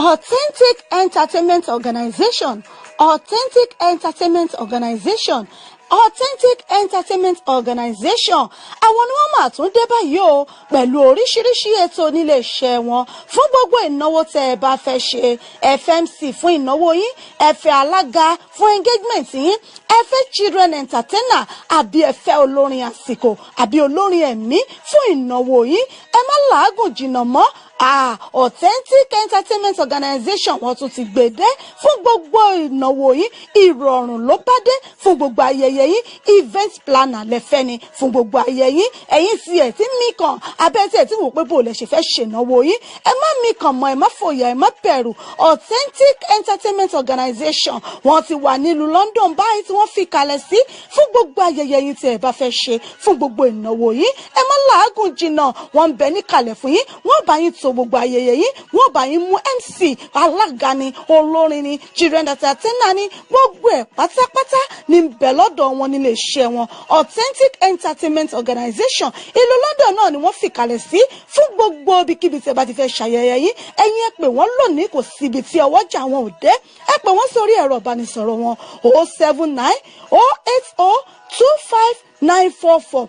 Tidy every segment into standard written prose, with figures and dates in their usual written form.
Authentic Entertainment Organization, Authentic Entertainment Organization, Authentic Entertainment Organization, àwọn ni wọ́n máa tún dé báyìí o pẹ̀lú oríṣiríṣi ètò nílé iṣẹ́ wọn fún gbogbo ìnáwó tẹ́ ẹ bá fẹ́ ṣe. FMC fún ìnáwó yín, ẹ fẹ́ alága fún engagement yín, ẹ fẹ́ children entertainer, àbí ẹ fẹ́ olórin àsìkò àbí olórin ẹ̀mí fún ìnáwó yín, ẹ má làágùn jìnnà mọ́. Authentic Entertainment Organization, wọ́n tún ti gbèdé fún gbogbo ìnáwó yín. Ìrọ̀rùn ló bá dé fún gbogbo ayẹyẹ yín. Event planner lẹ́fẹ́ ni fún gbogbo ayẹyẹ yín. Ẹ̀yin tí ẹ̀ tí mí kàn abẹ́ tí ẹ̀ tí wò pé bò lẹ ṣe fẹ́ ṣènáwó yín, ẹ má mí kàn mọ́, ẹ má fòyà, ẹ má bẹ̀rù. Authentic Entertainment Organization, wọ́n ti wà nílùú London báyìí tí wọ́n fi kalẹ̀ sí fún gbogbo ayẹyẹ yín tí ẹ bá fẹ́ ṣe, fún gbogbo ìnáwó yín. Ẹ má làágùn jìnnà, wọ́n ń bẹ níkàlẹ̀ fún yín. Wọ́n bá yín to gbogbo ayẹyẹ yín, wọ́n bá yín mú MC, alága ni, olórin ni, children entertainer ni, gbogbo ẹ̀ pátápátá ní ń bẹ lọ́dọ̀ wọn nílé iṣẹ́ wọn. Authentic Entertainment Organization, ìlú London náà ni wọ́n fìkàlẹ̀ sí fún gbogbo ibikíbi tí ẹ bá ti fẹ́ ṣayẹyẹ yín. Ẹ̀yin ẹ pè wọ́n lónìí, kò síbi tí ọwọ́jà wọn ò dé. Ẹ pè wọ́n sórí ẹ̀rọ ìbánisọ̀rọ̀ wọn: 07908025944,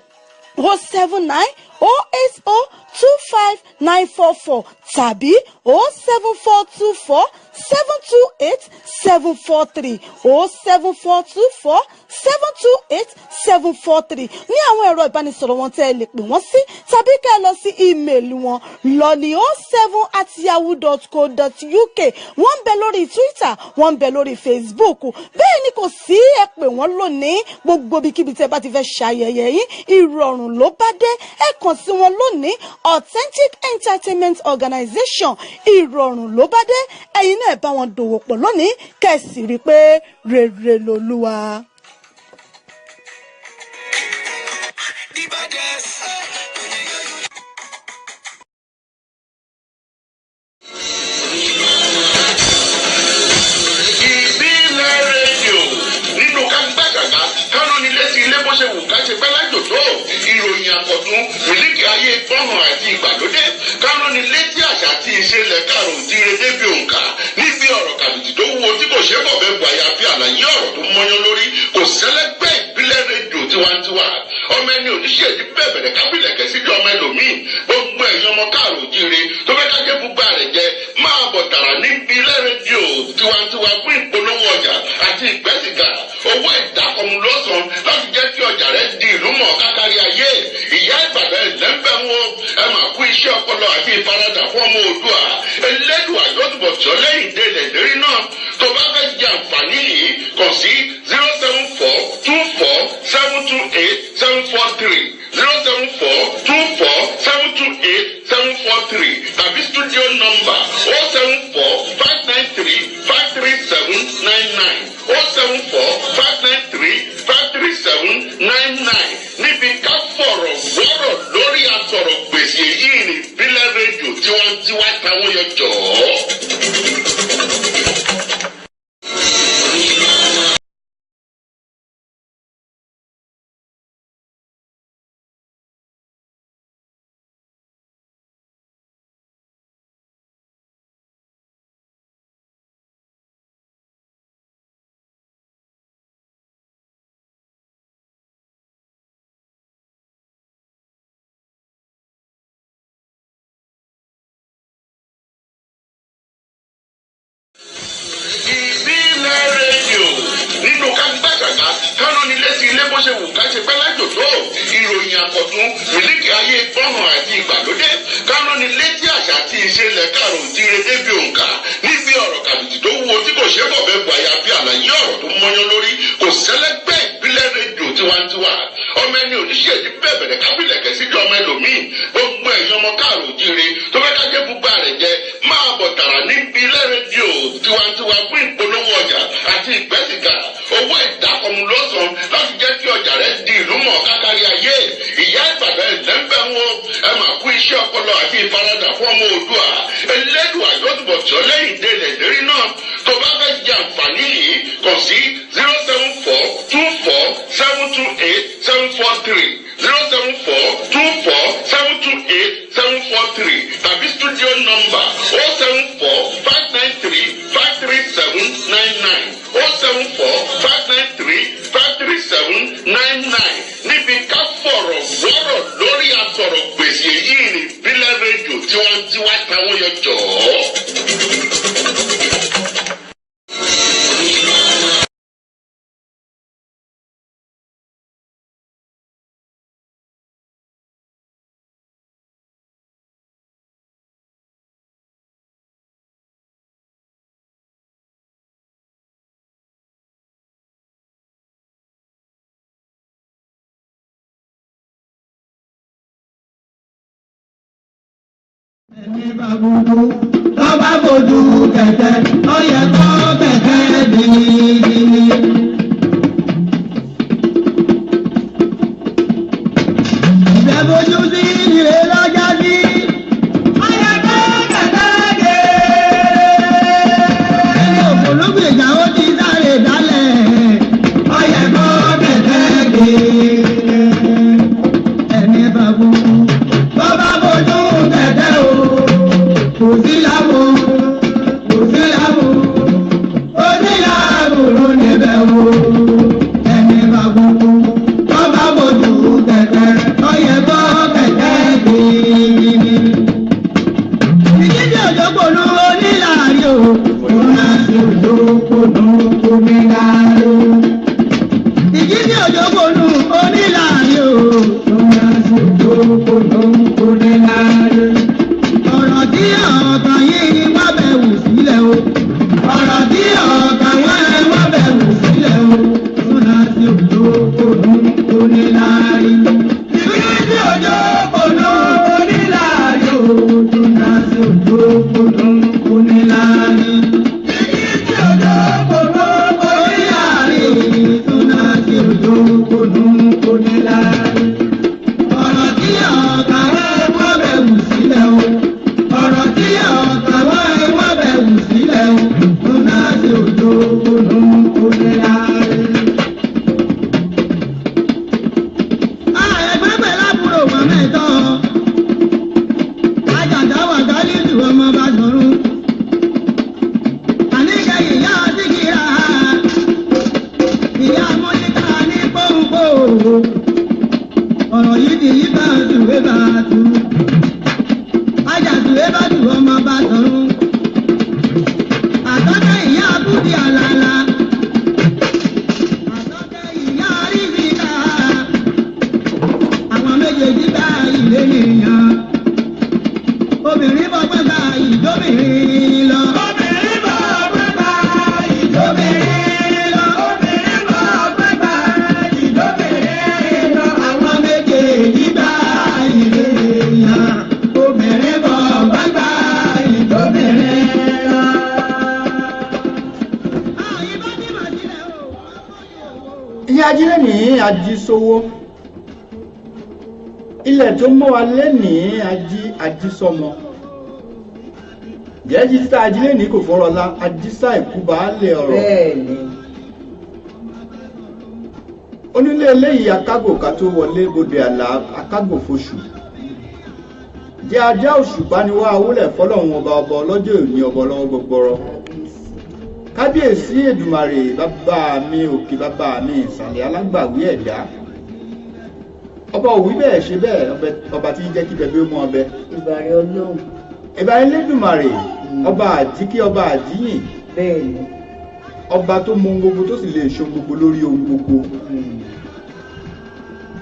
07908025944 tàbí 07424728743, 07424728743 ní àwọn ẹ̀rọ ìbánisọ̀rọ̀ wọn tẹ́ ẹ lè pè wọ́n sí, tàbí kẹ́ ẹ lọ sí email wọn lọ́ọ̀lì07@yahoo.co.uk. Wọ́n ń bẹ lórí Twitter, wọ́n ń bẹ lórí Facebook. Bẹ́ẹ̀ ni kò sí, ẹ pè wọ́n lónìí. Gbogbo ibikíbi tẹ́ bá ti fẹ́ ṣayẹyẹ yín, ìrọ̀rùn ló bá dé. Ẹ kàn sí wọn lónìí. Authentic Entertainment Organization, ìrọ̀rùn ló bá dé. Ẹ̀yin náà bá wọn dòwò pọ̀ lónìí, kẹ́ ẹ sì rí i pé rere lolúwa. The baddest. Ìbílẹ̀ Rédíò, nínú ká gbàgàgà kánú ní létí ilé, bó ṣe wù ká ṣe pẹ́ lájò tó, ìròyìn àkọ́tún, mílíkì ayé gbọ́hàn àti ìgbàlódé, kánú ní létí àṣà àti ìṣẹ̀lẹ̀ kàrò òjíire débi òǹkà, níbi ọ̀rọ̀ kàbìtì tó wúwo tí kò ṣe é bọ̀ bẹ́ẹ̀ bu, àyàfi àlàyé ọ̀rọ̀ tó mọ́yán lórí, kò sẹ́lẹ́gbẹ́. Ìbílẹ̀ Rédíò tiwantiwa, ọmọ ẹni oníṣẹ́ ti bẹ́ẹ̀ bẹ̀rẹ̀ kábílẹ̀kẹ́ sí ọmọ ẹlòmíì. Gbogbo ẹ̀yin ọmọ káàrò òjíire tó fẹ́ ká jẹ́ gbogbo àrẹ̀ jẹ, máa bọ̀ tààrà ní Ìbílẹ̀ Rédíò tiwantiwa fún ìpolówó ọjà àti ìgbẹ́sìgà. Owó ìdákọ̀mù lọ́sàn láti jẹ́ kí ọjà rẹ di ìlú mọ̀ kákárí ayé. Ìyá Ìbàdàn, ẹ̀lẹ́ńbẹ̀ wọn, ẹ máa kú iṣẹ́ ọpọlọ àti ìfaradà fún ọmọ Oòdùà. Ẹlẹ́dùà yóò túbọ̀ tí ọ lẹ́yìn délẹ̀ lérí náà. Tó bá fẹ́ jẹ àǹfààní yìí, kàn sí 07424728743, 07424728743 tàbí studio number 07459353799, 07459353799. Níbi ká fọ̀rọ̀ wọ́rọ̀ lórí asọ̀rọ̀ gbèsè yìí ní Ìbílẹ̀ Rédíò tiwantiwa, táwọn yọ jọ̀ọ́. Ìbílẹ̀ Rédíò, nínú ká gbàgàgà kánú ní létí ilé, bó ṣe wù ká ṣe pẹ́ lájò tó, ìròyìn àkọ́tún, mílíkì ayé gbọ́hàn àti ìgbàlódé, kánú ní létí àṣà àti ìṣẹ̀lẹ̀ kàrò òjíire débi òǹkà, níbi ọ̀rọ̀ kàbìtì tó wúwo tí kò ṣe é bọ̀ bẹ́ẹ̀ bu, àyàfi àlàyé ọ̀rọ̀ tó mọ́yán lórí, kò sẹ́lẹ́gbẹ́. Ìbílẹ̀ Rédíò tiwantiwa, ọmọ ẹni oníṣẹ́ ti bẹ́ẹ̀ bẹ̀rẹ̀ kábílẹ̀kẹ́ sí ọmọ ẹlòmíì. Gbogbo ẹ̀yin ọmọ káàrò òjíire tó fẹ́ ká jẹ́ gbogbo àrẹ̀ jẹ, máa bọ̀ tààrà ní Ìbílẹ̀ Rédíò tiwantiwa fún ìpolówó ọjà àti ìgbẹ́sìgà. Owó ìdákọ̀mù lọ́sàn láti jẹ́ kí ọjà rẹ di ìlú mọ̀ kákárí ayé. Ìyá Ìbàdàn, ẹ̀lẹ́ńbẹ̀ wọn, ẹ máa kú iṣẹ́ ọpọlọ àti ìfaradà fún ọmọ Oòdùà. Ẹlẹ́dùà yóò túbọ̀ tí ọ lẹ́yìn délẹ̀ lérí náà. Tó bá fẹ́ jẹ àǹfààní yìí, kàn sí 07424728743, 07424728743 tàbí studio number 07459. wọ́n yọ jọ̀ọ́. Ẹni bá bójú, tó bá bójú kẹ̀kẹ́, ó yẹ kó kẹ̀kẹ́ gidigidi. Ìfẹ́ bójú sí ìrè lọ́jà sí. Ó yẹ kó kẹ̀kẹ́ gèrè. Ẹni ògbólógbèjà ó ti sáré dálẹ̀. Ó yẹ kó kẹ̀kẹ́ gèrè. Ẹni bá bójú, tó bá bójú kẹ̀kẹ́ o. Kò sí láàbò, kò sí láàbò, kò sí láàbò ló níbẹ̀ o. Ẹni bá bójú, tó bá bójú kẹ̀kẹ́, ó yẹ kó kẹ̀kẹ́ gidigidi. Ìdíje òjòkòlù onílàárí o. Òun náà ṣe òjòkòlù onílàárí o. Ìdíje òjòkòlù onílàárí o. Òun náà ṣe òjòkòlù onílàárí o. Ọ̀rọ̀ tí ọ̀kan yìí wá bẹ̀ wù sílẹ̀ o. Ọ̀rọ̀ tí ọ̀kan wá bẹ̀ wù sílẹ̀ o. Òun náà ṣe òjòkòlù onílàárí o. Ìdíje òjòkòlù onílàárí o. Òun náà ṣe òjòkòlù onílàárí o. Ìdíje òjòkòlù onílàárí o. Òun náà ṣe òjòkòlù onílàárí o. Ọ̀rọ̀ tí ọ̀kan wá bẹ̀ wù sílẹ̀ o. Ọ̀rọ̀ tí ọ̀kan wá bẹ̀ wù sílẹ̀ o. Òun náà ṣe òjòkòlù onílàárí o. Ẹgbẹ́ pẹ̀lú àbúrò wọn mẹ́tọ́. Àjàdá wà dálílù ọmọ bá sọ̀rọ̀. Àníkẹ́ ìyá Síkírà. Ìyá Mọ́níkà ní pọ́ńpọ́. Ọ̀rọ̀ yìí ti yí bá sùwé bá tu. Àjàsùwé bá tù ọmọ bá sọ̀rọ̀. Àtọ́kẹ́ ìyá Búdí àlàlà. Àtọ́kẹ́ ìyá Rísíkà. Àwọn méjèèjì bá ilé nìyàn. Obìnrin bọ́ pẹ́ bá ìjóbìnrin lọ. Obìnrin bọ́ pẹ́ bá ìjóbìnrin lọ. Obìnrin bọ́ pẹ́ bá ìjóbìnrin lọ. Àwọn méjèèjì bá ilé nìyàn. Obìnrin bọ́ pẹ́ bá ìjóbìnrin lọ. Àyíbá ní màjílẹ̀ o. Ìyá ajílẹ̀ ní ajísowó, ilẹ̀ tó mọ́ wa lẹ́nìí ají ajísọmọ. Jẹ́jí títà ajílẹ̀ ní kò fọ́rọ̀lá ajísá ìkú baálé ọ̀rọ̀. Bẹ́ẹ̀ni. Onílé eléyìí akágò ká tó wọlé bodè àlà akágò foṣù. Jẹ́ ajá òṣùpá ni wá awúlẹ̀ fọlọ́run ọba ọba ọlọ́jọ́ òní ọba ọlọ́wọ́ gbọgbọrọ. Kábíyèsí Èdùmàrè bàbá mi òkè bàbá mi ìsàlẹ̀ alágbàwí ẹ̀dá. Ọba òwí bẹ́ẹ̀ ṣe bẹ́ẹ̀ ọba tí ń jẹ́ kí bẹbẹ ó mú ọbẹ̀. Ìbàrẹ̀ Ọlọ́run. Ìbà Elédùmarè ọba àjíkí ọba àjíyìn. Bẹ́ẹ̀ni. Ọba tó mọ ohun gbogbo tó sì lè ṣe ohun gbogbo lórí ohun gbogbo.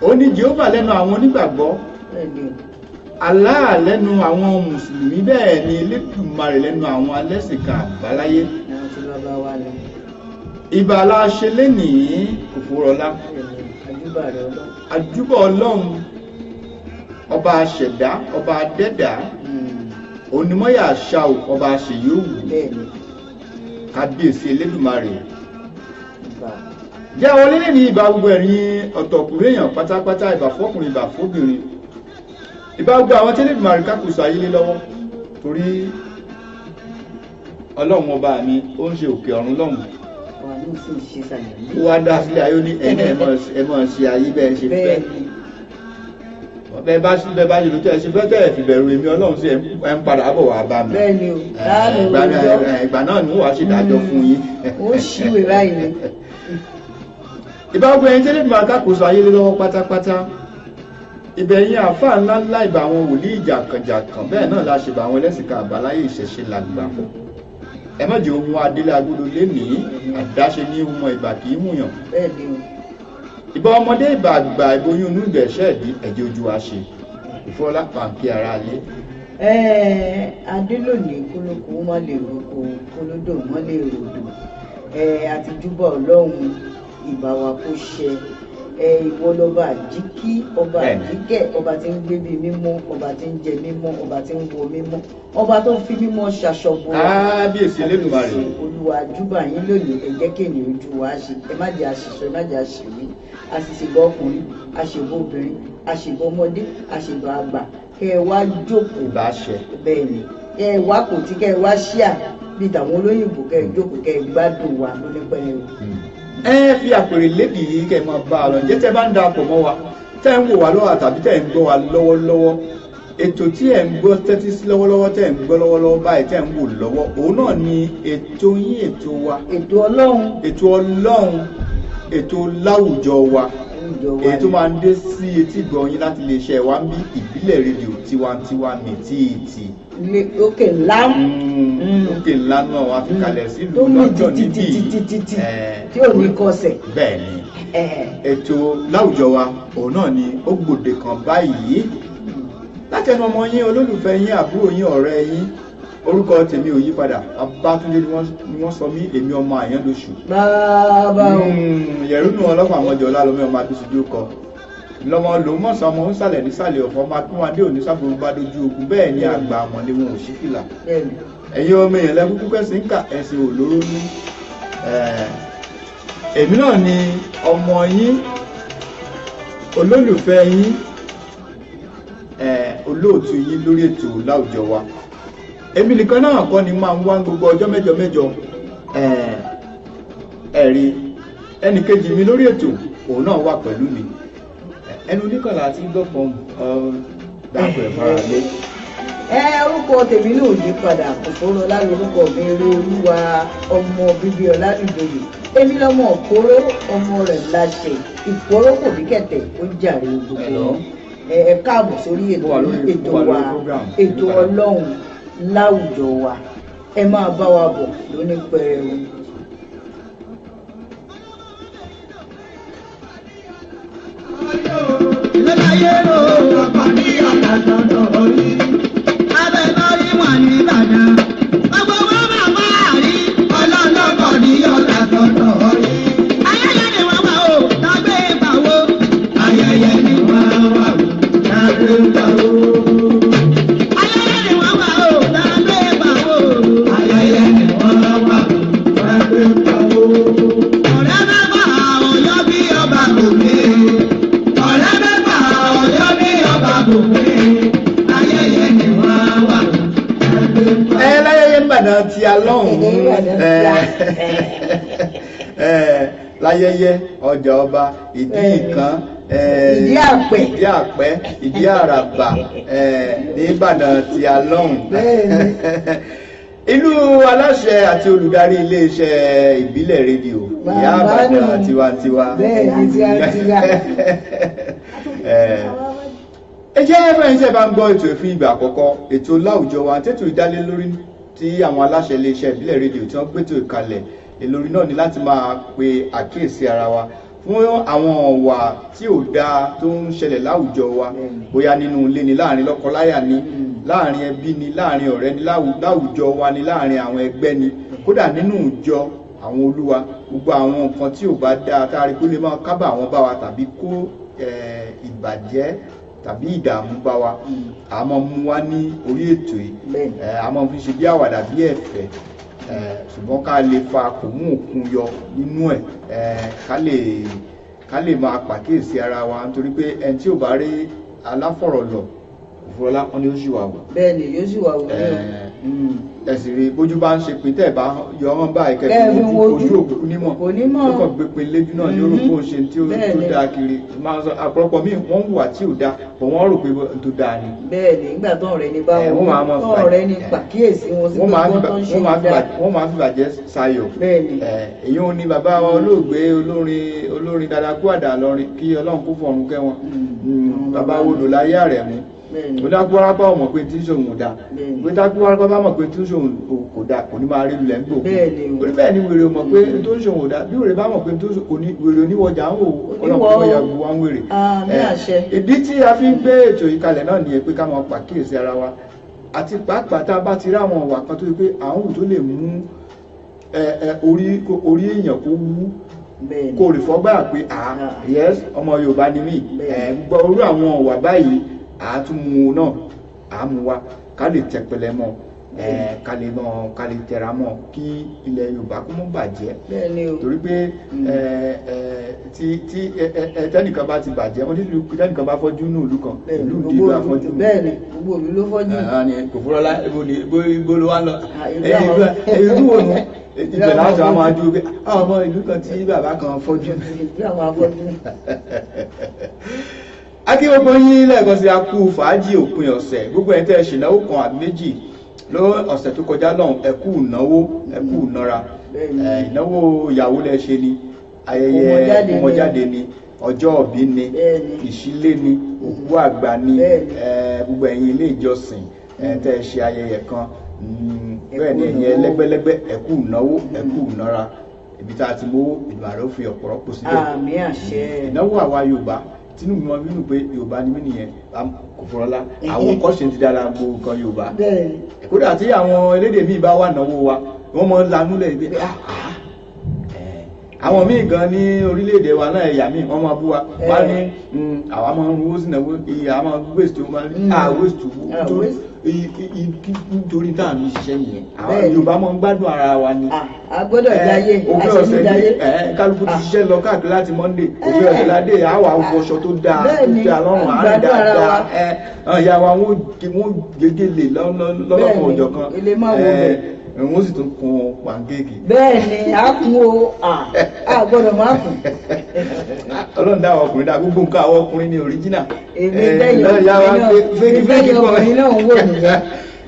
Ó ní Jèhófà lẹ́nu àwọn onígbàgbọ́. Bẹ́ẹ̀ni. Allah lẹ́nu àwọn mùsùlùmí bẹ́ẹ̀ ni Elédùmarè lẹ́nu àwọn alẹ́sìnká àbáláyé. Àwọn tí bàbá wa lọ. Ìbà la ṣe lénìí kò fòrọ̀lá. Bẹ́ẹ̀ni. Àjúbà rẹ̀ Ọlọ́run. Àjúbà Ọlọ́run ọba àṣẹ̀dá ọba adẹ́dá onímọ̀yà àṣà ò ọba àṣeyọ̀wù. Bẹ́ẹ̀ni. Kábíyèsí Elédùmarè. Ìbà. Jẹ́ àwọn olélè ní ìbà gbogbo ẹ̀rín ọ̀tọ̀kùnrin èèyàn pátápátá, ìbà fọ́kùnrin, ìbà fóbìnrin. Ìbà gbogbo àwọn tí Elédùmarè kákòóso ayé lé lọ́wọ́ torí Ọlọ́run ọba mi ó ń ṣe òkè ọ̀run lọ́hùn. Wà ní sì ń ṣe sàlẹ̀ ní. Ó wá dá sílẹ̀ ayé ó ní ẹ̀yin náà ẹ máa ṣe ayé bẹ́ẹ̀ ṣe fẹ́. Bẹ́ẹ̀ni. Bẹ́ẹ̀ bá sí bẹ́ẹ̀ bá ṣe lójú ẹ ṣe fẹ́ tẹ̀ fi bẹ̀rù èmi Ọlọ́run sí ẹ ń padà bọ̀ wá bá mi. Bẹ́ẹ̀ni o. Láàánú ọjọ́. Ìgbà náà ni wọ́n wá ṣèdájọ́ fún yín. Ó ṣíwèé báyìí ni. Ìbá gbogbo ẹni tí Elédùmarè kákòóso ayé lé lọ́wọ́ pátápátá. Ìbẹ̀yìn àáfàá ńláńlá, ìbà àwọn wòlíì jàǹkànjàǹkàn, bẹ́ẹ̀ náà la ṣèbà àwọn ẹlẹ́sìn kan àbáláyé, ìṣẹ̀ṣe làgbà. Ẹ má jẹ́ ohun adélé agbódo lénìí, àdáṣe ní ohun ìbà kì í hùyàn. Bẹ́ẹ̀ ni o. Ìbà ọmọdé, ìbà àgbà, ìbòyún inú, ìbẹ̀ṣẹ̀ ìdí ẹ̀jẹ̀ ojú wa ṣe ìfọlá pàǹkì ara lé. Adé lónìí, kólókó má lè roko, kólódò má lè rodò. Àti júbà Ọlọ́run, ìbà wa kó ṣẹ. Ìwọ lọba àjíkí, ọba àjíkẹ́, ọba tí ń gbé bíi mímọ́, ọba tí ń jẹ mímọ́, ọba tí ń wọ mímọ́, ọba tó ń fi mímọ́ ṣaṣọbọ. Kábíyèsí Elédùmarè. Olúwa, júbà yín lónìí. Ẹ jẹ́ kéèyàn ojú wa ṣe, ẹ má jẹ́ àṣìṣọ, ẹ má jẹ́ àṣìwí. Àṣìṣègbè ọkùnrin, àṣìbọ obìnrin, àṣìbọ ọmọdé, àṣìbọ àgbà. Kẹ ẹ wá jókòó. Ìbá ṣẹ. Bẹ́ẹ̀ ni, kẹ ẹ wá kò tí kẹ ẹ wá ṣíà bíi tàwọn olóyìnbó, kẹ ẹ jókòó, kẹ ẹ gbádùn wa lónípẹ̀rẹ̀ o. Ẹ fi àpèrè lédì yìí kẹ́ ẹ máa bá a lọ. Ǹjẹ́ tẹ́ bá ń darapọ̀ mọ́ wa, tẹ́ ń wò wá lọ́wọ́ tàbí tẹ́ ń gbọ́ wa lọ́wọ́lọ́wọ́, ètò tí ẹ̀ ń gbọ́ tẹ́tí sí lọ́wọ́lọ́wọ́, tẹ́ ń gbọ́ lọ́wọ́lọ́wọ́ báyìí, tẹ́ ń wò lọ́wọ́, òun náà ni ètò yín, ètò wa, ètò Ọlọ́run, ètò Ọlọ́run, ètò láwùjọ wa, èyí tó máa ń dé sí etí gbọ̀nyìn láti lè ṣe wa ń bí Ìbílẹ̀ Rédíò Tiwantiwa mìtíìtì. Òkè ńlá. Òkè ńlá náà wàá fi kalẹ̀ sílùú lọ́jọ́ níbí tí ò ní kọsẹ̀. Bẹ́ẹ̀ ni, ètò láwùjọ wa òun náà ni ó gbòde kan báyìí láti ẹnu ọmọ yín, olólùfẹ́ yín, àbúrò yín, ọ̀rẹ́ yín. Orúkọ tèmi ò yí padà, Babátúndé ni wọ́n sọ mí, èmi ọmọ Àyànlóṣù. Bàbá o. Yẹ̀rúnú ọlọ́pàá àwọn ọjọ́ ọlálọ́mí ọmọ abísùjú kọ lọmọ lòún mọ̀sán, ọmọ ńsàlẹ̀ nísàlẹ̀ ọ̀fọ̀, ọmọ akínwádé òní sábòrò bá dojú ogun. Bẹ́ẹ̀ ni àgbà àmọ̀lé wọn ò sí fìlà. Ẹ̀yin ọmọ èèyàn lẹ́kúkú kẹ́sì ń kà ẹ̀sìn òlóró ní. Èmi náà ni ọmọ yín, olólùfẹ́ yín, olóòtú yín lórí ètò láwùjọ wa. Èmi nìkan náà kọ́ ni máa ń wá gbogbo ọjọ́ mẹ́jọ mẹ́jọ. Ẹ̀rí ẹnìkejì mi lórí ètò, òun náà wà pẹ̀lú mi. Ẹnu oníkànlá àti gbọ̀pọ̀ dàpọ̀ ẹ̀ fara lé. Orúkọ tèmi náà ò yí padà, Kòfóró lórúkọ mi, eré olúwa ọmọ bíbí Ọládùnjoyè. Èmi lọmọ òkóró, ọmọ rẹ̀ láṣẹ ìkóró kò bí kẹ̀tẹ̀ ó jàre gbogbo. Ẹ káàbọ̀ sórí ètò ètò wa, ètò Ọlọ́run láwùjọ wa. Ẹ máa bá wa bọ̀ lóní pẹrẹu. Lọ́láyé ló ọkọ̀ ní ọ̀tàtọ̀tọ̀ orí. Abẹ́ lórí wà ní Ìbàdàn. Gbogbo wọn máa bá àrí ọlọ́lọ́kọ̀ ní ọ̀tàtọ̀tọ̀ orí. Ayẹyẹ ni wọ́n wà ó, tọ́gbé ìpàwó. Ayẹyẹ ni wọ́n wà ó, tọ́gbé ìpàwó. Ayẹyẹ ni wọ́n wà ó, tọ́gbé ìpàwó. Ayẹyẹ ni wọ́n wà ó, tọ́gbé ìpàwó. Ọ̀rẹ́ mẹ́fà Ọ̀yọ́ bí ọba kò gbé. Ọ̀rẹ́ mẹ́fà Ọ̀yọ́ bí ọba kò gbé. Ayẹyẹ ni wọ́n wà ó. Ẹ láyẹyẹ ń bàdàn tí a lọ́hùn-ún, láyẹyẹ ọjà ọba ìdí ìkan, ìdí àpẹ, ìdí àpẹ, ìdí àràbà ní Ìbàdàn tí a lọ́hùn. Ìlú aláṣẹ àti olùdarí iléeṣẹ́ Ìbílẹ̀ Rédíò, ìyá Àbàdàn tiwantiwa. Bẹ́ẹ̀ ni, tiwantiwa. Ẹ jẹ́ fẹ́yìn tí ẹ bá ń gbọ́ ètò ìfún ìgbà àkọ́kọ́, ètò láwùjọ wa tètò ìdálé lórí tí àwọn aláṣẹ iléeṣẹ́ Ìbílẹ̀ Rédíò tí wọ́n gbétò ìkalẹ̀ lórí náà ni láti máa pe àkíyèsí ara wa fún àwọn ọ̀wà tí ò dáa tó ń ṣẹlẹ̀ láwùjọ wa, bóyá nínú ilé ni, láàrin lọ́kọláya ni, láàrin ẹbí ni, láàrin ọ̀rẹ́ ni, láwùjọ wa ni, láàrin àwọn ẹgbẹ́ ni, kódà nínú ìjọ àwọn olúwa. Gbogbo àwọn nǹkan tí ò bá dáa tá a rí pé ó lè máa kábà àwọn bá wa tàbí kó ìbàjẹ́ tàbí ìdààmú bá wa, a máa mú wa ní orí ètò yìí, a máa fi ṣe bí àwàdà bí ẹ̀fẹ̀, ṣùgbọ́n ká lè fa kò mú òkun yọ nínú ẹ̀, ká lè máa pàkíyèsí ara wa, nítorí pé ẹni tí ò bá rí aláfọ̀rọ̀lọ̀ òfurọ́lá wọn ni ó sì wà wò. Bẹ́ẹ̀ ni, yóò sì wà wò ní o. Ẹ̀sìn rí bójú bá ń ṣe pin tẹ́ ẹ̀ bá yọ ọ́n báyìí Kẹ́ ẹ kẹ́kẹ́ fi ojú wojú. òkùnkùn nímọ̀ Kò ní mọ̀. Tó kàn gbé pin léjú náà yóò rò pé ó ń ṣe tí ó Bẹ́ẹ̀ tó ni. dáa kiri. Máa ń sọ àpọ̀lọpọ̀ míì wọ́n ń hùwà tí ò dáa, bọ̀ wọ́n rò pé n tó dáa ni. Bẹ́ẹ̀ ni, nígbà tó ọ̀rẹ́ ni bá Ẹ, wọn wọ́n máa mọ̀ tó fà- ọ̀rẹ́ ni pàkíyèsí wọn sí wọ́n pé máa wọ́n fi tó ń ṣe wọ́n máa fi dáa. wọ́n máa fi bàjẹ́ sayọ̀. Bẹ́ẹ̀ ni. Ẹ, èyí ò ní bàbá wa olóògbé olórin dada kú àdá lọrin, kí Ọlọ́run kó fọ̀run kẹ́ wọn. Bàbá wodò láyé àrẹ̀ mu. Bẹ́ẹ̀ ni. Odákúwárápá ò mọ̀ pé tí ń ṣòun ò dáa. Bẹ́ẹ̀ ni. Pé dákúwárápá bá mọ̀ pé tí ń ṣòun kò dáa, kò ní máa rí lulẹ̀ ń gbò. Bẹ́ẹ̀ ni o. Orí bẹ́ẹ̀ ni wèrè ò mọ̀ pé tó ń ṣòun ò dáa. Bí wèrè bá mọ̀ pé tó ń ṣòun kò ní wèrè oníwọjà ń wò ó. Ọlọ́run kó Oníwọ̀ ya o. gbogbo wa ń wèrè. Àmín Ẹ, àṣẹ. ìdí tí a fi ń gbé ètò yìí kalẹ̀ náà nìyẹn, pé ká máa pàkíyèsí ara wa, àti pàápàá tá a bá ti rí àwọn ìwà kan tó yẹ pé àwọn òun tó lè mú ẹ, ẹ, orí èèyàn kó wú, Bẹ́ẹ̀ ni. kó rè fọ́gbà pé ah Ah. yes, ọmọ Yorùbá ni mí. Bẹ́ẹ̀. Ẹ gbọ́ orú àwọn ìwà báyìí, àátúmú náà àmú wa ká lè tẹpẹlẹ mọ́ ẹ, ká lè mọ, ká lè tẹra mọ́ kí ilẹ̀ Yorùbá kó mọ́ bàjẹ́. Bẹ́ẹ̀ ni o. Torí pé ẹ ẹ tí tí ẹ ẹ ẹ tẹnìkan bá ti bàjẹ́, wọ́n ní tẹnìkan bá fọ́jú nù ìlú kan, Bẹ́ẹ̀ ni, ìlú gbogbo ìdìbò ìlú- afọ́jú nù. Bẹ́ẹ̀ ni, gbogbo ìlú ló fọ́jú. Ni kò fúrọ́lá, ibo ni ibo ló wá lọ? Ah, ìlú Ẹ, ìlú wo nu ìlú ibẹ̀ àwọn láti wá máa afọ́jú. dúró pé àwọn ọmọ ìlú kan tí bàbá kan fọ́jú. Ìlú àwọn afọ́jú. Akí gbogbo yín lẹ́ẹ̀kan sí, a kú fàájì òpin ọ̀sẹ̀. Gbogbo ẹ̀yin tẹ́ ẹ ṣènáwó kan àbí méjì ló ọ̀sẹ̀ tó kọjá lọ́hùn, ẹ kú ìnáwó, ẹ kú ìnára. Bẹ́ẹ̀ni. Ẹ, ìnáwó ìyàwó lẹ ṣe ni, ayẹyẹ Ọmọjáde ni. ọmọjáde ni, ọjọ́ òbí ni, Bẹ́ẹ̀ni. ìṣílé ni, òkú àgbà ni. Bẹ́ẹ̀ni. Ẹ, gbogbo ẹ̀yin ilé ìjọsìn, ẹ, tẹ́ ẹ ṣe ayẹyẹ kan, Ẹ bẹ́ẹ̀ kú ni ẹ̀yin ìnáwó. ẹlẹ́gbẹ́lẹ́gbẹ́, ẹ kú ìnáwó, ẹ kú ìnára. Ibi tá a ti mówó, Èdùmàrè ó fi ọ̀pọ̀rọ̀pọ̀ síbẹ̀. Àmín àṣẹ. Ìnáwó àwa Yorùbá, tínú mi mọ bínú pé Yorùbá ni mí nìyẹn. Kò fọlọ́lá àwọn kọ́ṣe ti dára gbogbo nǹkan Yorùbá. Bẹ́ẹ̀ ni. Kódà tí àwọn elédè míì bá wà náwó wa, wọ́n mọ lanú lẹ̀ pé ah ah ẹ̀, àwọn míì gan ní orílẹ̀-èdè wa náà, ẹ̀yà míì, wọ́n máa bú wa, wá ní àwa máa ń ruwó sínú iye, àwa máa waste owó, máa ní ah waste owó. Ah, nítorí waste. nítorí tá à ń ṣiṣẹ́ nìyẹn, àwọn Bẹ́ẹ̀ ni. Yorùbá máa ń gbádùn ara wa ni. Ah, a gbọ́dọ̀ jayé, Òpin a ṣe ní ọ̀sẹ̀ jayé. ní ẹ, kálukú ti Ah. ṣiṣẹ́ lọ káàkiri láti Monday, òpin ọ̀sẹ̀ ládé, àwa wọṣọ tó dáa tó Bẹ́ẹ̀ ni, dáa lọ́rùn àárín gbádùn ara dáadáa wa. ẹ, àwọn ìyá wa wọ́n gégélè lọ́lọ́kan Bẹ́ẹ̀ ni, òjọ̀ kan ilé máa wo ẹ, bẹ̀. wọ́n sì tún kun pàǹkéèkì. Bẹ́ẹ̀ ni, a kún o, ah, a gbọ́dọ̀ má kún. Ọlọ́run dá àwọn ọkùnrin dá gbogbo nǹkan, àwọn ọkùnrin ní original. Èmi Ẹ, dẹ́yìn ìyá wa ọkùnrin náà, fake èmi fake dẹ́yìn kọ́. ọkùnrin náà ń wò nìyẹn.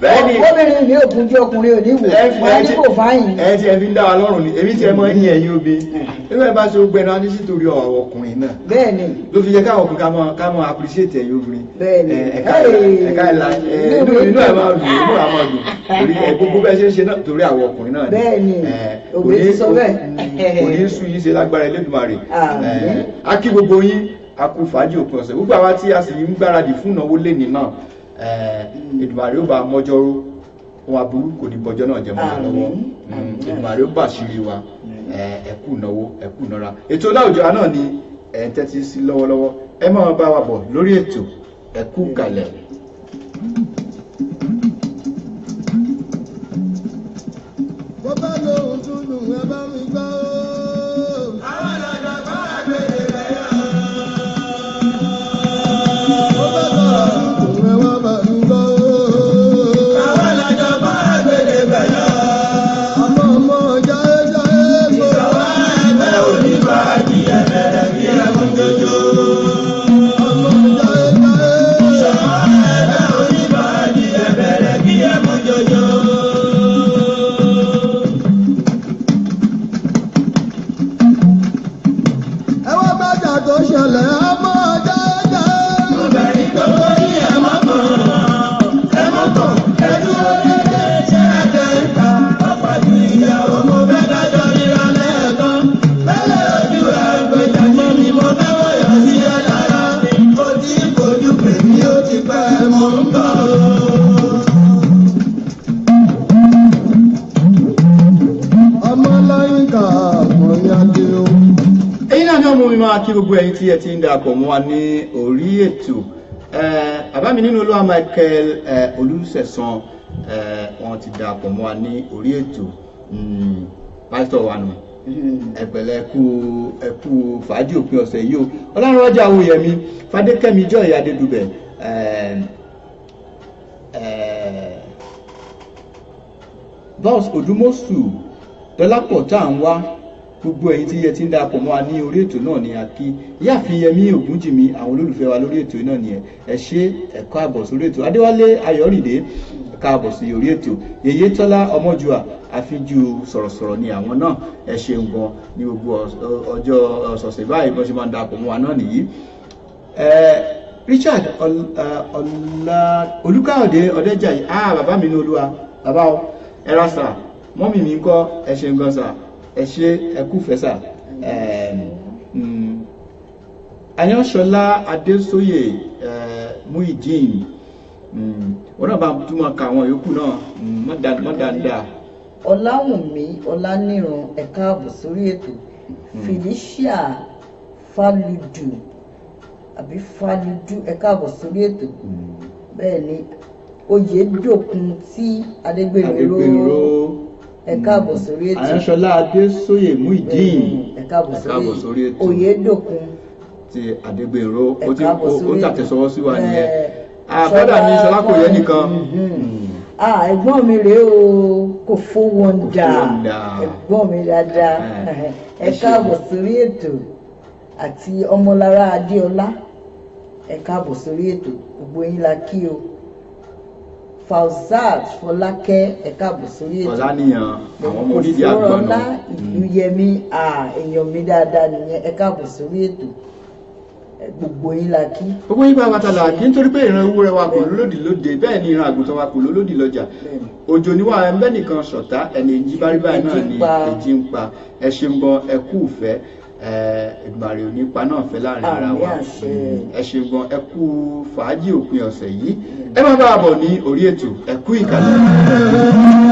Bẹ́ẹ̀ ni. Obìnrin mi ò kún ju ọkùnrin ò ní wò, wọ́n á ní kò fáyìn. Ẹ tí ẹ fi ń dá wa lọ́rùn ni èmi tí ẹ máa ń yìn ẹ̀yin obìnrin nígbà bá ṣe gbẹnu á ní sítorí ọ̀rọ̀ ọkùnrin náà Bẹ́ẹ̀ ni. ló fi yẹ káwọn ọkùnrin ká máa appreciate ẹ̀yin obìnrin. Bẹ́ẹ̀ ni. Ẹ, ẹ̀ka ẹ̀ka ìlà ẹ, inú ẹ̀ máa dùn, inú ẹ̀ máa dùn torí ẹ gbogbo bẹ́ẹ̀ ṣe ń ṣe náà torí àwọn ọkùnrin náà ni. Bẹ́ẹ̀ ni. Ẹ, kò Òwe ti sọ bẹ́ẹ̀. kò ní sú yín ṣe lágbára Elédùmarè. Àmín. Ẹ, a kí gbogbo yín, a kú fàájì òpin ọ̀sẹ̀. Gbogbo àwa tí a sì ń gbáradì fún ìnáwó lẹ́nìí náà, ẹ, Èdùmàrè ó bá mọ́jọ́rú wọn, aburú kò ní bọjọ́ náà jẹ́ mọ́ wa lọ́wọ́. Àmín. Àmín. Èdùmàrè ó bàṣírí wa. Ẹ, ẹ kú ìnáwó, ẹ kú ìnára. Ètò láwùjọ wa náà ni ẹ ń tẹ́tí sí lọ́wọ́lọ́wọ́. Ẹ máa bá wa bọ̀ lórí ètò. Ẹ kú kalẹ̀. Bó bá lóhun túlù, ẹ bá mi gbọ́ o. Àwọn lọ́dọ̀ bá àgbèrè rẹ̀ yọ. Bó bá sọ̀rọ̀ túlù, ẹ wá bá mi gbọ́ o. Àwọn lọ́dọ̀ bá àgbèrè rẹ̀ yọ. Àmọ́ ọmọ jáyé jáyé gbọ́. Ìṣọwọ́ ẹgbẹ́ onífàájì ẹ̀bẹ̀rẹ̀ bí ẹkún jójó. Ọmọ jáyé jáyé. Ìṣọwọ́ ẹgbẹ́ onífàájì ẹ̀bẹ̀rẹ̀ bí ẹkún jójó. Ẹ wá bàjá tó ṣẹlẹ̀, ọmọ jáyé jáyé. Obìnrin gbogbo ní ẹ̀mọ́kàn, ẹ̀mọ́kàn, ẹ dúró dédé, ṣé ẹ tẹ̀ ń ta? Ọ̀pọ̀ ju ìyàwó mo fẹ́ dájọ́ ríra lẹ́ẹ̀kan. Bẹ́lẹ̀ ojú ẹ̀ gbèjà mọ́ mi, mo fẹ́ wọ̀yọ̀ sí ẹ lára. Mo ti ń fojú pè mí, ó ti pẹ́, mo ń bọ̀ o. Ọmọ láyínká àkùnrin adé o. Èyí náà ni ọmọ mi máa kí gbogbo ẹ̀yin tí ẹ ti ń darapọ̀ mọ́ wa ní orí ètò. Bàbá mi nínú Olúwa Michael Olùsẹ̀san, wọ́n ti darapọ̀ mọ́ wa ní orí ètò. Pásítọ̀ wa nù, ẹ pẹ̀lẹ́, ẹ kú, ẹ kú fàájì òpin ọ̀sẹ̀ yìí o. Ọlọ́runwájú Awóyẹmí Fadékẹ́mi Joy Adédùbẹ̀, Boss Odúmọ̀ṣù, Dọ́lápọ̀ tá à ń wá, gbogbo ẹ̀yin tí ẹ ti ń darapọ̀ mọ́ wa ní orí ètò náà ni a kí. Ìyáàfin Yẹmí Ògúnjìmí, àwọn olólùfẹ́ wa lórí ètò náà nìyẹn. Ẹ ṣé, ẹ káàbọ̀ sórí ètò. Adéwálé Ayọ̀rìndé, ẹ káàbọ̀ sí orí ètò. Yèyé Tọ́lá Ọmọjúà, àfijù sọ̀rọ̀sọ̀rọ̀ ni àwọn náà. Ẹ ṣeun gan ní gbogbo ọjọ́ ọ̀sọ̀ọ̀sẹ̀ báyìí bọ́n ṣe máa ń darapọ̀ mọ́ wa náà nìyí. Richard Ọlá Olúkáyọ̀dé Ọdẹ́jàyí, bàbá mi ní Olúwa, bàbá o, ẹ ra sà, mọ́mì mi ń kọ́, ẹ ṣeun gan sà, ẹ ṣé, ẹ kú fẹ́ sà. Ayánṣọlá Adésóyè, Muideen, wọn náà bá túmọ̀ ka àwọn yòókù náà, mọ́dàndà. Ọláwùnmí Ọláníran, ẹ káàbọ̀ sórí ètò. Felicia Fálùdù àbí Fálùdù, ẹ káàbọ̀ sórí ètò. Bẹ́ẹ̀ ni Oyèdòkun tí Adégbèrò, ẹ káàbọ̀ sórí ètò. Ayánṣọlá Adésóyè Muideen, ẹ káàbọ̀ sórí ètò. Oyèdòkun tí Adégbèrò, ó ti ó tàtẹ̀sọ́wọ́ sí wa nìyẹn. Àbọ̀dà mi Ṣọlá kò yẹ nìkan. Ẹ̀gbọ́n mi rèé o, kò fó wọ́ndà, ẹ̀gbọ́n mi dáadáa, ẹ káàbọ̀ sórí ètò. Àti Ọmọlára Adéọlá, ẹ káàbọ̀ sórí ètò. Gbogbo yín la kí o. Fauzat Fọlákẹ́, ẹ káàbọ̀ sórí ètò. Ọláníyàn, àwọn ọmọ onídìí àgbọ̀nà. Òfurọ́lá Ìlúyẹmí, èèyàn mi dáadáa nìyẹn, ẹ káàbọ̀ sórí ètò. Gbogbo yín la kí. Gbogbo yín bá wa ta la kí, nítorí pé ìran ewúrẹ́ wa kò lólòdì lóde, bẹ́ẹ̀ ni ìran àgùntàn wa kò lólòdì lọ́jà. Òjò níwà ẹnbẹ́ nìkan ṣọ̀tá, ẹni èjì bá rí báyìí náà ni èjì ń pa. Ẹ ṣeun gan, ẹ kú ìfẹ́, Èdùmàrè ò ní pa náà fẹ́ láàrin ara wa. Ẹ ṣeun gan, ẹ kú fàájì òpin ọ̀sẹ̀ yìí. Ẹ má bá a bọ̀ ní orí ètò, ẹ kú ìkàlẹ̀.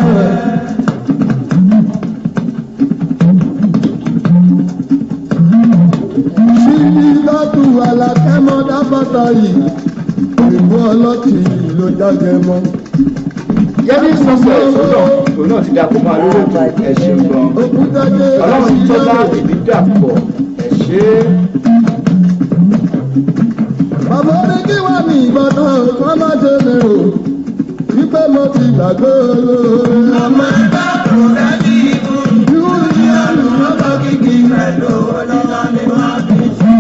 Alákẹ́mọ́ dábàtà yìí, ìlú ọlọ́tì ló jáde mọ́. Yẹ́nì sọ́sẹ̀ sọ́nà òun náà ti dàpọ̀ mọ́ alórí ètò. Ẹ ṣeun gan. Ọlọ́run tọ́lá ìbí dàpọ̀, ẹ ṣé. Bàbá mi kí wá ní Ìbàdàn, kọ́ má ṣe lè rò wípé mo ti gbàgbé olóore. Ọmọ ẹgbẹ́ kò rẹ́bí ikú. Yúlíọ̀nù mọ́tò kìkì pẹ̀lú onílọ́ ni wọ́n fi ṣe.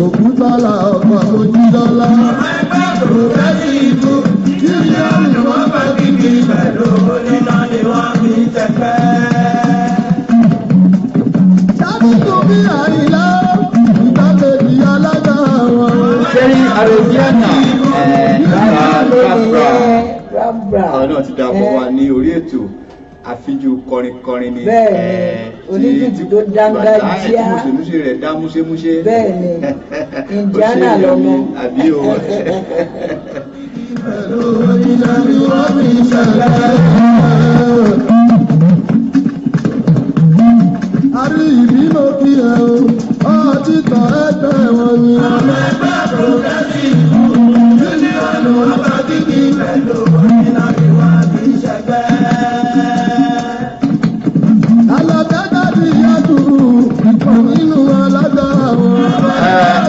Òkútọ́lá ọkọ̀ Mojídọ́lá. Ọmọ ẹgbẹ́ kò rẹ́bí ikú. Yúlíọ̀nù mọ́tò kìkì pẹ̀lú onílọ́ ni wọ́n fi ṣẹ̀fẹ̀. Sábìtù bí àyìnlá, ìgbàkejì alága wọn. Sẹ́rí Arobiana, Rabra, àwọn náà ti dàpọ̀ wá ní orí ètò. Àfijù kọrinkọrin ni. Bẹ́ẹ̀ni, oníjìjì tó dángájíá. Tí mùsèmúsè rẹ̀ dá múṣémúṣé. Bẹ́ẹ̀ni, Indiana lọmọ. Àbí o. Pẹ̀lú ìlànà wọ́n fi ṣẹlẹ̀. A rí ìbímọ kí ẹ o, ọtí tọ̀ ẹgbẹ́ wọn ni. Ọmọ ẹgbẹ́ kò rẹ́bí ikú. Yúlíọ̀nù mọ́tò kìkì pẹ̀lú onílọ́ ni wọ́n fi ṣẹ̀fẹ̀.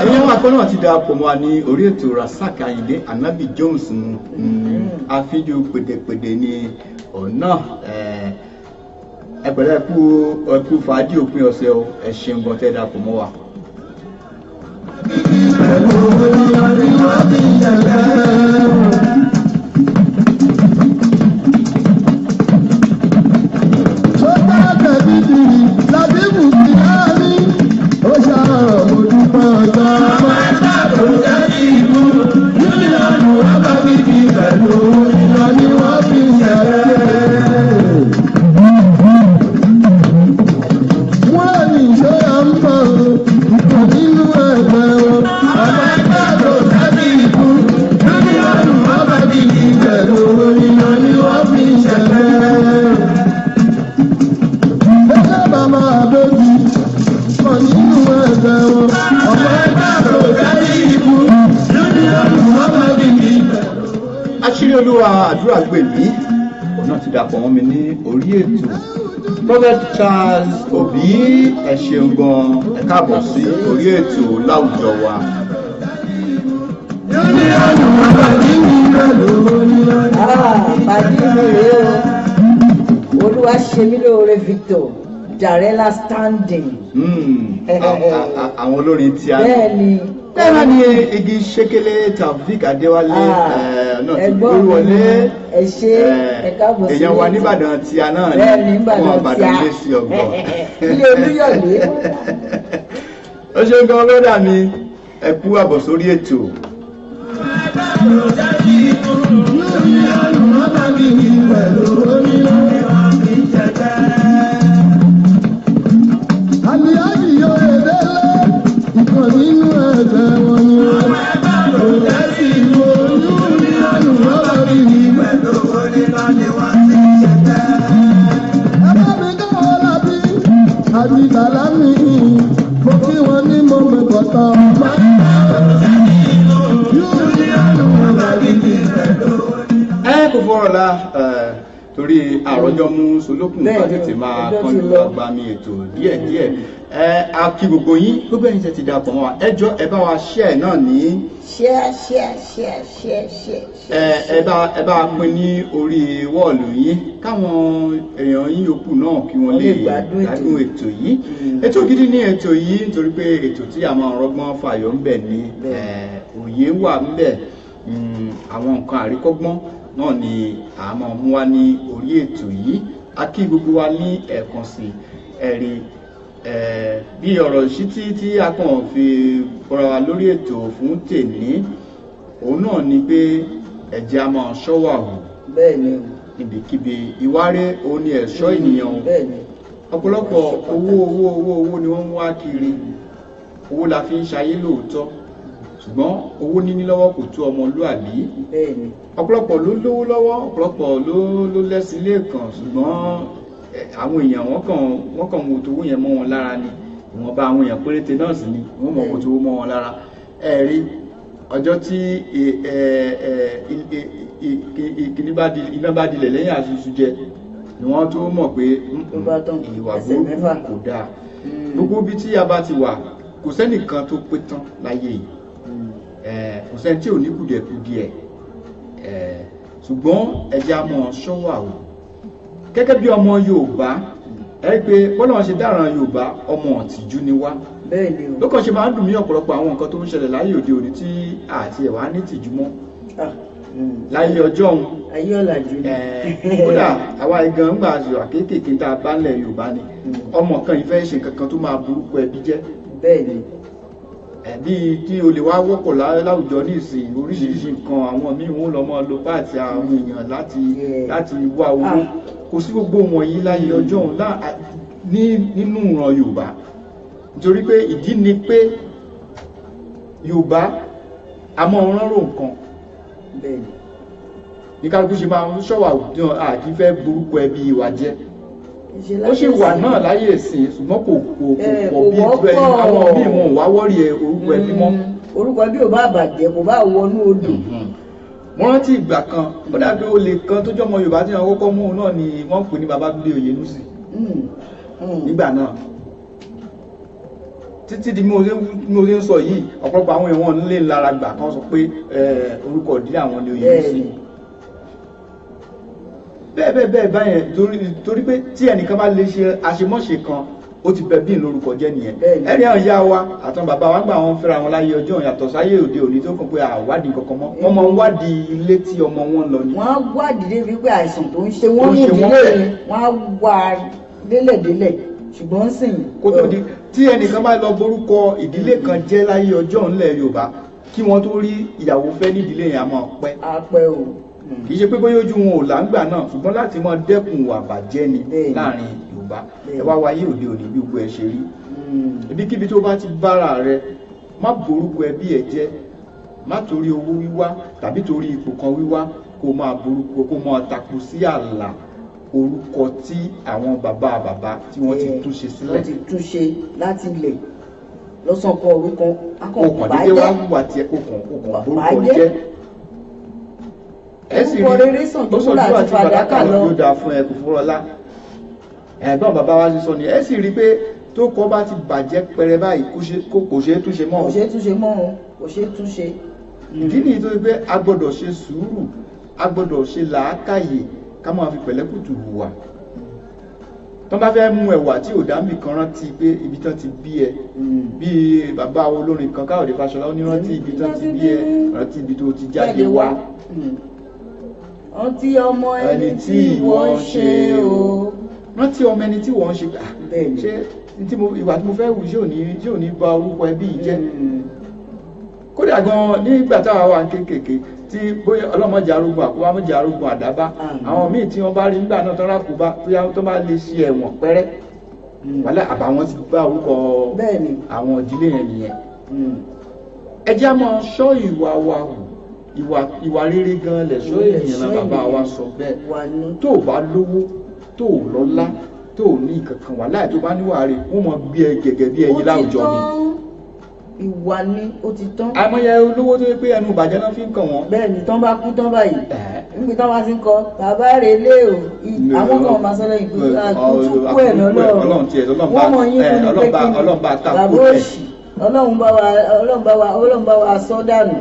Ẹ̀yin wọn akọ́ náà ti darapọ̀ mọ́ wa ní orí ètò. Rasak Ayinde Anabi Jones, àfijù pèdèpèdè ni ọ̀nà. Ẹ pẹ̀lẹ́, ẹkú fàájì òpin ọ̀sẹ̀ o. Ẹ ṣeun gan tẹ́ darapọ̀ mọ́ wa. Pẹ̀lú ìlànà wọ́n fi ṣẹlẹ̀. Làbíbù ti láàrin, ó ṣàrọ̀, mo dúpẹ́ ọjọ́. Ọmọ ẹgbẹ́ kò rẹ́bí ikú. Yúlíọ̀nù mọ́tò kìkì pẹ̀lú onílọ́ ni wọ́n fi ṣẹ̀fẹ̀. Wọ́n ní ṣé à ń bọ̀ ìtàn nínú ẹgbẹ́ wọn. Ọmọ ẹgbẹ́ kò rẹ́bí ikú. Yúlíọ̀nù mọ́tò kìkì pẹ̀lú onílọ́ ni wọ́n fi ṣẹ̀fẹ̀. Ẹgbẹ́ bàbá àbẹ́bí kọ̀ nínú ẹgbẹ́ wọn. Ọmọ ẹgbẹ́ kò rẹ́bí ikú. Yúlíọ̀nù mọ́tò kìkì pẹ̀lú. Àṣírí Olúwa Àdúrà gbèmí, òun náà ti dàpọ̀ mọ́ mi ní orí ètò. Prophet Charles Obi, ẹ ṣeun gan, ẹ káàbọ̀ sí orí ètò láwùjọ wa. Pàdé mi rèé o, Olúwa ṣe mí lóore, Victor Darella standing. Àwọn olórin tí a Bẹ́ẹ̀ ni. Bẹ́ẹ̀ náà ni igi ṣékélé Taofik Adéwálé náà ti Ẹ̀gbọ́n mi, gbórí wọlé. Ẹ ṣé, ẹ káàbọ̀ sí Èèyàn wa ètò. nìbàdàn tí a náà Bẹ́ẹ̀ ni, ní Ìbàdàn ọmọ tí Ìbàdàn a lé sí ọgbọ̀n. Ilé Olúyọ̀lé. Ó ṣe gan lọ́dà mi, ẹ kú àbọ̀ sórí ètò. Àlìyájì yóò délé, ìkan nínú ẹgbẹ́ wọn ni ó. Kò lẹ́sìn ìlú olú lọ́wọ́ bí mi. Ẹ bá mi dáwọ́ lábí, àti bàlámì, mo kí wọn ní mo mẹ́kọ̀tàn ọ̀pá. Ẹ kò fọ́rọ̀ la torí àròjọ mú solókùn bá tètè máa Ọjọ́ ti kánjú lọ. agbami ètò díẹ̀díẹ̀. Ẹ a kí gbogbo yín, gbogbo ẹ̀yin tẹ́ ti darapọ̀ mọ́ wa, ẹ jọ̀ọ́, ẹ bá wa share náà ní Share, share, share, share, share. Ẹ bá pín ní orí wall yín, káwọn èèyàn yín yòókù náà kí wọ́n Wọ́n lè lè gbádùn ètò. gbádùn ètò yìí. Ètò gidi ní ètò yìí, nítorí pé ètò tí a máa rọgbọ́n fàyọ̀ ń bẹ̀ ni. Òye wà ń bẹ̀. Àwọn nǹkan àríkọ́gbọ́n náà ni a máa mú wá ní orí ètò yìí. A kí gbogbo wa ní ẹ̀ẹ̀kan sí ẹ̀rí bí ọ̀rọ̀ ìṣítí tí a kàn fi bọ́ra wa lórí ètò fún tèní, òun náà ni pé ẹ̀jẹ̀ a máa ṣọ́wà hù Bẹ́ẹ̀ ni o. níbikíbi. Ìwáré òun ni ẹ̀ṣọ́ ènìyàn o. Bẹ́ẹ̀ ni. Ọ̀pọ̀lọpọ̀ owó, owó, owó, owó ni wọ́n ń wá kiri. Owó la fi ń ṣayé lóòótọ́, ṣùgbọ́n owó níní lọ́wọ́ kò tó ọmọlúàbí. Bẹ́ẹ̀ ni. Ọ̀pọ̀lọpọ̀ ló lówó lọ́wọ́, ọ̀pọ̀lọpọ̀ ló lẹ́sìn lẹ́ẹ̀kan, ṣùgbọ́n àwọn èèyàn wọ́n kàn wo tówó yẹn mọ́ wọn lára ni. Ìwọ̀nba àwọn èèyàn péréte náà sì ni wọ́n mọ̀ wo tówó mọ́ wọn lára. Ẹ rí ọjọ́ tí ìkíní bá di iná bá dilẹ̀ lẹ́yìn àṣùṣù jẹ ni wọ́n tó mọ̀ pé Ló bá tán, ìwà ẹsẹ̀ burúkú mẹ́fà. kò dáa. Gbogbo ibi tí a bá ti wà, kò sẹ́nìkan tó pé tán láyé yìí. Kò sẹ́ni tí ò ní kùdìẹ̀kudiẹ, ṣùgbọ́n ẹ jẹ́ á mọ̀ ṣọ́wà o gẹ́gẹ́ bí ọmọ Yorùbá. Ẹ rí i pé bọ́lá wọn ṣe dáràn Yorùbá, ọmọ ọ̀tìjú ni wá. Bẹ́ẹ̀ ni o. Lókàn ṣe máa ń dùn mí ọ̀pọ̀lọpọ̀ àwọn nǹkan tó ń ṣẹlẹ̀ láyé òde òní tí àti ẹ̀wà ní tìjú mọ́. Láyé ọjọ́ òun, Ayé ọ̀làjú ni. Kódà àwa igan ńgbà àṣìwà kéékèèké tá a bá ń lẹ̀ Yorùbá ni ọmọ kan yìí fẹ́ ṣe nǹkan kan tó máa burúkú ẹbí jẹ́. Bẹ́ẹ̀ ni. Ẹbí tí o lè wá wọ́pọ̀ láwùjọ ní ìsìn, oríṣiríṣi nǹkan, àwọn míì wọ́n lọ mọ́ lo páàtì àwọn èèyàn láti wá owó. Kò sí gbogbo wọ̀nyí láyé ọjọ́ òun ní nínú ìran Yorùbá, nítorí pé ìdí ni pé Yorùbá a mọ́ ránrò nǹkan. Bẹ́ẹ̀ ni. Ní kálukú ṣe máa ń ṣọ̀wà, àkí fẹ́ burúkú ẹbí wa jẹ́. Ṣe Ó sì láyé wà ìsìn. náà láyé ìsìn, ṣùgbọ́n kò Kò pọ̀ bí wọ́pọ̀. ìlú ẹni. Àwọn míì wọn ò wá wọ́ọ̀rì orúkọ ẹbí mọ́. Orúkọ bí ò bá bàjẹ́, kò bá wọnú odò. Mo rántí ìgbà kan, ó dàbí olè kan tó jọmọ Yorùbá tí wọn kọ́kọ́ mú un náà ni wọ́n pè ní Babátúndé Oyènúsì nígbà náà. Títí di bí mo ṣe ń sọ yìí, ọ̀pọ̀lọpọ̀ àwọn èèyàn nílé lára gbà kan sọ pé orúkọ ìdílé àwọn ni Oyènúsì. Bẹ́ẹ̀ bẹ́ẹ̀ bẹ́ẹ̀ báyẹn, torí pé tí ẹnìkan bá lè ṣe àṣemọ́ṣe kan, ó ti bẹ bí lórúkọ jẹ́ nìyẹn. Ẹ̀rí àwọn ìyá wa àtàwọn bàbá wa gbà wọn fẹ́ra wọn láyé ọjọ́, yàtọ̀ sáyé òde òní tó kàn pé àwádìí kankan mọ́. Wọ́n máa ń wádìí ilé tí ọmọ wọn lọ ni. Wọ́n á wádìí débi pé àìsàn tó ń ṣe wọ́n Tó ń ní ṣe wọ́n ìdílé bẹ́ẹ̀. yẹn, wọ́n á wá délẹ̀délẹ̀, ṣùgbọ́n sìn. Kó tó di tí ẹnìkan bá lọ borúkọ ìdílé kan jẹ́ láyé ọjọ́ ńlẹ̀ Yorùbá, kí wọ́n tó rí ìyàwó fẹ́ nídìílé yẹn, á máa pẹ́. Á pẹ́ o. Kì í ṣe pé bóyá ojú wọn ò láǹgbà náà, ṣùgbọ́n láti máa dẹ́kun ìwà bàjẹ́ ni láàrin Yorùbá. Ẹ wá wáyé òde òní bí gbogbo ẹ ṣe rí. Ibikíbi tó bá ti bára rẹ, má borúkọ ẹbí ẹ jẹ́. Má torí owó wíwá tàbí torí ipò kan wíwá kó máa borúkọ, kó máa takò sí ààlà orúkọ tí àwọn bàbá bàbá tí wọ́n ti túnṣe sílẹ̀. Wọ́n ti túnṣe láti ilẹ̀ lọ́sàn kan orúkọ O kàn déédéé wá wùwà tiẹ̀, o kàn borúkọ Bàjẹ́. jẹ́. Ẹ sì Orúkọ rí rere sàn ju ó sàn wúrà ju àti àti fàdákà fàdákà lọ. lọ. Yóò dáa fún ẹ, kò fúnrọlá ẹ̀gbọ́n bàbá wa ṣe sọ ni. Ẹ sì rí i pé tó kọ́ bá ti bàjẹ́ pẹrẹ báyìí, kò ṣe é túnṣe mọ́. Kò ṣeé túnṣe mọ́ o, kò ṣeé túnṣe. Ìdí nìyí tó fi pé a gbọ́dọ̀ ṣe sùúrù, a gbọ́dọ̀ ṣe làákàyè, ká máa fi pẹ̀lẹ́kùtù hùwà. Tó bá fẹ́ mú ẹwà tí ò dáńbì kan, rántí pé ibi tán ti bí ẹ. Bí bàbá olórin kan, Káyọ̀dé Fáṣọlá, ó ní rántí ibi tán ti bí ẹ, rántí ibi tó ti jáde wá. Rántí ọmọ ẹni tí ìwọ ń ṣe o. Rántí ọmọ ẹni tí wọ́n ń ṣe. Ah, ṣé tí mo ìwà tí mo fẹ́ wù, ṣé ò ní bà orúkọ ẹbí yìí jẹ́? Kódà gan nígbà táwa wà kéékèèké, tí bóyá ọlọ́mọdé arógun àkóbá, mọ́jà arógun àdábá, àwọn míì tí wọ́n bá rí nígbà náà tọ́ra kó bá bóyá tó bá lè ṣe ẹ̀wọ̀n pẹ́rẹ́, wàhálà àbàwọ́n ti bá orúkọ àwọn ìdílé yẹn nìyẹn. Ẹ jẹ́ á máa ṣọ́ ìwà wa hù. Ìwà rere gan lẹ̀ṣọ́ ènìyàn náà, bàbá wa sọ bẹ́ẹ̀. Wà ní. Tó o bá lówó, tó o lọ́lá, tó o ní kankan wà láì, tó bá níwà rẹ̀, wọ́n mọ̀ gbé ẹ gẹ́gẹ́ bí ẹyin láwùjọ ni. Ìwà ni ó ti tán. Àìmọye olówó tó yẹ pé ẹnu ìbàjẹ́ náà fi ń kàn wọ́n. Bẹ́ẹ̀ ni, tán bá kú tán báyìí, níbi tán bá ti ń kọ bàbá rẹ̀ lé o, àwọn kan máa sọ lẹ́yìn pé àkútú kú ẹ̀ lọ́lọ́run. Ọlọ́run tiẹ̀, Ọlọ́run bá wọ́n mọ̀ yín fún mi pé kí ni Ọlọ́run bá ta bàbá kó tẹ̀. òṣì, Ọlọ́run bá wa sọ dànù.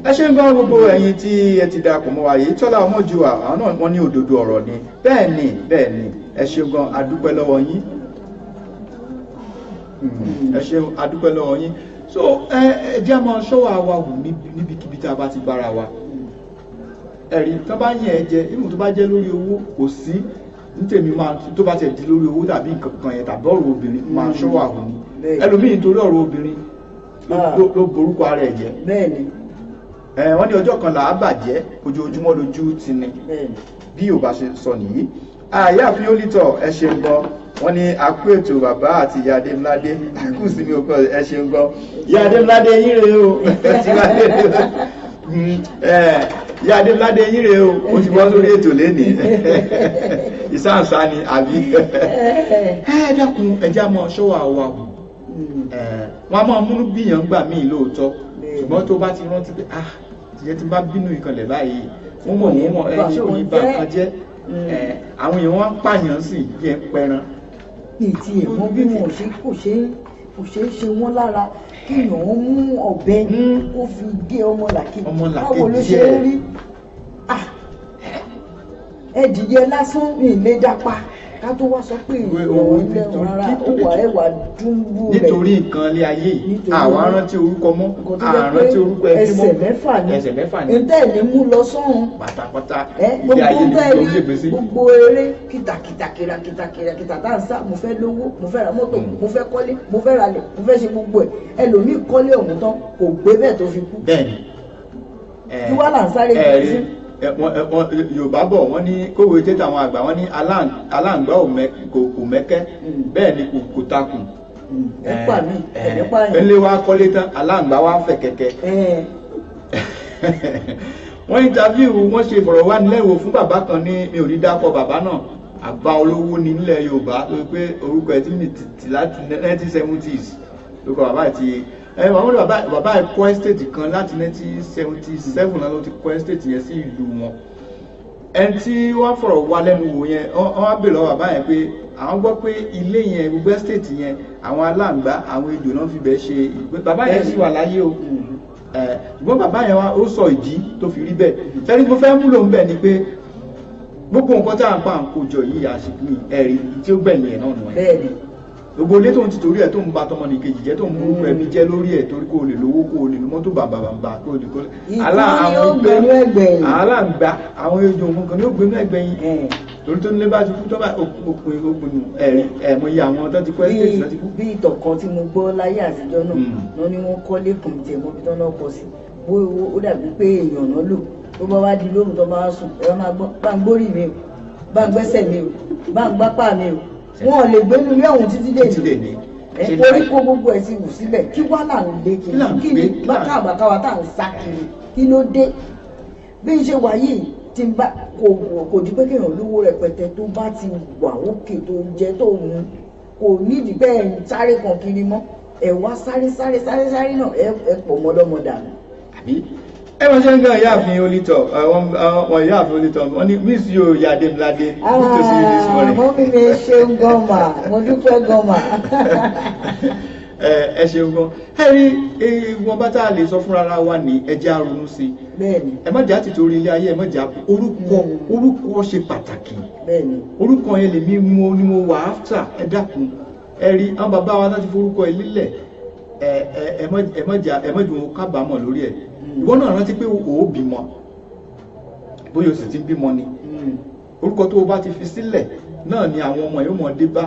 Ẹ ṣe ń gbọ́ gbogbo ẹ̀yin tí ẹ ti darapọ̀ mọ́ wa yìí. Tọ́lá Ọmọjúwà, àwọn náà wọ́n ní òdodo ọ̀rọ̀ ni. Bẹ́ẹ̀ ni, bẹ́ẹ̀ ni. Ẹ ṣeun gan, adúpẹ́ lọ́wọ́ yín. Ẹ ṣeun, adúpẹ́ lọ́wọ́ yín. So ẹ jẹ́ máa ṣọ́wọ́ àwa wù níbikíbi tá a bá ti bára wa. Ẹ̀rí tó bá yẹn ẹ jẹ ìmù, tó bá jẹ́ lórí owó, kò sí ní tèmi máa tó bá tẹ̀ di lórí owó tàbí nǹkan kan yẹn tàbí ọ̀rọ̀ obìnrin, máa ṣọ́wọ́ àwù ni. Ẹlòmíì nítorí ọ̀rọ̀ obìnrin ló borúkọ ara ẹ̀ jẹ́. Ẹ wọ́n ní ọjọ́ kan là á bàjẹ́, ojoojúmọ́ lójú ti ni. Bí ò bá ṣe sọ nìyí. Àyàfin olítọ̀, ẹ ṣeun gan. Wọ́n ní akú ètò, bàbá àti ìyá Adémiládé, akú sí mi ò kọ. Ẹ ṣeun gan, ìyá Adémiládé yín rèé o. Ti wá dé o. Ìyá Adémiládé yín rèé o, ó ti wọ́n sórí ètò lénìí. Ìsáǹsá ni àbí? Ẹ dákun, ẹ já mọ́ ṣọ́wọ́ àwa wù. Wọ́n á máa múnú bíyàn gbà míì lóòótọ́, ṣùgbọ́n tó bá ti rántí pé, ah, tìjẹ́ tí n bá bínú ìkànlẹ̀ báyìí, wọ́n mọ̀ ẹ ṣé ò ní ba nǹkan jẹ́. Àwọn èèyàn wọn ń pààyàn sí bí ẹ ń pẹran. Ní ti ẹ̀ mọ́ bí wọn ò ṣe kò ṣe é ṣe wọ́n lára kéèyàn ó mú ọ̀bẹ kó fi gé ọmọlàkejì. Ọmọlàkejì. Báwo ló ṣe ń rí? Ah, ẹdìyẹ lásán mi lè dápa, ká tó wá sọ pé Ìwé ìwọ̀n owó ilẹ̀ nítorí rárá ó wà ẹwà dúnbù rẹ̀. Nítorí nǹkan ilé ayé yìí, Nítorí àwa owó. rántí orúkọ mọ́, Nǹkan tó jẹ́ pé àrántí orúkọ ẹbí mọ́. Ẹsẹ̀ mẹ́fà ni. Ẹsẹ̀ mẹ́fà ni. Ntẹ́ ní mú lọ sọ́run. Pátápátá. Ẹ Ilé gbogbo ayé ni tẹ́ tó ń rí ṣègbè sí. Gbogbo eré kìtàkìtà kìràkìtà kìràkìtà tá à ń sá, mo fẹ́ lówó, mo fẹ́ ra mọ́tò, mo fẹ́ kọ́lé, mo fẹ́ ralẹ̀, mo fẹ́ ṣe gbogbo ẹ̀. Ẹlòmíì kọ́lé ọ̀hún tán, kò gbé bẹ́ẹ̀ tó fi kú. Bẹ́ẹ̀ni. Kí wá là ń sáré kiri sí? Yorùbá bọ̀, wọ́n ní kówé tètè àwọn àgbà, wọ́n ní aláǹgbá kò mẹ́kẹ́, bẹ́ẹ̀ ni kò takùn. Ẹ pa mí, ẹ̀mí pààyàn. Ẹlẹ́ wa kọ́lé tán, aláǹgbá wa fẹ̀ kẹ̀kẹ́. Wọ́n interview, wọ́n ṣe ìfọ̀rọ̀wánilẹ́wò fún bàbá kan ní, mi ò ní dákọ̀ bàbá náà, àgbà olówó ní nílẹ̀ Yorùbá tó pé orúkọ ẹ̀ tí mi ti láti 1970s lórúkọ bàbá ti ẹ. Wọ́n ní bàbá ẹ̀ kọ́ estate kan láti 1977 náà ló ti kọ́ estate yẹn sí ìlú wọn. Ẹni tí wọ́n fọ̀rọ̀ wá lẹ́nu wò yẹn, wọ́n wá bèèrè lọ́wọ́ bàbá yẹn pé àwọn gbọ́ pé ilé yẹn, gbogbo estate yẹn, àwọn aláǹgbá, àwọn ejò náà fi bẹ́ẹ̀ ṣe ìgbé. Bàbá yẹn sì wà láyé o. Ṣùgbọ́n bàbá yẹn wá ó sọ ìdí tó fi rí bẹ́ẹ̀. Sẹ́ni mo fẹ́ múlò ń bẹ̀ ni pé gbogbo nǹkan tá à ń pa à ń kójọ yìí, àṣìkò ẹ̀rí tí ó gbẹ̀yìn ẹ̀ náà nù ẹ̀. Gbogbo ilé tó ń ti torí ẹ̀ tó ń ba tọmọnìkejì jẹ́, tó ń mú ẹbí jẹ́ lórí ẹ̀, torí kó o lè lówó, kó o lè lo mọ́tò bàbàbàbà, kó o lè kó Ìtàn ni ó gbẹ̀nú ẹgbẹ̀yìn. Aláǹgbá, àwọn ejò nǹkan ni ó gbẹ̀nú ẹgbẹ̀yìn, torí tó nílé bá ti kú tó bá òpin òpin ẹ̀rí ẹ̀mọ iye àwọn tó ti kọ́ estate tó ti kú. Bí ìtàn kan tí mo gbọ́ láyé àtijọ́ náà, náà ni wọ́n kọ́lé kan tiẹ̀ mọ́bi tán náà kọ sí bó ó dàbí pé èèyàn náà lò tó bá wá di lóru, tó bá wá sùn, ẹ wá máa gbọ́, bá ń gbórí mi o, bá ń gbẹ́sẹ̀ mi o, bá ń gbápá mi o. Wọn ò lè gbénu ilé ọ̀hún títí dé. Títí dè ní. Ẹ koríko gbogbo ẹ ti wù síbẹ̀. Kí wá là ń lé kiri? Kí là ń Kí gbé? ni Kí là ń- bákàbàkàwà tá à ń sá kiri? Kí ló dé? Bí n ṣe wà yìí, tí n bá kò ju pé kéèyàn lówó rẹpẹtẹ, tó bá ti wà òkè, tó jẹ tó mú, kò nídìí bẹ́ẹ̀ ń sáré kan kiri mọ́. Ẹ wá sáré sáré sáré sáré náà, ẹ pọ̀ mọ́ lọ́mọ dànù. Àbí ẹ wọ́n ṣe ń gan. Ìyáàfin Olítọ̀, wọ́n ìyáàfin Olítọ̀, wọ́n ní miss you, ìyá Adémiládé, good to see you this morning. Mummy mi, ṣeun gan mà, mo dúpẹ́ gan mà. Ẹ ṣeun gan. Ẹ rí wọn bá tá a lè sọ fúnra ra wa ní ẹ jẹ́ á ronú sí i. Ẹ má jẹ́ àtìtorí ilé ayé, ẹ má jẹ́ orúkọ ṣe pàtàkì. Orúkọ yẹn lèmi mú ni mo wà áfítà. Ẹ dákun, ẹ rí àwọn bàbá wa láti forúkọ ẹ lílẹ̀. Ẹ má jẹ́ wọn kábàámọ̀ lórí ẹ̀. Ìwọ náà rántí pé o ò bímọ, bóyá o sì ti bímọ ni. Orúkọ tó o bá ti fi sílẹ̀ náà ni àwọn ọmọ yóò mọ̀ dé bá.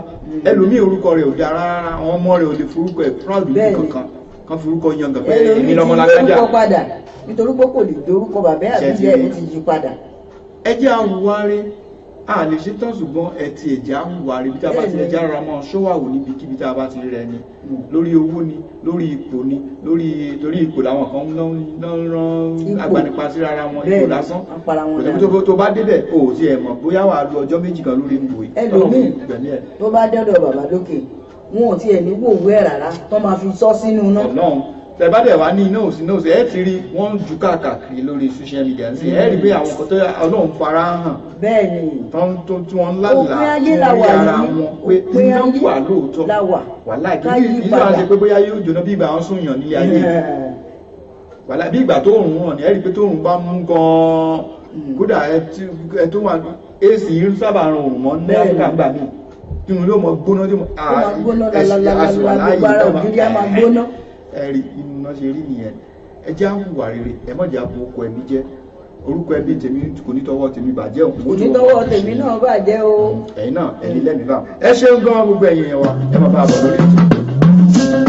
Ẹlòmíì orúkọ rẹ̀ ò dáa rárá, àwọn ọmọ rẹ̀ ò lè forúkọ ẹ̀ proud níbi kankan kan forúkọ yangàn pé èmi lọmọ lágbájá. Ẹlòmíì ti padà nítorí pé kò lè dorúkọ bàbá àbí ìyá ẹ̀ ti yí padà. Ẹ jẹ́ àwùwárí, a lè ṣe tán, ṣùgbọ́n ẹ ti ẹ̀jẹ̀ àwùwárí bí tá a bá ti ẹ̀jẹ̀ ara máa ṣọ́wàwò níbikíbi tá a bá ti rẹ̀ ni. Lórí owó ni, lórí ipò ni, lórí torí ipò làwọn kan ń rán agbanipa sí rárá wọn, ipò lásán. Kò tó bá débẹ̀ o ò tiẹ̀ mọ̀ bóyá wàá lu ọjọ́ méjì kan lórí ipò yìí. Ẹlòmíì tó bá dọ́dọ̀ bàbá lókè wọn ò tiẹ̀ ní wòwú ẹ̀ rárá tó máa fi sọ sínú iná. Ọlọ́run tẹ bá dẹ̀ wá ní iná òsì náà òsì, ẹ ti rí wọ́n ń ju káàkiri lórí social media sí, ẹ rí pé àwọn kan tó Ọlọ́run fara hàn. Bẹ́ẹ̀ni. Tó tí wọ́n ń lálàá tí wọ́n rí ara wọn pé iná wà lóòótọ́. Wàhálà kì í sáà ṣe pé bóyá yóò jóná bí ìgbà wọn sún yàn nílé ayé. Wàhálà bí ìgbà tó rùn ràn ní, ẹ rí pé tó rùn bá mú gan-an. Kódà ẹ tó wà AC yìí sábà rùn òrùn mọ́ ní Áfíríkà gbà míì. Tí wọn yóò mọ gbóná tí wọn ẹ̀rí iná ṣe rí nìyẹn. Ẹ jẹ́ àhùwà rere, ẹ má jẹ́ àbò orúkọ ẹbí jẹ́. Orúkọ ẹbí tèmi kò ní tọwọ́ tèmi bàjẹ́ òun. Kò ní tọwọ́ tèmi náà bàjẹ́ o. Ẹ̀yin náà ẹ̀yin lẹ́mìí bá. Ẹ ṣeun gan gbogbo ẹ̀yin yẹn wa, ẹ má bá a bọ̀ lórí ètò.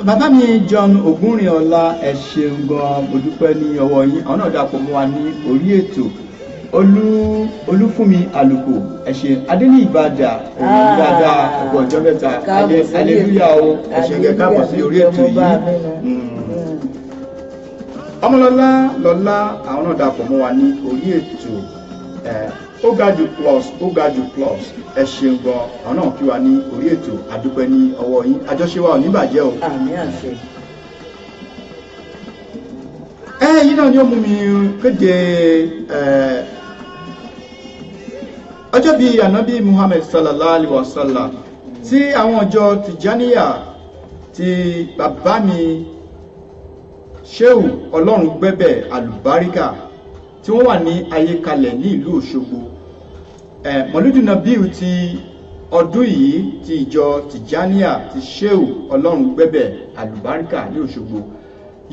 Bàbá mi John Ògúnrìnọlá, ẹ ṣeun gan, mo dúpẹ́ ní ọwọ́ yín. Àwọn náà dàpọ̀ mọ́ wa ní orí ètò. Olúfúnmi Àlùkò, ẹ ṣe. Adéní Ìbàdà, òun dáadáa, ọ̀pọ̀ ọjọ́ mẹ́ta, aleluya o, ẹ ṣe gẹ káàbọ̀ sí orí ètò yìí. Ọmọlọ́lá Lọ́lá, àwọn náà dàpọ̀ mọ́ wa ní orí ètò. Ogaju plus, Ogaju plus, ẹ ṣeun gan, àwọn náà kí wa ní orí ètò, àdúpẹ́ ní ọwọ́ yín, àjọṣe wa ò ní bàjẹ́ o. Àmín àṣẹ. Ẹ yìí náà ni ó mú mi kéde ọjọ́ bíi ànábì Muhammad sallallahu alayhi wa sallam tí àwọn ọjọ́ Tìjàníyà ti bàbá mi Shehu Ọlọ́run gbẹ́bẹ̀ àlùbáríkà tí wọ́n wà ní ayékalẹ̀ ní ìlú Òṣogbo. Mọ̀lúdì Nàbíù ti ọdún yìí ti ìjọ Tìjàníyà ti Shehu Ọlọ́run gbẹ́bẹ̀ àlùbáríkà ní Òṣogbo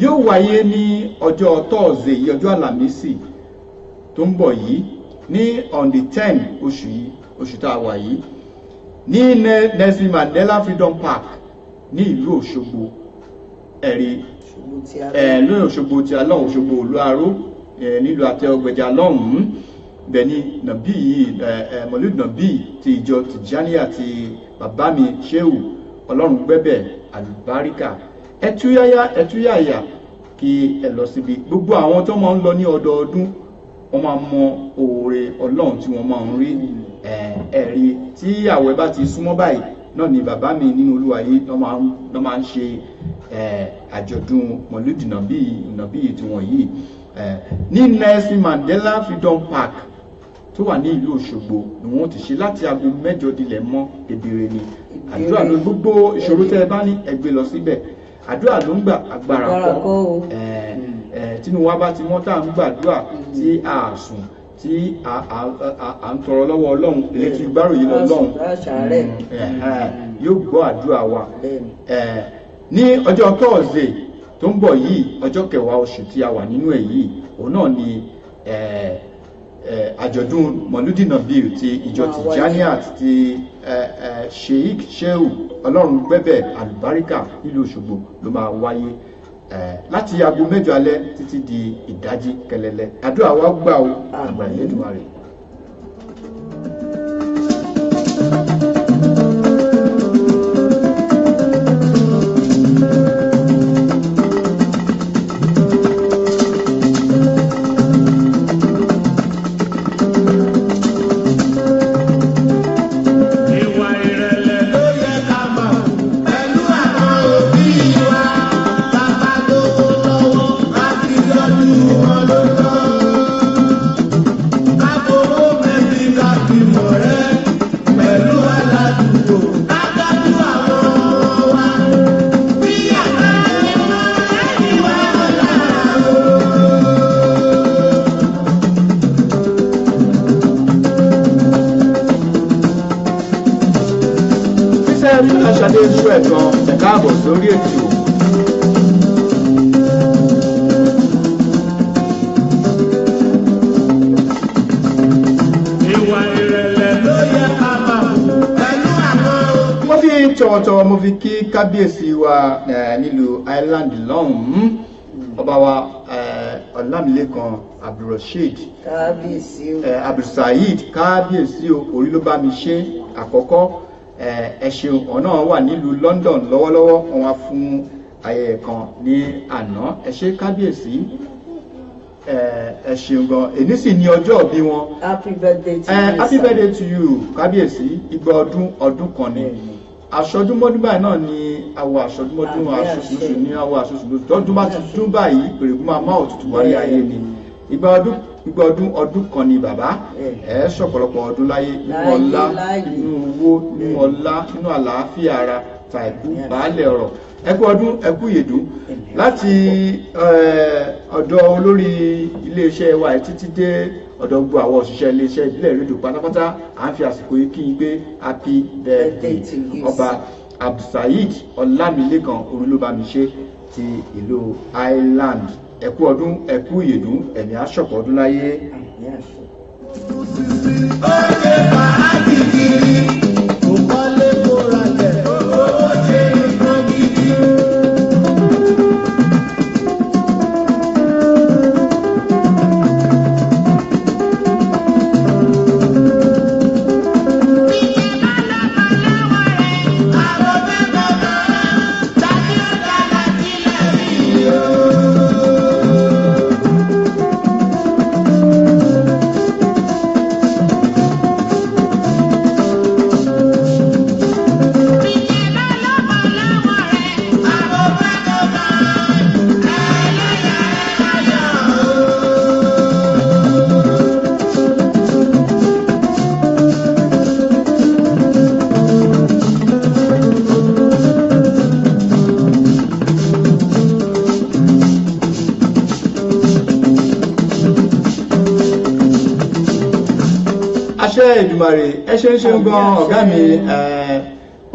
yóò wáyé ní ọjọ́ tọ́ọ̀sì yìí, ọjọ́ Àlàmísì tó ń bọ̀ yìí ní on the 10 oṣù yìí, oṣù tá a wà yìí, ní Nelson Mandela Freedom Park ní ìlú Òṣogbo. Ẹ̀rí lóyún Òṣogbo ti alọ́hùn, Òṣogbo òlu aró nílùú Àtẹ̀ọ̀gbẹ̀jà lọ́hùn-ún. Bẹ́ẹ̀ ni nàbí yìí, mọ̀lúdì nàbí ti ìjọ Tìjàníyà ti bàbá mi Shehu Ọlọ́run gbẹ́bẹ̀ àlùbáríkà. Ẹtúyáyá ẹtúyàyà kí ẹ lọ síbi gbogbo àwọn tó máa ń lọ ní ọdọọdún, wọ́n máa mọ oore Ọlọ́run tí wọ́n máa ń rí. Ẹ̀rí tí àwẹ̀ bá ti súnmọ́ báyìí náà ni bàbá mi nínú Olúwa yìí lọ́ máa ń ṣe àjọ̀dún mọ̀lúdì nàbí tiwọn yìí ní Nelson Mandela Freedom Park tó wà ní ìlú Òṣogbo ni wọ́n ti ṣe láti aago 8 dilẹ̀ mọ́ kedere ni. Àdúrà ló gbogbo ìṣòro tẹ́ ẹ bá ní ẹ gbé lọ síbẹ̀. Àdúrà ló ń gbà, agbára Agbára kọ́. kọ́ o. Tínú wa bá ti mọ́ tá à ń gbàdúrà, tí a sùn, tí à ń tọrọ lọ́wọ́ Ọlọ́run, elétí gbáròyé lọ́lọ́run, Bá ṣàárẹ̀. Yóò gbọ́ àdúrà wa. Bẹ́ẹ̀ni. Ní ọjọ́ Thursday tó ń bọ̀ yìí, ọjọ́ 10 oṣù tí a wà nínú ẹ̀ yìí, òun náà ni àjọ̀dún Mọ̀lúdì Nàbíù ti ìjọ Máa wáyé. Tijaniat ti Sheikh Shehu Ọlọ́run Gbẹ́bẹ̀ Àlùbáríkà nílùú Òṣogbo ló máa wáyé láti aago 8 alẹ́ títí di ìdájí kẹlẹlẹ. Àdúrà wa gbà o, àgbà Elédùmarè. Ìwà ìrẹ̀lẹ̀ ló yẹ ká mọ̀ pẹ̀lú àwọn òbí wa. Bàbá lówó lọ́wọ́, ká fi lọ́dún wọn ló tọ́. Ká fowó mẹ́bí, ká fi mọ̀rẹ́ pẹ̀lú aládùúgbò. Ká tọ́jú àwọn ọmọ wa. Bí àgbà ṣe mọ́ lẹ́yìn wa ọ̀la o. Fíṣẹ́ Fọláṣadé sú ẹ̀kan, ẹ káàbọ̀ sórí ètò. Ìwà ìrẹ̀lẹ̀ ló yẹ ká mọ̀ pẹ̀lú àwọn òbí. Mo fi tọ̀wọ̀tọ̀wọ̀ mo fi kí kábíyèsí wa nílùú Ireland lọ́hùn-ún, ọba wa Ọlámilékan Abdulrasheed. Kábíyèsí o. Abdulsaheed, kábíyèsí o, orí ló bá mi ṣe àkọ́kọ́. Ẹ ṣeun. Ọ̀nà wà nílùú London lọ́wọ́lọ́wọ́, wọn wá fún ayẹyẹ kan ní àná. Ẹ ṣé kábíyèsí, ẹ ṣeun gan. Èní sì ní ọjọ́ ìbí wọn. Happy birthday to you, Happy sir. birthday to you, kábíyèsí. Igba ọdún ọdún kan ni. Bẹ́ẹ̀ni. Aṣọdúnmọ́dún báyìí náà ni àwọ̀ aṣọdúnmọ́dún, Àmín, aṣoṣooṣù àṣẹ. ní àwọ̀ aṣoṣooṣù. Tọ́dún bá ti dún báyìí, pèrègùn máa má òtútù wálé ayé ni. Igba ọdún, igba ọdún ọdún kan ni bàbá. Bẹ́ẹ̀ni. Ẹ ṣọ̀pọ̀lọpọ̀ ọdún láyé, nínú Láyé, ọlá, láyé. nínú owó, nínú ọlá, nínú àlàáfíà ara, tàìkú Àmín, àṣẹ. baálẹ̀ ọ̀rọ̀. Ẹ kú ọdún, ẹ kú ìyèdún. Àmín. Láti ọ̀dọ̀ olórí iléeṣẹ́ wa yìí títí dé ọ̀dọ̀ gbogbo àwọn òṣìṣẹ́ iléeṣẹ́ ìbílẹ̀ rédíò pátápátá, à ń fi àsìkò yìí kí n pé happy birthday, Birthday to you, ọba sir. Abdulsaheed Ọlámilékan Orúlóbámiṣe ti ìlú Ireland. Ẹ kú ọdún, ẹ kú ìyèdún, ẹ̀mí aṣọ̀pọ̀ ọdún láyé. Àmín, àṣẹ. Ó ṣe fàájì kiri, kò kọ́lé kó ralẹ̀, owó ṣe nǹkan gidi. Àwọn mẹ́ta kan, tàbí ọ̀dà láti lẹ́rìí o. Àṣẹ Èdùmàrè. Ẹ ṣe ń ṣeun gan, ọ̀gá mi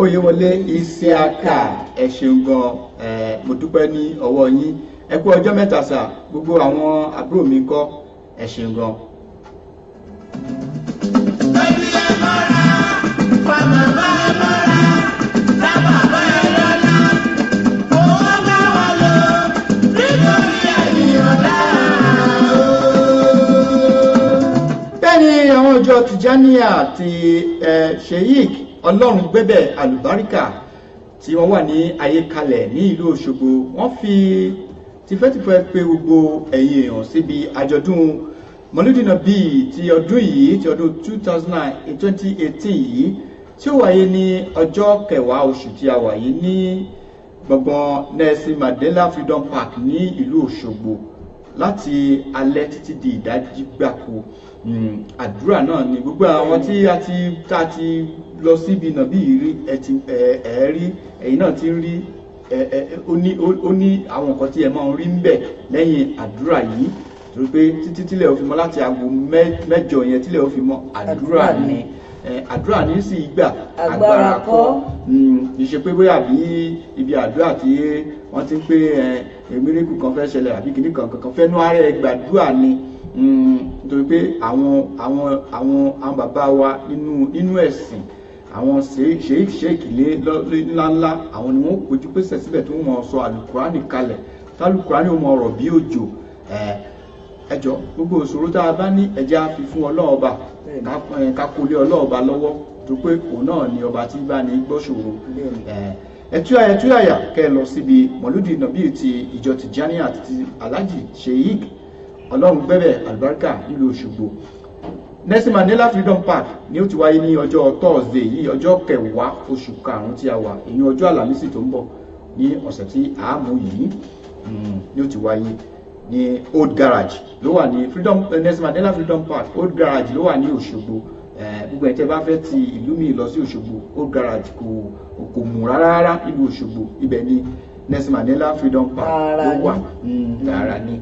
Oyèwọlé Isiaka, ẹ ṣeun gan, mo dúpẹ́ ní ọwọ́ yín. Ẹ kú ọjọ́ mẹ́ta sà, gbogbo àwọn àbúrò mi kọ́, ẹ ṣeun gan. Ẹbí ẹ mọ́ra, fa màmá ẹ mọ́ra, dá bàbá ẹ lọ́lá. Owó bá wà lọ, nítorí ẹ̀yìn ọ̀la o. Bẹ́ẹ̀ ni àwọn ìjọ Tijaniya ti Sheikh Ọlọ́run Gbẹ́bẹ̀ Àlùbáríkà tí wọ́n wà ní Ayékalẹ̀ ní ìlú Òṣogbo, wọ́n fi tìfẹ́tìfẹ́ pé gbogbo ẹ̀yin èèyàn síbi àjọ̀dún Mọ̀lúdì Nàbí ti ọdún yìí, ti ọdún 2018 yìí, tí ó wáyé ní ọjọ́ 10 oṣù tí a wà yìí ní gbọ̀ngàn Nelson Mandela Freedom Park ní ìlú Òṣogbo láti alẹ́ títí di ìdájí gbáko. Àdúrà náà ni gbogbo àwọn tí a ti tá a ti lọ síbi nàbí yìí rí, ẹ ti ẹ ẹ rí, ẹ̀yin náà ti ń rí. Ó ní àwọn nǹkan tí ẹ máa ń rí ń bẹ̀ lẹ́yìn àdúrà yìí, torí pé títí tílẹ̀ ó fi mọ́ láti aago 8 yẹn tílẹ̀ ó fi mọ́, àdúrà ni. Àdúrà ní sì gbà, agbára kọ́. Kì í ṣe pé bóyá bí ibi àdúrà tí wọ́n ti ń pé mírèkù kan fẹ́ ṣẹlẹ̀ àbí kìnnì kan kankan fẹ́nu ara ẹ gbàdúrà ni. Nítorí pé àwọn bàbá wa nínú ẹ̀sìn, àwọn ṣèkì ńláńlá, àwọn ni wọ́n péjú pèsè síbẹ̀ tó wọ́n sọ àlùkùránì kalẹ̀, tálùkùránì ó mọ ọ̀rọ̀ bí òjò. Ẹjọ́ gbogbo ìṣòro tá a bá ní, ẹjẹ́ á fi fún Ọlọ́ọ̀ba, ká kó lé Ọlọ́ọ̀ba lọ́wọ́, tó pé òun náà ni ọba tí bá ní gbọ́ṣòro. Ẹtúyàyà kẹ́ ẹ lọ síbi mọ̀lúdì nàbí ti ìjọ Tìjàníyà àti ti Alhaji Sheikh Ọlọ́run gbẹ́bẹ̀ àlùbáríkà nílùú Òṣogbo. Nelson Mandela Freedom Park ni ó ti wáyé ní ọjọ́ Thursday yìí, ọjọ́ 10 oṣù 5 tí a wà, ìyẹn ọjọ́ Àlàmísì tó ń bọ̀ ní ọ̀sẹ̀ tí a mú yìí, ni ó ti wáyé ní Old Garage ló wà ní Freedom Nelson Mandela Freedom Park, Old Garage ló wà ní Òṣogbo. Gbogbo ẹ̀ tẹ́ bá fẹ́ ti ìlú mi lọ sí Òṣogbo, Old Garage kò mú rárá rárá nílùú Òṣogbo, ibẹ̀ ni Nelson Mandela Freedom Park ló wà. Tààrà ni.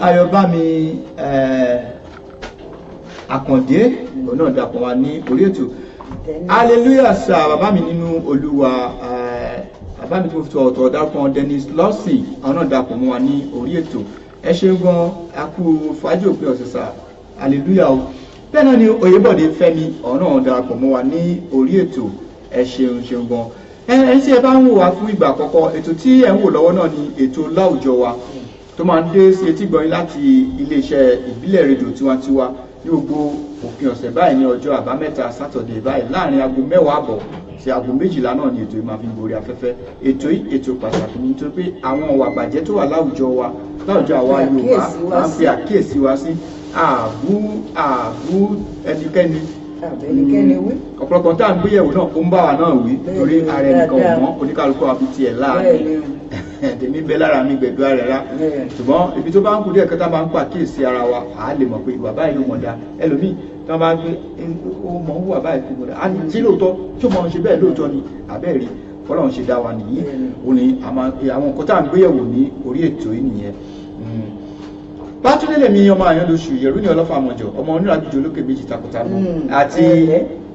Ayọ̀bámi Àkàndé òun náà dàpọ̀ wá ní orí ètò. Hallelujah sir, bàbá mi nínú Olúwa, bàbá mi tó fi ọ̀tọ̀ dárúkọ Dennis Lawson, àwọn náà dàpọ̀ mọ́ wa ní orí ètò. Ẹ ṣeun gan, a kú fàájì òpin ọ̀sẹ̀ sir, hallelujah o. Bẹ́ẹ̀ náà ni Oyèbọ̀dé Fẹ́mi, òun náà darapọ̀ mọ́ wa ní orí ètò. Ẹ ṣeun ṣeun gan. Ẹ tí ẹ bá ń wò wá fún ìgbà àkọ́kọ́, ètò tí ẹ ń wò lọ́wọ́ náà ni ètò láwùjọ wa tó máa ń dé sí etí gbọ̀nyìn láti iléeṣẹ́ ìbílẹ̀ rédíò tiwantiwa ní gbogbo òpin ọ̀sẹ̀ báyìí ní ọjọ́ àbámẹ́ta sátọ̀dẹ̀ báyìí láàrin aago 10:30 sí aago 12 náà ni ètò yìí máa fi gorí afẹ́fẹ́. Ètò yìí ètò pàtàkì ni, nítorí pé àwọn ọ̀wà àbàjẹ́ tó wà láwùjọ wa, láwùjọ àwa Yorùbá, máa ń pe àkíyèsí wa sí àbú ẹnikẹ́ni. Ọ̀pọ̀lọpọ̀ tá à ń gbéyẹ̀wò náà ó ń bá wa náà wí, torí ara ẹnìkan ò mọ́, oníkálukú àfi tiẹ̀ láàrin tèmi bẹ lára mi gbẹ̀dú ara rà. Ṣùgbọ́n ibi tó bá ń kú díẹ̀ kẹta máa ń pàkíyèsí ara wa, à á lè mọ̀ pé ìwà báyìí ló mọ̀ dá. Ẹlòmíì tí wọ́n bá ń gbé ó mọ̀ ń wà báyìí kú mọ̀ dá, á ní tí lóòótọ́ tí ó mọ̀ ń ṣe bẹ́ẹ̀ lóòótọ́ ni àbẹ́ẹ̀rí Ọlọ́run ṣe dá wa nìyí. Ó ní àwọn nǹkan tá à ń gbéyẹ̀wò ní orí ètò yìí nìyẹn. Bátúndé lèmi ọmọ Àyànlóṣù Yẹ̀rú ní ọlọ́fà àmọ̀jọ ọmọ oníràgbìjọ olókè méjì takọtabo àti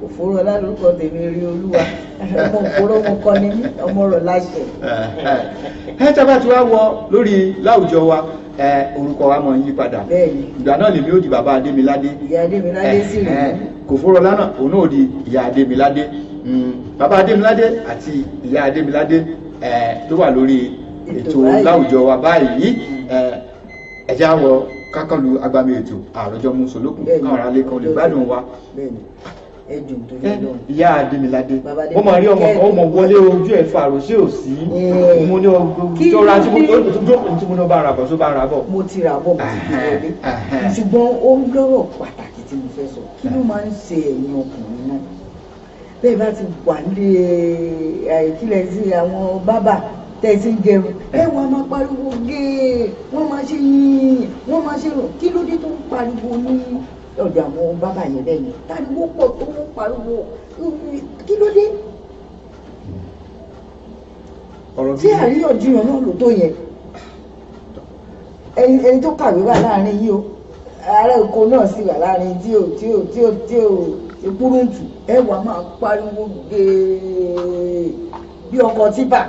Òfòrò lórúkọ tèmi rí Olúwa, ọmọ òfòrò mo kọ ni mí, ọmọ rọ láṣẹ. Ẹ tábà tí wàá wọ lórí láwùjọ wa, orúkọ wa máa ń yí padà. Ìgbà náà lèmi ó di bàbá Adémiládé, ìyá Adémiládé sì rèé. Kòfòrò lánàá òun náà ó di ìyá Adémiládé. Bàbá Adémiládé àti ìyá Adémiládé tó wà lórí ètò láwùjọ wa báyìí. Ẹ já wọ kákànlù agbami ètò àròjọ musolókun káwọn aráalé kan lè gbádùn wa. Ìyá Adémiládé, wọ́n máa rí ọmọ ọmọ wọlé ojú ẹ̀ fàrò sí òsì. Mo ní tó ra tí mo ní bá ra bọ̀ tó bá ra bọ̀. Mo ti rà bọ̀, mo ti fi wọlé, ṣùgbọ́n ó ń lọ́rọ̀ pàtàkì tí tí mo fẹ́ sọ. Kí ló máa ń ṣe ẹ̀yin ọkùnrin náà bẹ́ẹ̀ bá ti wà nílé àìkílẹ̀ sí àwọn bábà tẹ́ ẹ ti ń gẹrun, ẹ wàá máa pariwo gèè, wọ́n máa ṣe yìn, wọ́n máa ṣe rò. Kí ló dé tó ń pariwo ní ọ̀dọ̀ àwọn bábà yẹn bẹ́ẹ̀ yẹn? Pariwo pọ̀ tó ń pariwo, kí ló dé? Ọ̀rọ̀ tí àríyànjiyàn náà ló tó yẹn. Ẹni tó kàwé wà láàrin yìí o, ará oko náà sì wà láàrin tí ò tí ò tí ò tí ò ìkúrúǹtù. Ẹ wàá máa pariwo gèè bí ọkọ̀ típà.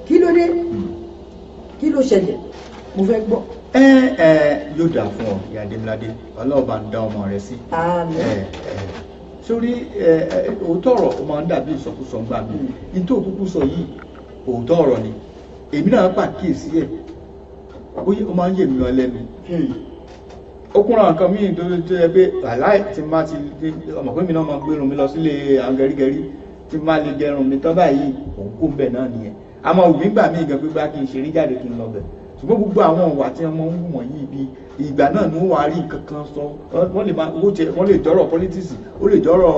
Kí ló dé? Kí ló ṣẹlẹ̀? Mo fẹ́ gbọ́. Ẹ ẹ, yóò dà fún ọ, ìyá Adémiládé. Ọlọ́ọ̀bá ń dá ọmọ rẹ sí. Àmín. Ẹ ẹ, sórí ẹ ẹ, òótọ́ ọ̀rọ̀ ó máa ń dàbí ìsọkúsọ ń gbà mí. Ní tó kúkú sọ yìí, òótọ́ ọ̀rọ̀ ni. Èmi náà pàkíyèsí ẹ̀, ó máa ń yè mí lọ lẹ́nu. Ó kúnra nǹkan míì tó yẹ pé aláì tí má ti ọmọ pé mi náà máa gbérun mi lọ sílé àwọn gẹrígẹrí, tí má lè gẹrun mi tán báyìí, òun kó ń bẹ̀ náà nìyẹn. Àmọ́ òmí gbà mí gan pé bá kí n ṣeré jáde kí n lọ bẹ̀, ṣùgbọ́n gbogbo àwọn ìwà tí wọ́n ń wù wọ̀nyí, ibi ìgbà náà ni wọ́n wá rí nǹkan kan sọ. Wọ́n lè máa owó tiẹ̀, wọ́n lè jọ́rọ̀ politics, ó lè jọ́rọ̀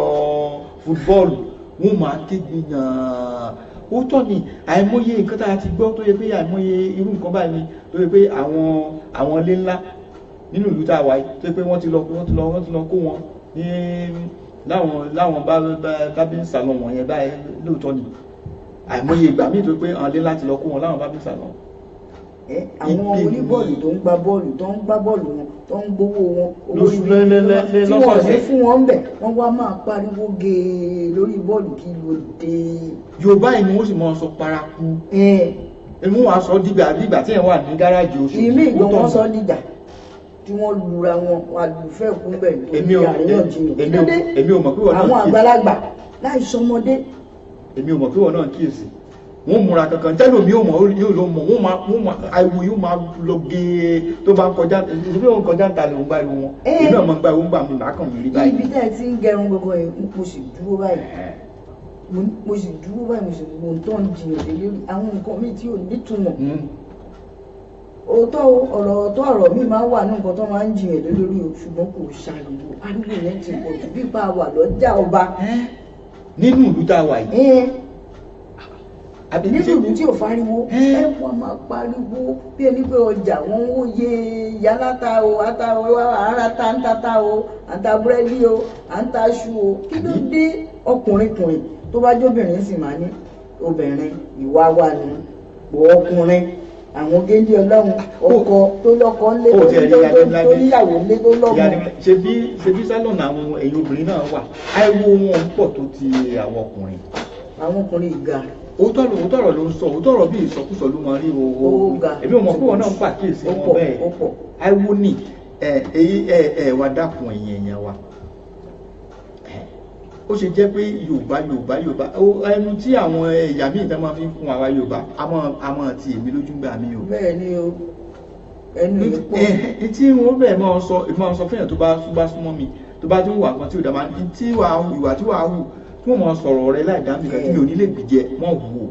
football, wọ́n máa kéde yàn. Ó tọ́ ni, àìmọye nǹkan tá a ti gbọ́ tó yẹ pé àìmọye irú nǹkan báyìí ni tó yẹ pé àwọn ilé ńlá nínú ìlú tá a wáyé tó yẹ pé wọ́n ti lọ kó wọn ní láwọn barbing salon wọ̀nyẹn báyìí. Lóòótọ́ ni, àìmọye ìgbà míì tó pé àwọn ilé láti lọ kó wọn láwọn barbing salon. Ẹ àwọn oníbọ́ọ̀lù tó ń gbá bọ́ọ̀lù, tó ń gbá bọ́ọ̀lù wọn, tó ń gbowó wọn owó Lóṣù ibi tí wọ́n ní lọ́sọ̀ọ̀sẹ̀. fún wọn bẹ̀, wọ́n wá máa pariwo gèè lórí bọ́ọ̀lù. Kí ló dé? Yorùbá yìí ni wọ́n sì máa sọ paraku. Èmi wàá sọ dìgbà tí ẹ̀ wà ní gáràjì oṣù. Ìmí ìgbọ́n wọn sọ dìjà tí wọ́n lura wọn àlùfẹ́ kún bẹ̀ tó Èmi ò di àríyànjiyàn. Kí èmi ló ò dé? Èmi ò mọ̀ pé wọ́n náà Àwọn kíyèsí. àgbàlagbà láì sọmọdé. Èmi ò mọ̀ pé wọ́n náà kíyèsí. Wọ́n múra kankan tẹ́lẹ̀ mi ò mọ̀, yóò lọ mọ̀. Wọ́n máa ariwo yóò máa lọ gèè tó bá ń kọjá, ìdílé wọn kọjá ń ta lè ń gbá ariwo wọn. Èmi náà mọ̀ ń gbá ariwo ń gbà mí, màá kàn mí rí báyìí. Ibi tẹ́ ẹ ti ń gẹrun gbogbo yẹn, mo sì dúró báyìí, mo sì dúró báyìí, mo sì mo ń tọ́ ń jiyàn lé lórí àwọn nǹkan míì tí ò nítumọ̀. Òótọ́ o, ọ̀rọ̀ òótọ́ ọ̀rọ̀ míì máa ń wà ní nǹkan tó máa ń jiyàn lé lórí o, ṣùgbọ́n kò ṣàriwo. Ariwo yẹn ti pọ̀ jù, bí ipa wà lọ́jà ọba. Nínú ìlú tá a wà yìí. Àbí Nínú ìlú tí ò fariwo, ẹ wọ́n máa pariwo bí ẹni pé ọjà wọn ń wòye yálàta o, ata o, ara ta ń tata o, à ń ta búrẹ́dì o, à ń ta aṣu o. Kí ló dé? Ọkùnrin kùnrin tó bá jóbìnrin sì máa ní obìnrin ìwà wà ní pọ̀ ọkùnrin, àwọn géńdé ọlọ́run, ọkọ tó lọ́kọ ńlé, Ó tiẹ̀ rí Adémiládé. tó níyàwó ńlé, tó Ìyá lọ́mọ. Adémiládé, ṣebí salon àwọn ẹ̀yin obìnrin náà wà, ariwo wọn ń pọ̀ tó ti àwọn ọkùnrin. Àwọn ọkùnrin ìga. Òótọ́ ọ̀rọ̀ ló ń sọ, òótọ́ ọ̀rọ̀ bí ìsọkúsọ ló máa rí o. Ó ga. Èmi ò mọ̀ pé wọn náà ń pàkíyèsí Ó wọn pọ̀, bẹ́ẹ̀. ó pọ̀. Ariwo ni ẹ èyí ẹ ẹ wá dákun, ẹ̀yin èèyàn wa. Ó ṣe jẹ́ pé Yorùbá, Yorùbá, Yorùbá, ẹnu tí àwọn ẹ̀yà míì tán máa fi ń fún àwa Yorùbá, a máa ti èmi lójú gbà mí o. Bẹ́ẹ̀ ni o, ẹnu yìí pọ̀. Ẹ tí wọ́n bẹ̀ máa sọ fún èèyàn tó bá súnmọ́ mi, tó bá tún wà kan tí ò dá máa ní tí wàá hù, ìwà tí wàá hù, tí wọ́n máa sọ̀rọ̀ rẹ láì dá mi kan tí mi ò ní lè gbìjẹ wọ́n wù ó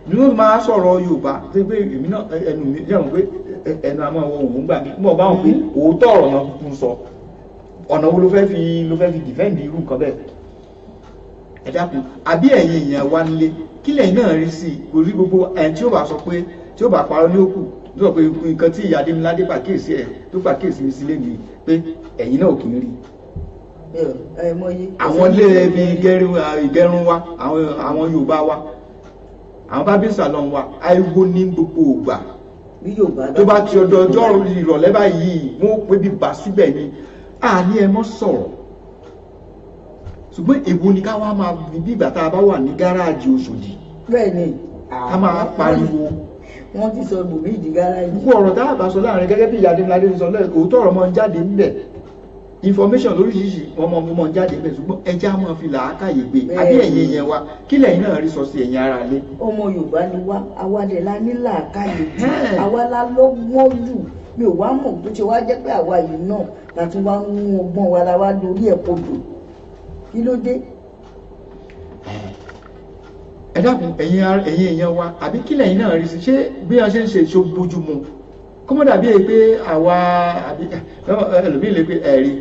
ni wọ́n máa sọ̀rọ̀ Yorùbá tó pé èmi náà ẹnu mi jẹ́ wọn pé ẹnu àmọ́ wọ òun gbà mí mọ̀ bá wọn pé òótọ́ ọ̀rọ̀ náà kúkú ń sọ. Ọ̀nà wo ló fẹ́ fi defend irú nǹkan bẹ́ẹ̀? Ẹ dákun, àbí ẹ̀yin èèyàn wa nílé, kí lẹ́yìn náà rí sí i? Kò rí gbogbo ẹni tí ó bá sọ pé tí ó bá parọ́ ní òkú tó sọ pé nǹkan tí ìyá Adémiládé pàkíyèsí ẹ̀ tó pàkíyèsí mi sílé mi pé ẹ̀yin náà ò kì í rí. Ẹ mọyé. Àwọn ilé ibi ìgẹrun wa, àwọn Yorùbá wa, àwọn barbing salon wa, ariwo ní gbogbo ìgbà. Bí Yorùbá Tó bá ti ọdọ ọjọ́ ìrọ̀lẹ́ báyìí, wọ́n pé bí bá síbẹ̀ ni. Àní ẹ mọ́ sọ̀rọ̀, ṣùgbọ́n èwo ni ká wá máa bí ìgbà tá a bá wà ní gáràjì Òṣòdì, Bẹ́ẹ̀ ni. ká máa pariwo. Wọ́n ti sọ bòmí ìdí gáràjì. Gbogbo ọ̀rọ̀ tá a bá sọ láàrin, gẹ́gẹ́ bí ìyá Adémiládé ti sọ lẹ́yìn, òótọ́ ọ̀rọ̀ máa ń jáde ńbẹ̀, information lóríṣiríṣi wọ́n máa ń jáde ńbẹ̀, ṣùgbọ́n ẹja máa fi làákàyè gbé. Àbí ẹ̀yin èèyàn wa, kí lẹ̀yin náà rí sọ sí, ẹ̀yin ará ilé? Ọmọ Yorùbá ni wá, àwa dẹ̀ la ní làákàyè jù, àwa la lọ́gbọ́n jù. Mi ò wá mọ̀ tó ṣe wá jẹ́ pé àwa yìí náà la tún wá ń mú ọgbọ́n wa la wá lórí ẹ̀ kodò. Kí ló dé? Ẹ dákun, ẹ̀yin èèyàn wa, àbí kí lẹ̀yin náà rí sí? Ṣé bí wọ́n ṣe ń ṣe, ṣó bójú mu? Kó mọ́ dàbí èyí pé àwa àbí ẹlòmíì lè pé ẹ̀rí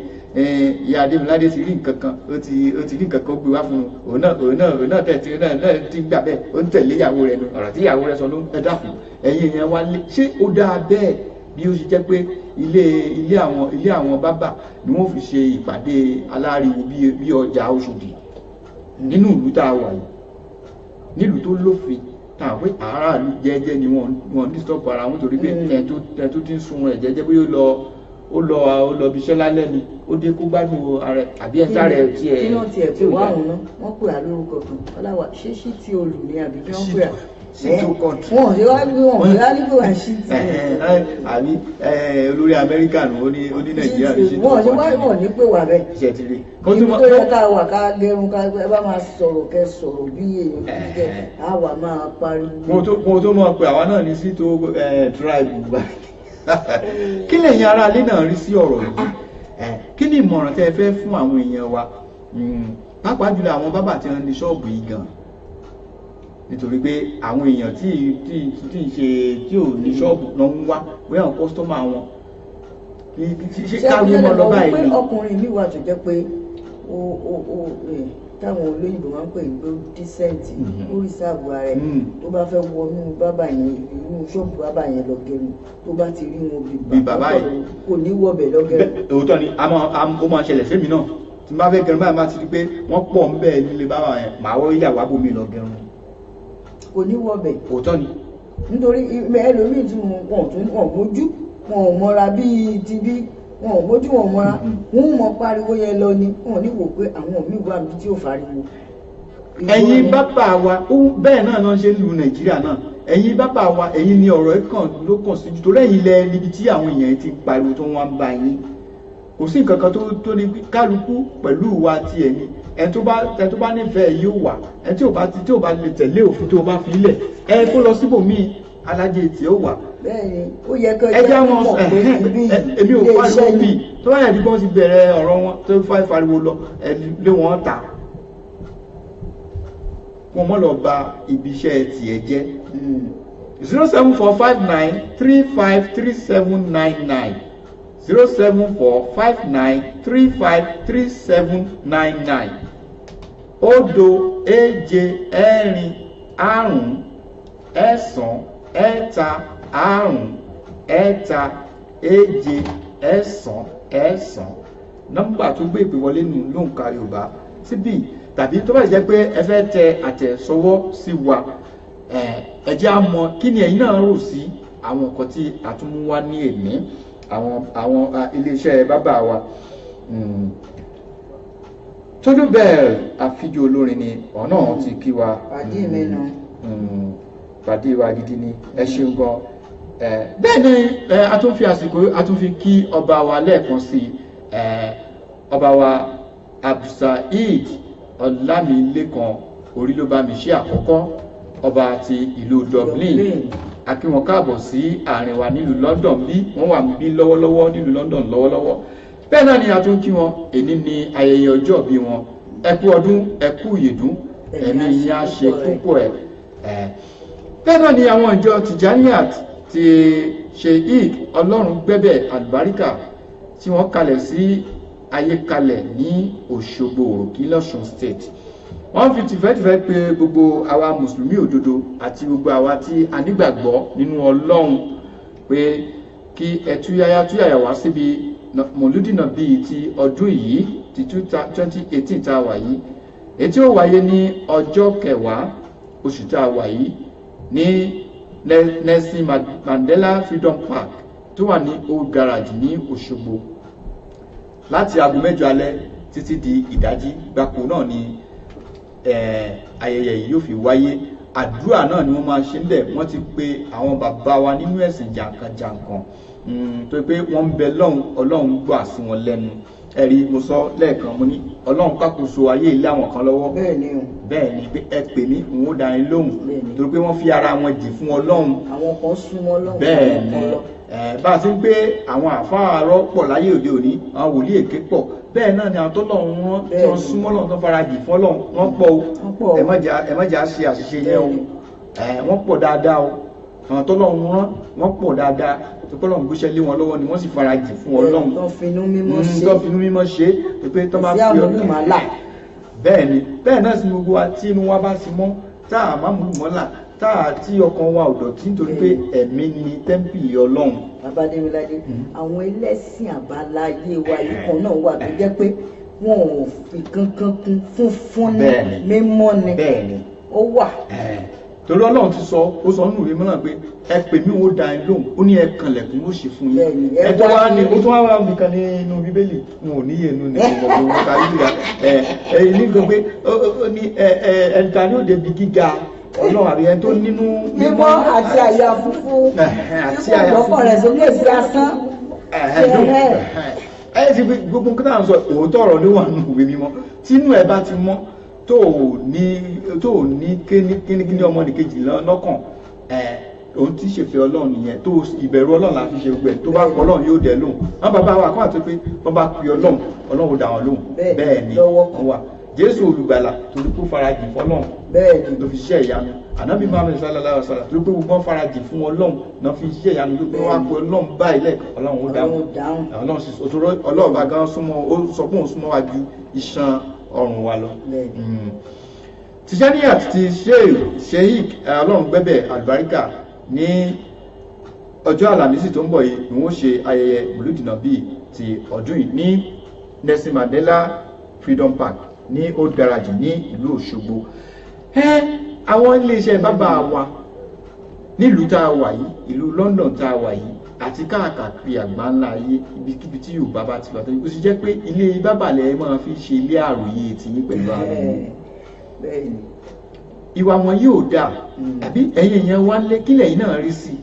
ìyá Adémiládé ti rí nǹkan kan, ó ti rí nǹkan kan, ó gbé wá fún un, òun náà tẹ̀ tí náà ti gbà bẹ́ẹ̀, ó ń tẹ̀lé ìyàwó rẹ̀ nu. Ọ̀rọ̀ tí ìyàwó rẹ̀ sọ ló ń ẹ dákun, ẹ̀yin èèyàn wa lé, ṣé ó dáa bẹ́ẹ̀ bí ó ṣe jẹ́ pé ilé àwọn bábà ni wọ́n fi ṣe ìpàdé aláriwo bí ọjà Òṣòdì nínú ìlú tá a wà yìí, nílùú tó lófin tá a pé aráàlú jẹ́jẹ́ ni wọ́n ní stop ara wọn, torí pé ẹni tó ti ń sun rẹ̀ jẹ́jẹ́, bóyá ó lọ bí iṣẹ́ lálẹ́ ni, ó dé, kó gbádùn ara ẹ̀, àbí ẹ̀ sáré ẹ̀ tiẹ̀ Kí náà tiẹ̀ tí pè ò wá dá. òun náà, wọ́n pè á lórúkọ kan, ọláwà, ṣé ṣí tí olù ní àbí kí wọ́n pè á? Sí tó country. Wọn ò ṣe wá ní pé wà sí tí Àbí olórí Amẹ́ríkà nù, ó ní Nàìjíríà ní sí tó wọn ò ṣe wá country. wọn ò ní pè wá bẹ́ẹ̀. Ṣe ti rí kó Ibi tún mọ́ tó yẹ ká wà, ká gẹrun, ká ẹ bá máa sọ̀rọ̀, kẹ sọ̀rọ̀ bí èèyàn bí kẹ á wà máa pariwo. Mo tó mọ̀ pé àwa náà ní sí tó tribe gbà. Kí lẹ̀yin ará ilé náà rí sí ọ̀rọ̀ yìí? Kí ni ìmọ̀ràn tẹ́ ẹ fẹ́ fún àwọn èèyàn wa, pàápàá jùlọ àwọn bábà tí wọ́n ní ṣọ́ọ̀bù yìí gan, nítorí pé àwọn èèyàn tí ń ṣe tí ò ní ṣọ́ọ̀bù lọ ń wá, bóyá àwọn customer wọn. Ṣé Ṣé káwé mọ́ lọ báyìí pé ni? Ọkùnrin mi wà tó jẹ́ pé ó táwọn olóyìnbó máa ń pè ní pé ó decent, ó reserve ara ẹ̀. Tó bá fẹ́ wọnú bábà yẹn, inú ṣọ́ọ̀bù bábà yẹn lọ gẹrun, tó bá ti rí wọn Bí bàbá yìí. Kò ní wọbẹ̀ lọ gẹrun. Òótọ́ ni, ó máa ṣẹlẹ̀ sẹ́mi náà. Tí n bá fẹ́ gẹrun báyìí, máa ti rí pé wọ́n pọ̀ ń bẹ́ẹ̀ nílé bábà yẹn, màá wọ́ ìyàwó abómi lọ gẹrun. Kò ní wọbẹ̀. Òótọ́ ni. Nítorí ẹlòmíì tí wọn tún wọn mójú, wọn ò mọra bíi ti bí wọn ò mójú, wọn ò mọra, wọn ò mọ pariwo yẹn lọ ni, wọn ò ní wò pé àwọn míì wà níbi tí ò fariwo. Ẹ̀yin bàbá wa, ó bẹ́ẹ̀ náà náà ṣe ń lu Nàìjíríà náà. Ẹ̀yin bàbá wa, ẹ̀yin ni ọ̀rọ̀ ẹ̀ kàn ló kàn sí jù, torí ẹ̀yin lẹ níbi tí àwọn èèyàn ti ń pariwo tó wọ́n ń bá yín. Kò sí nǹkan kan tó ní kálukú pẹ̀lú ìwà tiẹ̀ ni. Ẹni tó bá nífẹ̀ẹ́ yóò wà, ẹni tí ò bá lè tẹ̀lé òfin tó bá fi lẹ̀, ẹ kó lọ síbòmíì, alájẹ tí ó wà. Bẹ́ẹ̀ni, ó yẹ kí Ẹ jẹ́ ọjọ́ wọn mọ̀ pé ibi èmi ò ilé pariwo iṣẹ́ bí ni. Tó bá yẹ kí wọ́n ti bẹ̀rẹ̀ ọ̀rọ̀ wọn tó fà fariwo lọ, ẹ lé wọn ta, wọn mọ̀ lọ ba ibi iṣẹ́ tiẹ̀ jẹ́. 07459353799, 07459353799. 0, 7, 4, 9, 3, 5, 3, 7, 9, 9. Nọ́mbà tó gbé ìpè wọlé nù lóǹkà Yorùbá síbí, tàbí tó bá jẹ́ pé ẹ fẹ́ tẹ àtẹ̀sọwọ́ sí wa, ẹ jẹ́ á mọ̀ kí ni ẹ̀yin náà rò sí àwọn nǹkan tí a tún mú wá ní èmi, àwọn iléeṣẹ́ bàbá wa. Tójú bẹ́ẹ̀, àfijò olórin ni ọ̀nà ti kí wa. Pàdé mi nù. Pàdé wa gidi ni, ẹ ṣeun gan. Bẹ́ẹ̀ ni, a tún fi àsìkò, a tún fi kí ọba wa lẹ́ẹ̀kan sí i, ọba wa Abdulsaheed Ọlámilékan Orílóbámiṣẹ́ àkọ́kọ́, ọba ti ìlú Dublin. Dublin. A kí wọn káàbọ̀ sí àárín wa nílùú London bí wọ́n wà bí lọ́wọ́lọ́wọ́ nílùú London lọ́wọ́lọ́wọ́. Bẹ́ẹ̀ náà ni a tún kí wọn, èní ni ayẹyẹ ọjọ́ bí wọn. Ẹ kú ọdún, ẹ kú ìyèdún, ẹ̀mí yín á ṣe púpọ̀ ẹ̀. Bẹ́ẹ̀ náà ni àwọn ìjọ Tijaniat ti Sheikh Ọlọ́run gbẹ́bẹ̀ àlùbáríkà tí wọ́n kalẹ̀ sí Ayékalẹ̀ ní Òṣogbo Òròkí lọ́ṣun State, wọ́n fi tìfẹ́tìfẹ́ pé gbogbo àwa mùsùlùmí òdodo àti gbogbo àwa tí a nígbàgbọ́ nínú Ọlọ́run pé kí ẹ túyáyá túyàyà wá síbi mọ̀lúdìnà bíi ti ọdún yìí, ti 2018 tá a wà yìí, èyí tí ó wáyé ní ọjọ́ 10 oṣù tá a wà yìí ní Nelson Mandela Freedom Park tó wà ní Old Garage ní Òṣogbo, láti aago 8 alẹ́ títí di ìdájí gbáko náà ni ayẹyẹ yìí yóò fi wáyé. Àdúrà náà ni wọ́n máa ṣe ń bẹ̀. Wọ́n ti pe àwọn bàbá wa nínú ẹ̀sìn jàǹkànjàǹkàn, tó pé wọ́n ń bẹ lọ́hùn, Ọlọ́run gbà sí wọn lẹ́nu. Ẹ̀rí mo sọ lẹ́ẹ̀kan, mo ní Ọlọ́run kákòóso ayé ilé àwọn kan lọ́wọ́. Bẹ́ẹ̀ ni o. Bẹ́ẹ̀ ni, pé ẹ pè mí, òun ó dá yín lóhùn. Bẹ́ẹ̀ ni. Torí pé wọ́n fi ara wọn jì fún Ọlọ́run. Àwọn kan súnmọ́ lọ́wọ́. Bẹ́ẹ̀ àwọn ni. kan lọ. Bá a ti ń gbé àwọn àfáàrọ̀ pọ̀ láyé òde òní, àwọn wòlíì èké pọ̀, bẹ́ẹ̀ náà ni àwọn tó lọ́run rán tí Bẹ́ẹ̀ wọ́n ni. súnmọ́ Ọlọ́run, tó fara jì fún Ọlọ́run, wọ́n pọ̀ o. Wọ́n pọ̀ o. Ẹ má jẹ́ á ṣe àṣìṣe yẹn o. Bẹ́ẹ̀ ni. Wọ́n pọ̀ dáadáa o. Àwọn tó lọ́run rán, wọ́n pọ̀ dáadáa. Tó pé Ọlọ́run gbéṣẹ́ lé wọn lọ́wọ́ ni wọ́n sì farajì fún Ọlọ́run. Tó finú mímọ́ ṣe. Tó finú mímọ́ ṣe, tó pé tó bá sí fi àmúlùmálà. Bẹ́ẹ̀ ni, bẹ́ẹ̀ náà sì ni gbogbo wa tí inú wa bá ti mọ́, tá a má múlùmọ́là, tá a tí ọkàn wa ò dọ̀tí, nítorí pé ẹ̀mí ni tẹ́ḿpìlì Ọlọ́run. Bàbá Démiládé, àwọn ẹlẹ́sìn àbáláyé wa yìí kan náà wà tó jẹ́ pé wọn ò fi kankan kún, funfun ní mímọ́ ni. Ó wà. Torí Ọlọ́run ti sọ, ó sọ nínú ìwé mìíràn pé ẹ pè mí, ó dá yín lóhùn. Ó ní ẹ kànlẹ̀kùn, ó sì fún yín. Ẹ Ẹ tó wá wá ní ní- ó tó wá wá nìkan nínú Bíbélì, n ò níyè nínú ní ọmọ gbogbo ká bíbélì ẹ ẹ ní gbogbo ó ní ẹ ẹ ẹ ta ní òde bí gíga Ọlọ́run àbí ẹni tó nínú mímọ́ àti àyà funfun àti tí kò àyà gbọ́kàn rẹ̀ sókè sí asán. Ẹ ti fi gbogbo nǹkan tá à ń sọ, òótọ́ ọ̀rọ̀ ló wà nínú ìwé mímọ́. Tínú ẹ bá ti mọ́, tó ò ní kíníkíní ọmọnìkejì lọ́kàn, ẹ òun tí ṣèfẹ́ Ọlọ́run nìyẹn. Tó ìbẹ̀rù Ọlọ́run la fi ṣe gbogbo ẹ̀. Tó bá pọ̀, Ọlọ́run yóò dẹ̀ lóhùn. Wọn bàbá wa kọ́ àti pé wọ́n bá pe Ọlọ́run, Ọlọ́run ó dá wọn lóhùn. Bẹ́ẹ̀ ni lọ́wọ́ wọ́n wà. Jésù olùgbàlà, torí kó farajìn fọ́lọ́run ló fi ṣiṣẹ́ ìyanu. Ànábì Muhammad sallallahu alaihi wasallam, torí pé gbogbo wọn farajìn fún Ọlọ́run náà fi ṣiṣẹ́ ìyanu, tó pé wọ́n á pe Ọlọ́run báyìí lẹ́ẹ̀kan, Ọlọ́run ó dáhùn. Ọlọ́run dáhùn. Ọlọ́run sì òtòrò Ọlọ́run bá gan súnmọ́, ó sọ pé òun súnmọ́ wa ju iṣan ọrùn wa lọ. Tijaniya ti Sheikh Ọlọ́run gbẹ́bẹ̀ àlùbáríkà, ní ọjọ́ Àlàmísì tó ń bọ̀ yìí ni wọ́n ṣe ayẹyẹ Mùlúdìnàbí ti ọdún yìí ní Nelson Mandela Freedom Park ní Old Garage ní ìlú Òṣogbo. Ẹ àwọn iléeṣẹ́ bàbá wa nílùú tá a wà yìí, ìlú London tá a wà yìí, àti káàkiri àgbáńlá ayé, ibikíbi tí Yorùbá bá ti wà tó, ó sì jẹ́ pé ilé bàbá lẹ̀ máa fi ṣe ilé àròyé tiyín pẹ̀lú àwọn ọmọ. Ìwà wọn yóò dáa, àbí ẹ̀yin èèyàn wá lé kílẹ̀ yìí náà rí sí i?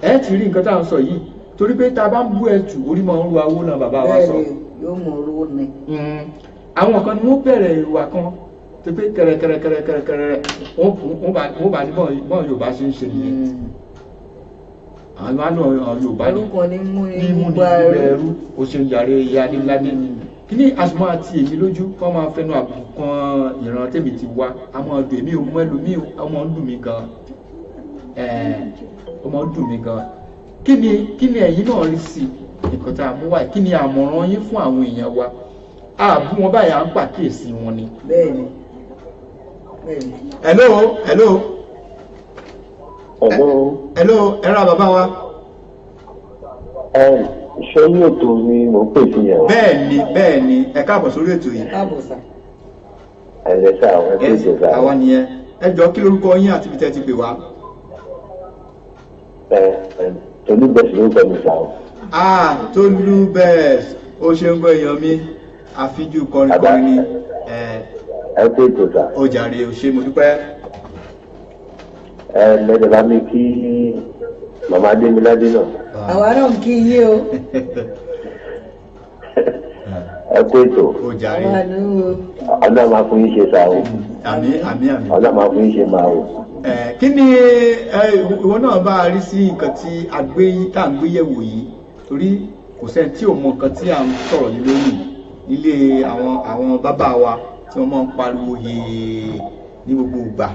Ẹ ti rí nǹkan tá à ń sọ yìí, torí pé tá a bá ń bú ẹtù, orí máa ń ru awó náà, bàbá wa sọ. Bẹ́ẹ̀ni, yóò mọ owó ni. Àwọn kan ni wọ́n bẹ̀rẹ̀ ìwà kan tó pé kẹrẹkẹrẹkẹrẹkẹrẹ, wọ́n bá ní bọ́n Yorùbá ṣe ń ṣe nìyẹn. Àwọn àánú àwọn Yorùbá ní Orúkọ ní mú ní mú ní gbogbo gbogbo ẹrú. Ó ṣe ń yàrá ìyá adéńládé kí ní àsùnmọ́ àti èmi lójú kọ́ máa fẹnu àbùkù kan ìran tèmi ti wá. A máa dùn èmi ò mọ ẹlòmíì, ọmọ ń dùn mí gan, ọmọ ń dùn mí gan. Kí ni ẹ̀yin náà rí sí nǹkan tá a mú wáyé? Kí ni àmọ̀ràn yín fún àwọn èèyàn wa? Àbú wọn báyìí, à ń pàkíyèsí wọn ni. Bẹ́ẹ̀ni, bẹ́ẹ̀ni. Hello, hello. Hello. Hello, ẹ ra bàbá wa. Ẹ ṣé ní ètò ni mò ń pè sí yẹn o? Bẹ́ẹ̀ ni, bẹ́ẹ̀ ni, ẹ káàbọ̀ sórí ètò yìí. Káàbọ̀ sà. Ẹ lẹ sá o, ẹ kú ètò sá. Àwa nìyẹn. Ẹ jọ, kí lorúkọ yín àti ibi tẹ́ ti pè wá? Ẹ ẹ Tolú Best lórúkọ mi sá o. Ah, Tolú Best, ó ṣeun gbọ́ èèyàn mi, àfijú kọrin kọrin ni ẹ. Ẹ kú ètò sá. Ó jàre, ó ṣe, mo dúpẹ́. Ẹ lẹ́dẹ̀ bá mi kí màmá Adémiládé náà. Àwa náà ń kí yín o. Ẹ kú ètò. Ó jàre. Àwa nù o. Ọlọ́run máa fún yín ṣe sá o. Àmín, àmín, àmín. Ọlọ́run máa fún yín ṣe máa o. Ẹ kí ni ẹ ìwọ náà bá a rí sí nǹkan tí a gbé tá à ń gbé yẹ̀wò yìí? Torí kò sẹ́ni tí ò mọ nǹkan tí à ń sọ̀rọ̀ lé lórí, nílé àwọn bàbá wa tí wọ́n máa ń pariwo yèè ní gbogbo ìgbà.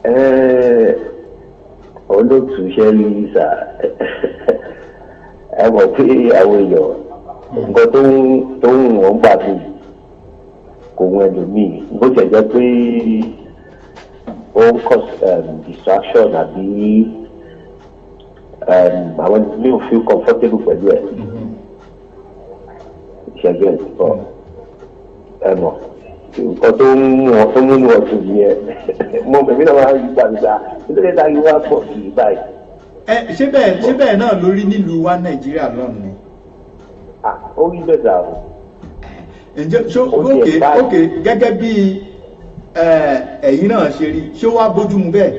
Ẹ olóòtú, ṣe rí sà, ẹ mọ̀ pé àwọn èèyàn, nǹkan tó ń wọ́n gbà mí kò wọ́n ẹlòmíì, bó tiẹ̀ jẹ́ pé ó ń cause distraction àbí àwọn mi ò feel comfortable pẹ̀lú ẹ̀ ṣẹ́gẹ̀ ọ̀. Ẹ mọ̀ nǹkan tó ń mú ọ tó múnú ọdún yẹn, mo bẹ̀mí náà máa ń gbà mí gbà nítorí táyé wá pọ̀ sí i báyìí. Ẹ ṣé bẹ́ẹ̀ náà lórí nílùú wa Nàìjíríà lọ́nà ni? Ah, ó rí bẹ́ẹ̀ sà o. Ǹjẹ́ ṣó Ó tiẹ̀ ókè báyìí. Ókè, gẹ́gẹ́ bí ẹ̀yin náà ṣe rí, ṣé ó wá bójú mu bẹ́ẹ̀?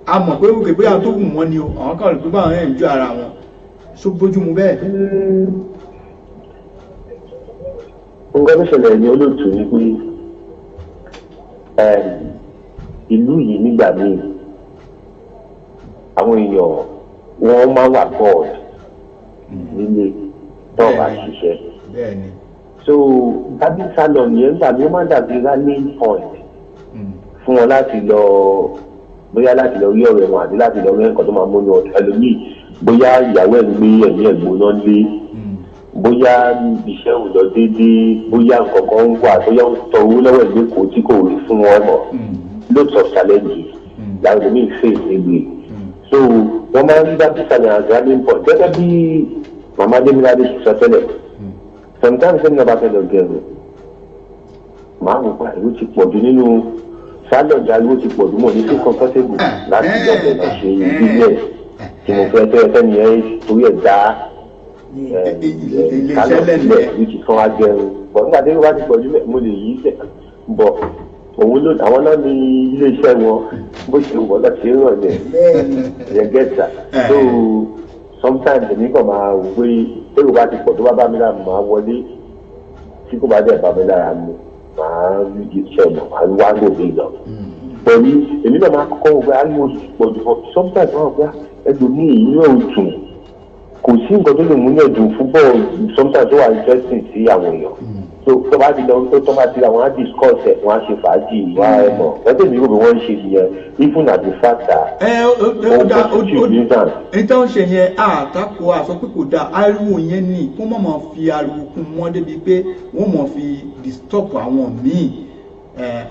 A mọ̀ pé òkè bóyá tó wù wọ́n ni o, àwọn kan rò pé báwọn ẹ̀ ń jó ara wọn, ṣó bójú mu bẹ́ẹ̀? Nǹkan tó ṣẹlẹ̀ ní olóòtú ni pé ìlú yìí, nígbà míì, àwọn èèyàn wọ́n máa wà bored nílé tó bá ṣiṣẹ́. So barbing salon yẹn nígbà míì, ó máa ń dàbí rallying point fún wọn láti lọ. Bóyá láti lọ rí ọ̀rẹ́ wọn àbí láti lọ rí nǹkan tó máa múnú ẹlòmíì, bóyá ìyàwó ẹ̀ ń gbé ẹ̀mí ẹ̀ gbóná lé, bóyá iṣẹ́ ò lọ déédéé, bóyá nǹkan kan ń wà, bóyá ó ń tọ owó lọ́wọ́ ẹ̀ lẹ́kọ̀ọ́ tí kò rí fún wọn mọ̀. Lots of challenges làwọn ẹlòmíì face níbi. So wọ́n máa ń rí barbing salon as rallying point, gẹ́gẹ́ bí màmá Démiládé ṣe sọ tẹ́lẹ̀. Sometimes ẹni náà bá fẹ́ lọ gẹrun, màá wò pé ariwo ti pọ̀ jù nínú salon, ariwo ti pọ̀ jù, mọ̀ ní feel comfortable láti lọ bẹ̀ lọ ṣe business tí mo fẹ́ tẹ́ fẹ́ nìyẹn, torí ẹ̀ dá ilé iṣẹ́ salon lẹ́nu sílẹ̀ ẹ̀. Which is kán wá gẹrun bọ̀. Nígbà tí wọ́n bá ti pọ̀ jù mẹ́, mo lè yí sẹ̀ bọ̀. Òun ló àwọn náà ní ilé iṣẹ́ wọn, bó ṣe wọ̀ lọ ṣe ń rọ̀ yẹn yẹn gẹ́ta. So sometimes èmi kàn máa wò pé tẹ́lẹ̀ bá ti pọ̀, tó bá bá mi lára mu, máa wọlé. Tí kò bá dẹ̀ bá mi lára mu, máa rí iṣẹ́ mọ̀, máa wá gbòmí lọ. Pẹ̀lú èmi náà máa kọ́kọ́ wò pé ariwo ti pọ̀ jù fún. Sometimes wọ́n rò pé ẹlòmíì inú ẹ̀ ò dùn, kò sí nǹkan tó lè mú ní ẹ̀dùn fún bọ́ọ̀. Sometimes ó wà interesting sí àwọn èèyàn. So tó bá ti lọ, tó bá ti lọ, àwọn á discuss ẹ̀, wọ́n á ṣe fàájì, wọ́n á ẹ̀ mọ̀ wọ́n tẹ̀mí rò pé wọ́n ń ṣe nìyẹn, even at the fact that Ẹ ó ó ó dá ó constitute ó nuisance. Èyí tó ń ṣe yẹn, àtakò àsọ pé kò dáa. Ariwo yẹn ni kó má máa fi ariwo kún mọ́ débi pé wọ́n máa fi disturb àwọn míì.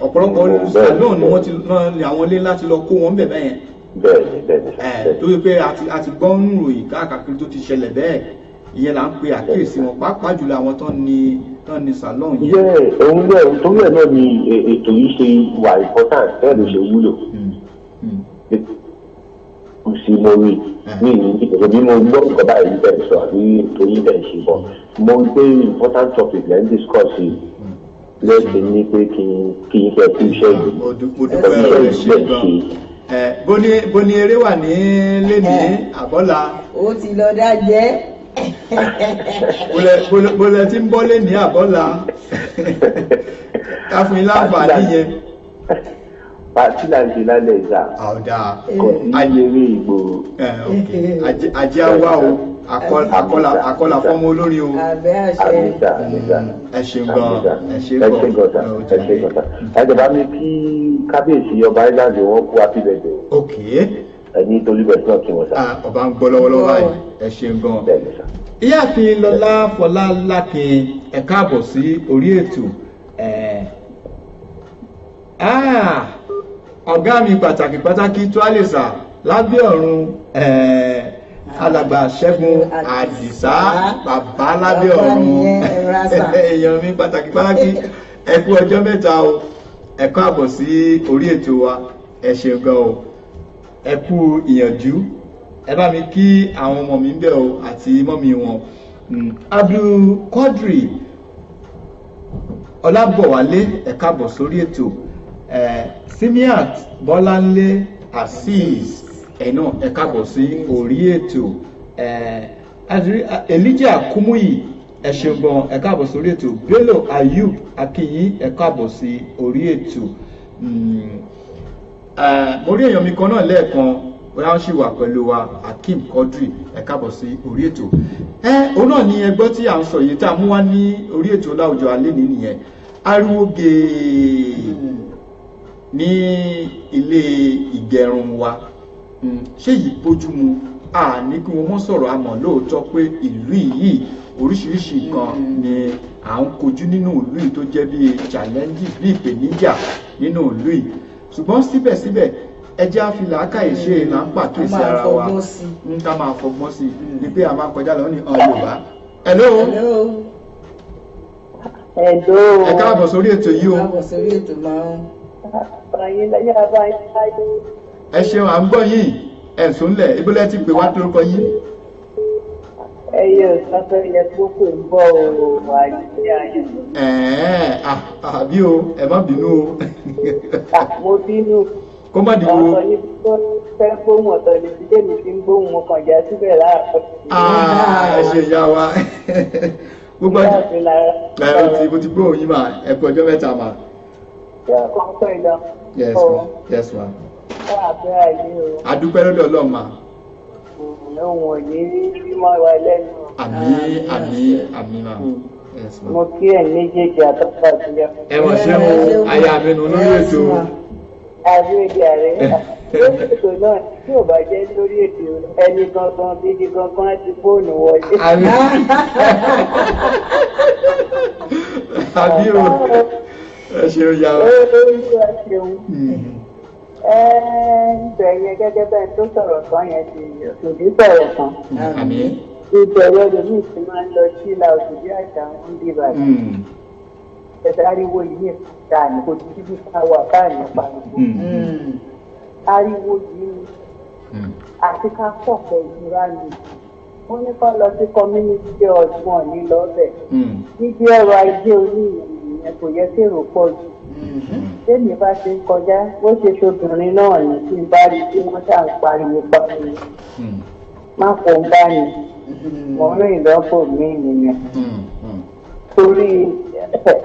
Ọ̀pọ̀lọpọ̀ salon ni wọ́n ti náà ni àwọn ilé láti lọ kó wọn bẹ̀ bẹ́ẹ̀ yẹn. Bẹ́ẹ̀ni. Torí pé a ti gbọ́ ń ròyìn káàkiri tó ti ṣẹlẹ̀ bẹ́ẹ̀. Ìyẹn là ń pe àkíyèsí wọn, pàápàá jùlọ àwọn tán ní salon yẹn. Yẹ òun náà, torí ẹ̀ náà ni ètò yìí ṣe wà important, bẹ́ẹ̀ ló ṣe wúlò. Kò sí mo rí mi ní ìpèsè bí mo gbọ́ nǹkan báyìí bẹ́ẹ̀ sọ àbí ètò yìí bẹ́ẹ̀ ṣe bọ̀, mo rí pé important topic lẹ́ ń discuss yìí lẹ́sìn ní pé kí n fẹ́ kú iṣẹ́ yìí. Mo dúpẹ́, ẹ ṣé gan. Ẹ bó ní eré wà ní lẹ́ni àbọ́là? Ó ti lọ dá jẹ́. Bólẹ̀ tí ń bọ́ lẹ́ni àbọ́là, ká fún yín láǹfààní yẹn. Party là ń ṣe lálẹ́ ìta. Àwòdà. Kò sí eré ìgboro. Ẹ ok, ajé á wá o, àkọlà fọmọ olórin o. Àbẹ́ àṣẹ. Àmísà, àmísà. Ẹ ṣeun gan, ẹ ṣe ẹ ṣe gan. Gọta, ẹ ṣe gọta. Ẹ jọba mi kí kábíyèsí ọba Island, wọn kú happy birthday. Ẹni tolúbẹ̀ náà kí wọn sá. Ah, ọba ń gbọ́ lọ́wọ́lọ́wọ́ báyìí. Ẹ ṣeun gan. Bẹ́ẹ̀ ni sá. Ìyáàfin Lọlá Fọlálákin, ẹ káàbọ̀ sí orí ètò. Ọ̀gá mi pàtàkì pàtàkì tó a lè sà lábẹ́ ọ̀run, alàgbà Ṣẹ́gun Àdìsá, bàbá lábẹ́ Bàbá ọ̀run. nìyẹn, ẹ ra sà. Èèyàn mi pàtàkì pàtàkì, ẹ kú ọjọ́ mẹ́ta o, ẹ káàbọ̀ sí orí ètò wa. Ẹ ṣeun gan o, ẹ kú ìyànjú. Ẹ bá mi kí àwọn ọmọ mi ń bẹ̀ o àti mọ́mi wọn. Abdul Quadri Ọlábọ̀wálé, ẹ káàbọ̀ sórí ètò. Simiat Bọ́láńlé Azeez, ẹ̀ náà ẹ káàbọ̀ sí orí ètò. Elijah Kumuyi, ẹ ṣeun gan, ẹ káàbọ̀ sórí ètò. Bello Ayub Akinyin, ẹ káàbọ̀ sí orí ètò. Mo rí èèyàn mi kan náà lẹ́ẹ̀kan, bóyá wọ́n sì wà pẹ̀lú wa, Akeem Quadri, ẹ káàbọ̀ sí orí ètò. Ẹ òun náà ni ẹgbọ́ tí à ń sọ yìí tá a mú wá ní orí ètò láwùjọ alẹ́ ní nìyẹn, ariwo gèè ní ilé ìgẹrun wa. Ṣé yìí bójú mu? A ní kí wọ́n mọ́ sọ̀rọ̀, àmọ́ lóòótọ́ pé ìlú yìí, oríṣiríṣi nǹkan ni à ń kojú nínú ìlú yìí tó jẹ́ bí challenges, bí ìpèníjà nínú ìlú yìí. Ṣùgbọ́n síbẹ̀síbẹ̀, ẹ jẹ́ á fi làákàyè ṣe, là ń pàkíyèsí A máa ara wa. fọgbọ́n sí Ń ká máa fọgbọ́n sí i ni pé a máa kọjá lọ ní ọ̀n Yorùbá. Hello. Hello. Hello. Ẹ káàbọ̀ sórí ètò yìí o. Káàbọ̀ sórí ètò máa ń. Ayé láyé abáyé láyé. Ẹ ṣeun, à ń gbọ́ yín. Ẹ̀sùn ńlẹ̀ ibùdó ti pè wá, lórúkọ yín? Ẹyẹ òsánfẹ́ yẹ kókò ń bọ̀ o, àìsí ayé. Ẹ̀ẹ́, àbí o, ẹ má bínú o. Mo bínú. Kó má dìbò. Ọ̀tọ̀ ní tó fẹ́ gbóhùn, ọ̀tọ̀ ní ti tèmi ti ń gbóhùn, mo kàn já síbẹ̀ láàárọ̀. Ah, ẹ ṣe ìyá wa gbogbo ọjọ́ Ìyá mi lára. Ẹ o ti mo ti gbóhùn yín mà. Ẹ kú ọjọ́ mẹ́ta mà. Ìyá kọ́kọ́ ìlọ. Yes ma, yes ma. Fún àbẹ́ ayé o. A dúpẹ́ lọ́dọ̀ Ọlọ́run mà. Òun ò ní rí mọ́ wa lẹ́nu. Àmín, àmín, àmín mà. Yes ma. Mo kí ẹ̀ méjèèjì àtọ́kọ̀ àtìlẹ́. Ẹ wọ́n ṣe o, aya mi nù lórí ètò. Àbí èdè ààrẹ. Lórí ètò náà tí ò bá jẹ́ lórí ètò ẹni gangan bíbí gangan á ti fóònù wọlé. Àbí o, ẹ ṣeun ya o. Olúwa ṣeun. Ẹ ibẹ̀ yẹn gẹ́gẹ́ bẹ́ẹ̀ tó sọ̀rọ̀ kan yẹn ti òdì sọ̀rọ̀ kan. Àmín. Ìbẹ̀rẹ̀ ẹlòmíì ti máa ń lọ sí ìlà òṣèlú àṣà ń bí bàbá. Ẹ̀sẹ̀ ariwo yìí ta ní kò tí bí ká wà káà ní pariwo. Ariwo yìí ni àti ká pọ̀ pẹ̀lú ìránì. Wọ́n ní ká lọ sí community hall wọn ní lọ́bẹ̀. Níbi ọrọ̀ ajé oníyìnyín yẹn kò yẹ kérò pọ̀ jù. Tèmi bá ṣe ń kọjá bó ṣe ṣobìnrin náà ní tí n bá rí tí wọ́n ṣà ń pariwo pariwo. Má kó ń bá ní. Mo ń rìn lọ́pọ̀ mí nìyẹn. Torí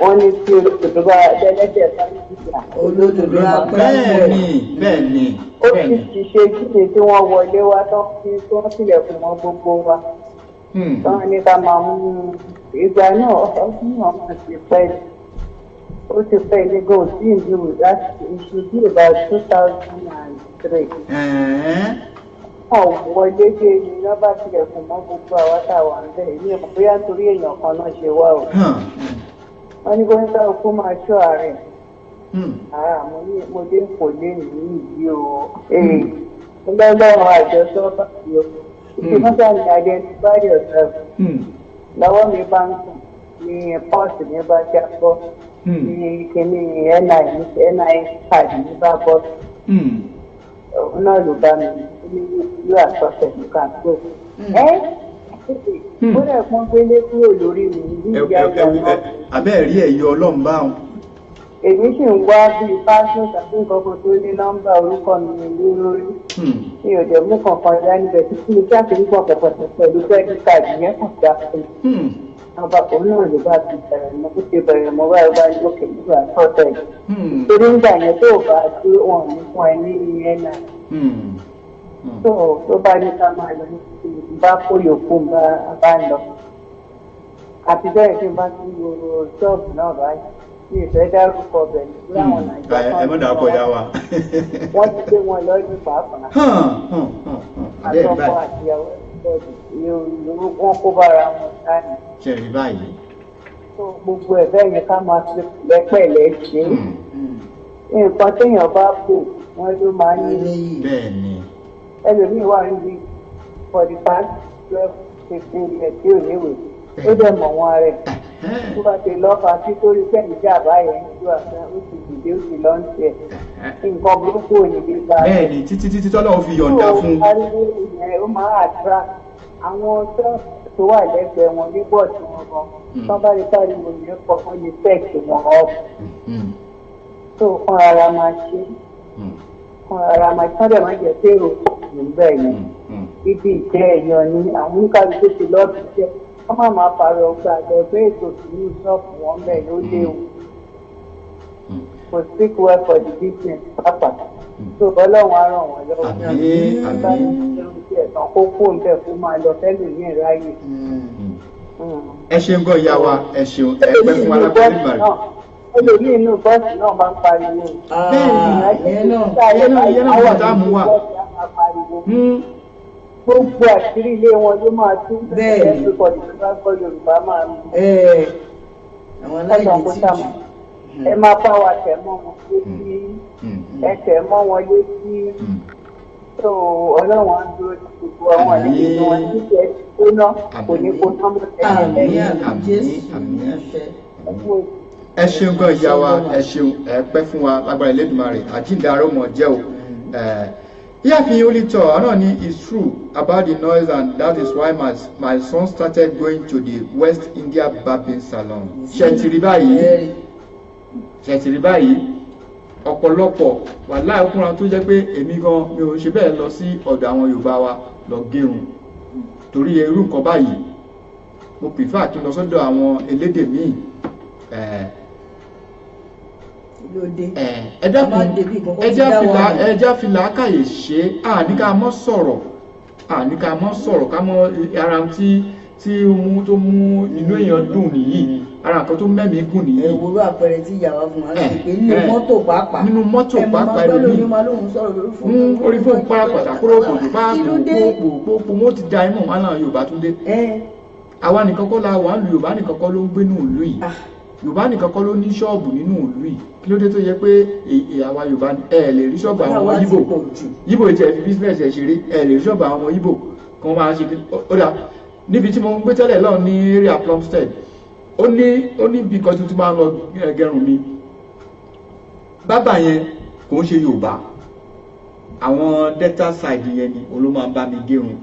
wọ́n ní tí olódodo bá dẹ́lẹ́dẹ̀ bá ń jìyà. Olódodo apẹ́. Bẹ́ẹ̀ni, bẹ́ẹ̀ni. Ó sì ti ṣe kíni tí wọ́n wọlé wá tán kí wọ́n tilẹ̀kùn mọ́ gbogbo wa. Tán ní ká máa mú ìgbà náà ọdún náà máa ti pẹ́. Ó ti pẹ́ ilé gan òsì ìlú láti iṣu bí about 2003. Wọ́n wọlé dé ni wọ́n bá tilẹ̀kùn mọ́ gbogbo àwa tá a wà ń bẹ̀. Èmi ò mọ̀ bóyá nítorí èèyàn kan náà ṣe wá o. Wọ́n ní kó kó máa ṣọ́ ààrẹ. Mo ní mo dé kò lé ní ìdí o. Ọlọ́run àjọṣọ báyìí o. Ìṣe mọ́tà ní identify yourself. Lọ́wọ́ mi bá ń sùn ní pọ́ọ̀sì mi bá jábọ́. Ní kíní NI card mi bá bọ́. Òun náà ló bá mi ní ìlú àtọ́sẹ̀ ní kàńtó. Ó dẹ̀ pọ́n gbélé kúrò lórí mi ní ìyá ìyá náà. Abẹ́ rí ẹ̀yọ Ọlọ́run báwọn. Èmi sì ń wá bíi pásítọ̀ tàbí nǹkan kan tó ní nọ́mbà orúkọ mi ní lórí. Mi ò dẹ̀ mú kankan dání bẹ̀ títí mi kí àti nígbà pẹ̀pẹ̀pẹ̀ pẹ̀lú credit card yẹn kàn dá fún mi. Nọ́mbà òun náà ló bá ti bẹ̀rẹ̀ mọ́ bó ṣe bẹ̀rẹ̀ mọ́ báyìí bá ní òkè nígbà tọ́tẹ̀. Torí ńgbà yẹn tó bá tí wọn ní fún ẹ ní ìyẹn náà. Tó bá ní ká máa lọ bá kó yòókù bá ń lọ. Àti bẹ́ẹ̀ tí n bá tún wo ṣọ́ọ̀bù náà báyìí. Mi ò fẹ́ dárúkọ ọbẹ̀ ní àwọn Nàìjíríà. Ẹ mọ̀ dárúkọ ya wa. Wọ́n ti gbé wọn lọ́dún pàápàá. Àtọkọ àtìyàwó wọn kó bára wọn sáni. Ṣé rí báyìí? Tó gbogbo ẹ̀ bẹ́ẹ̀ yẹn ká máa fi pẹ̀lẹ́pẹ̀lẹ́ ṣe. Nǹkan téèyàn bá bò wọ́n ló máa ń ní. Bẹ́ẹ̀ni. Ẹlòmíì wà níbi for the past 12, 15 years tí ò níwèé. Ó dẹ̀ mọ̀ wọn rẹ̀. Tó bá ti lọ́fà tí torí pẹ̀lú ìjàmbá yẹn ń ju àfẹ́ ó ti dìde ó ti lọ́ ń tiẹ̀. Nǹkan burúkú ò ní bí bá. Bẹ́ẹ̀ni, títí títí tọ́lọ́run fi yọ̀ǹda fún un. Ariwo yẹn ó máa attract àwọn tó wà lẹ́gbẹ̀ẹ́ wọn níbọ̀ tí wọ́n gan. Tọ́ bá rí pariwo yẹn pọ̀ wọ́n lè fẹ́ẹ̀kì wọn off. Tó fún ara máa ṣe. Fún ara máa ṣe. Wọ́n dẹ̀ máa jẹ́ pé èrò níbẹ̀ yẹn. Ibi ìjẹ́ èèyàn ni àwọn oníkàlùkù ti lọ́ọ̀bì jẹ́. Wọ́n máa máa pààrọ̀ ọgbà àgbẹ̀gbẹ́ ètò ìlú ṣọ́ọ̀bù wọn bẹ́ẹ̀ ló léwu. Kò speak well for the business pàápàá. Tó Ọlọ́run á ràn wọ́n lọ́wọ́. Àmín, àmín. Ẹ̀sán kó kó ń bẹ̀ kó máa lọ fẹ́lòmíì ráyè. Ẹ ṣeun gan ìyá wa, ẹ ṣeun, ẹ pẹ́ fún wa lápẹ́ nígbà rẹ̀. Ẹlòmíì inú bọ́ọ̀sì náà máa ń pariwo. Bẹ́ẹ̀ni, ìyẹn náà wà tá a mú wa. Gbogbo àṣírí ilé wọn ló máa tú. Bẹ́ẹ̀ni. Everybody tó bá gbọ́ Yorùbá máa mú. Àwọn aláìní tíjú. Ẹ máa bá wa tẹ̀ mọ́ wọn létí. Ẹ tẹ̀ mọ́ wọn létí. Tó Ọlọ́run á dúró ti gbogbo àwọn àlejò wọn títí ẹ ti kóná kò ní kóná mọ́ tẹ́lẹ̀ lẹ́yìn. Àmín, Jésù, àṣẹ. Ẹ ṣeun gan ìyá wa, ẹ ṣeun, ẹ pẹ́ fún wa lágbára Elédùmarè, àjíǹde aró mọ̀ jẹ́ o. Ìyáàfin Olítọ̀ náà ní it's true about the noise and that is why my son started going to the West India barbing salon. Ṣé ti rí báyìí? Ṣé ti rí báyìí? Ọ̀pọ̀lọpọ̀ wàláhì ọkùnrin tó jẹ́ pé èmi gan mi ò ṣe bẹ́ẹ̀ lọ sí ọ̀dọ̀ àwọn Yorùbá wa lọ gérun torí irú nǹkan báyìí. Mo prefer kí n lọ sọ́dọ̀ àwọn elédè míì. Ẹ dákun, ẹ já fi làákàyè ṣe. Àní ká mọ́ sọ̀rọ̀, àní ká mọ́ sọ̀rọ̀, ká mọ́ ara tí tí ó mú tó mú inú èèyàn dùn nìyí, ara nǹkan tó mẹ́mìí gùn nìyí. Ẹ wo irú àpẹẹrẹ tí ìyá wa fún wa ṣe pé nínú mọ́tò pàápàá, nínú mọ́tò pàápàá, ẹlòmíì máa lóun sọ̀rọ̀ lórí fóònù. Orí fóònù pàápàá kúrò kòtò bá Kí ló dé? pòpòpò wọ́n ti da imú wọn náà. Yorùbá tún dé. Àwa nìkan kọ́ la wà ń lu, Yorùbá nìkan kọ́ ló ń gbé nínú ìlú yìí, Yorùbá nìkan kọ́ ló ní ṣọ́ọ̀bù nínú ìlú yìí. Kí ló dé tó yẹ pé àwa Yorùbá ẹ lè rí ṣọ́ọ̀bù àwọn ọmọ Àwa ti Yíbò pọ̀ jù. Yíbò tí ẹ fi business ẹ ṣeré, ẹ lè rí ṣọ́ọ̀bù àwọn ọmọ Yíbò kí wọ́n máa ṣe kí ó dà. Níbi tí mo ń gbé tẹ́lẹ̀ lọ́ọ̀ ní area Plumstead, ó ní bí kan tuntun máa ń lọ gẹrun mi, bábà yẹn kò ń ṣe Yorùbá, àwọn Delta side yẹn ni òun ló máa ń bá mi gẹrun.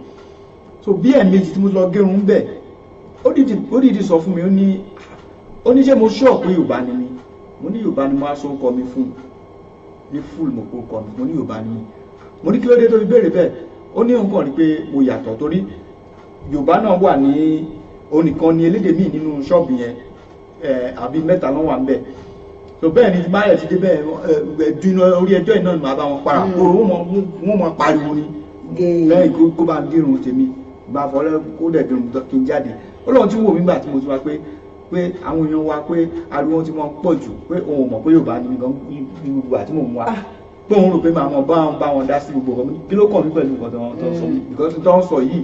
So bí ẹ̀ẹ̀mejì tí mo lọ gẹrun ń bẹ̀, ó dìdí sọ fún mi, ó ní ṣé mo sure pé Yorùbá ni mi? Mo ní Yorùbá ni mo á sọ orúkọ mi fún un ní full, mo kó kọ mi, mo ní Yorùbá ni mi. Mo ní kí ló dé tó fi béèrè bẹ́ẹ̀? Ó ní nǹkan rí pé mo yàtọ̀ torí Yorùbá náà wà ní onìkan ní elédè míì nínú ṣọ́ọ̀bù yẹn ẹ, àbí mẹ́ta ló wà ń bẹ̀. So bẹ́ẹ̀ ni báyọ̀ ti dé bẹ́ẹ̀ ẹ dúnú orí ẹjọ́ yìí náà ni màá bá wọn para kóró, wọ́n mọ pariwo ni lẹ́yìn kó bá dírun tèmi, bá fọlẹ́ kó dẹ̀ dírun kí n jáde. Ó lóun ti wò mí gbà tí mo ti wá pé àwọn èèyàn wa pé ariwo wọn ti mọ pọ̀ jù, pé òun ò mọ̀ pé Yorùbá ni mi gan ní gbogbo àti mò ń wá, pé òun rò pé màá mọ bá wọn dá sí gbogbo nǹkan. Kí ló kàn mí pẹ̀lú nǹkan tó ń sọ? Because tó ń sọ yìí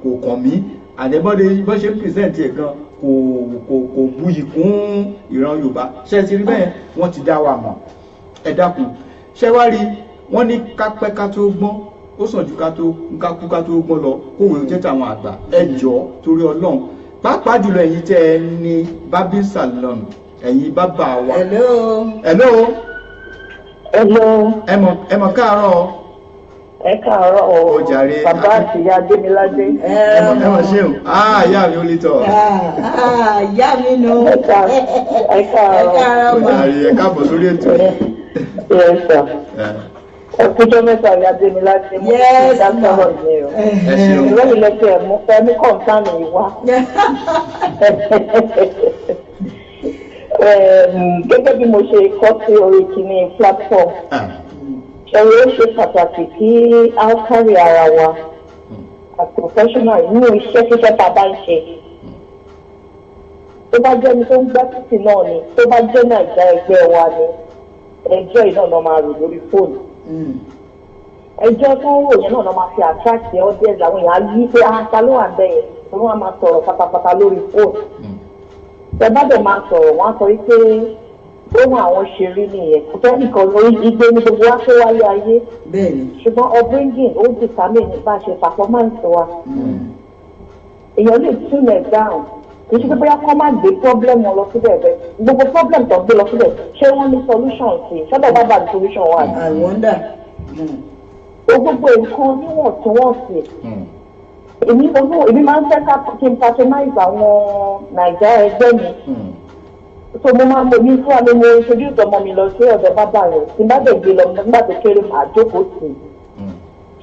kò kàn mí. Àdẹ́bọ́dé bó ṣe ń present ẹ̀ gan kò buyì kún ìran Yorùbá. Ṣé ti rí bẹ́ẹ̀? Wọ́n ti dá wa mọ̀. Ẹ dákun, ṣé wá rí wọ́n ní ká pẹ́ ká tó gbọ́n, ó sàn ju ká tó ká kú ká tó gbọ́n lọ. Kówé ó jẹ́ tàwọn àgbà. Ẹ jọ̀ọ́, torí Ọlọ́run, pàápàá jùlọ ẹ̀yin tẹ́ ẹ ní barbing salon, ẹ̀yin bàbá wa. Hello. Hello. Hello. Ẹ mọ̀ káàárọ̀. Ẹ káàárọ̀ o. Ó jàre. Bàbá àti ìyá Adémiládé. Ẹ mọ̀ ṣeun, ah, ìyá mi ó lè tọ̀. Ah, ìyá mi nù. Ẹ káàárọ̀. Ẹ káàárọ̀ Ó ma. jàre, ẹ káàbọ̀ sórí ètò. Yes, sir. Ẹ kújọ́ mẹ́ta, ìyá Adémiládé. Mo ti dá sọ̀rọ̀ yẹn o. Ẹ ṣeun. Ìrẹ́lẹ̀ lẹ́tẹ̀ ẹ̀ mú fẹ́ mú kọ̀ǹtánì yìí wá. Gẹ́gẹ́ bí mo ṣe kọ́ sí orí kìíní platform, ẹ̀rọ ó ṣe pàtàkì kí á kárí ara wa as professional nínú iṣẹ́ kíṣẹ́ tá a bá ń ṣe. Tó bá jẹ́ ẹni tó ń gbá títì náà ni, tó bá jẹ́ Nàìjíríà ẹgbẹ́ wa ni, ẹjọ́ yìí náà máa rò lórí fóònù. Ẹjọ́ tó ń rò yẹn náà máa fi attract the audience. Àwọn èèyàn á yí pé, "Ah, ta ló wà ń bẹ̀ yẹn?" Tó wọ́n á máa sọ̀rọ̀ pátápátá lórí fóònù. Tẹ bá dẹ̀ máa sọ̀rọ̀, wọ́n á sọ wípé ohun àwọn ṣe rí nìyẹn. Kò fẹ́ nìkan lórí igbe ní gbogbo wa tó wáyé ayé. Ṣùgbọ́n upbringing ó determine bá a ṣe performance wa. Èèyàn lè tune ẹ̀ down. Kì í ṣe pé bóyá kọ́ máa gbé problem wọn lọ síbẹ̀ bẹ́ẹ̀. Gbogbo problem tó gbé lọ síbẹ̀, ṣé wọ́n ní solution sí i? Ṣọ́dọ̀ bá bá ní solution wà ní? I wonder. O gbogbo nǹkan níwọ̀ntúnwọ̀nsì. Èmi olú èmi máa ń fẹ́ ká kí n patronize àwọn Nàìjíríà ẹgbẹ́ mi. So mo máa ń mo ní fúnra mi, mo introduce ọmọ mi lọ sí ọ̀dọ̀ bàbá rẹ̀. Tí n bá dẹ̀ gbé lọ nígbà tó kéré, màá jókòó tì í.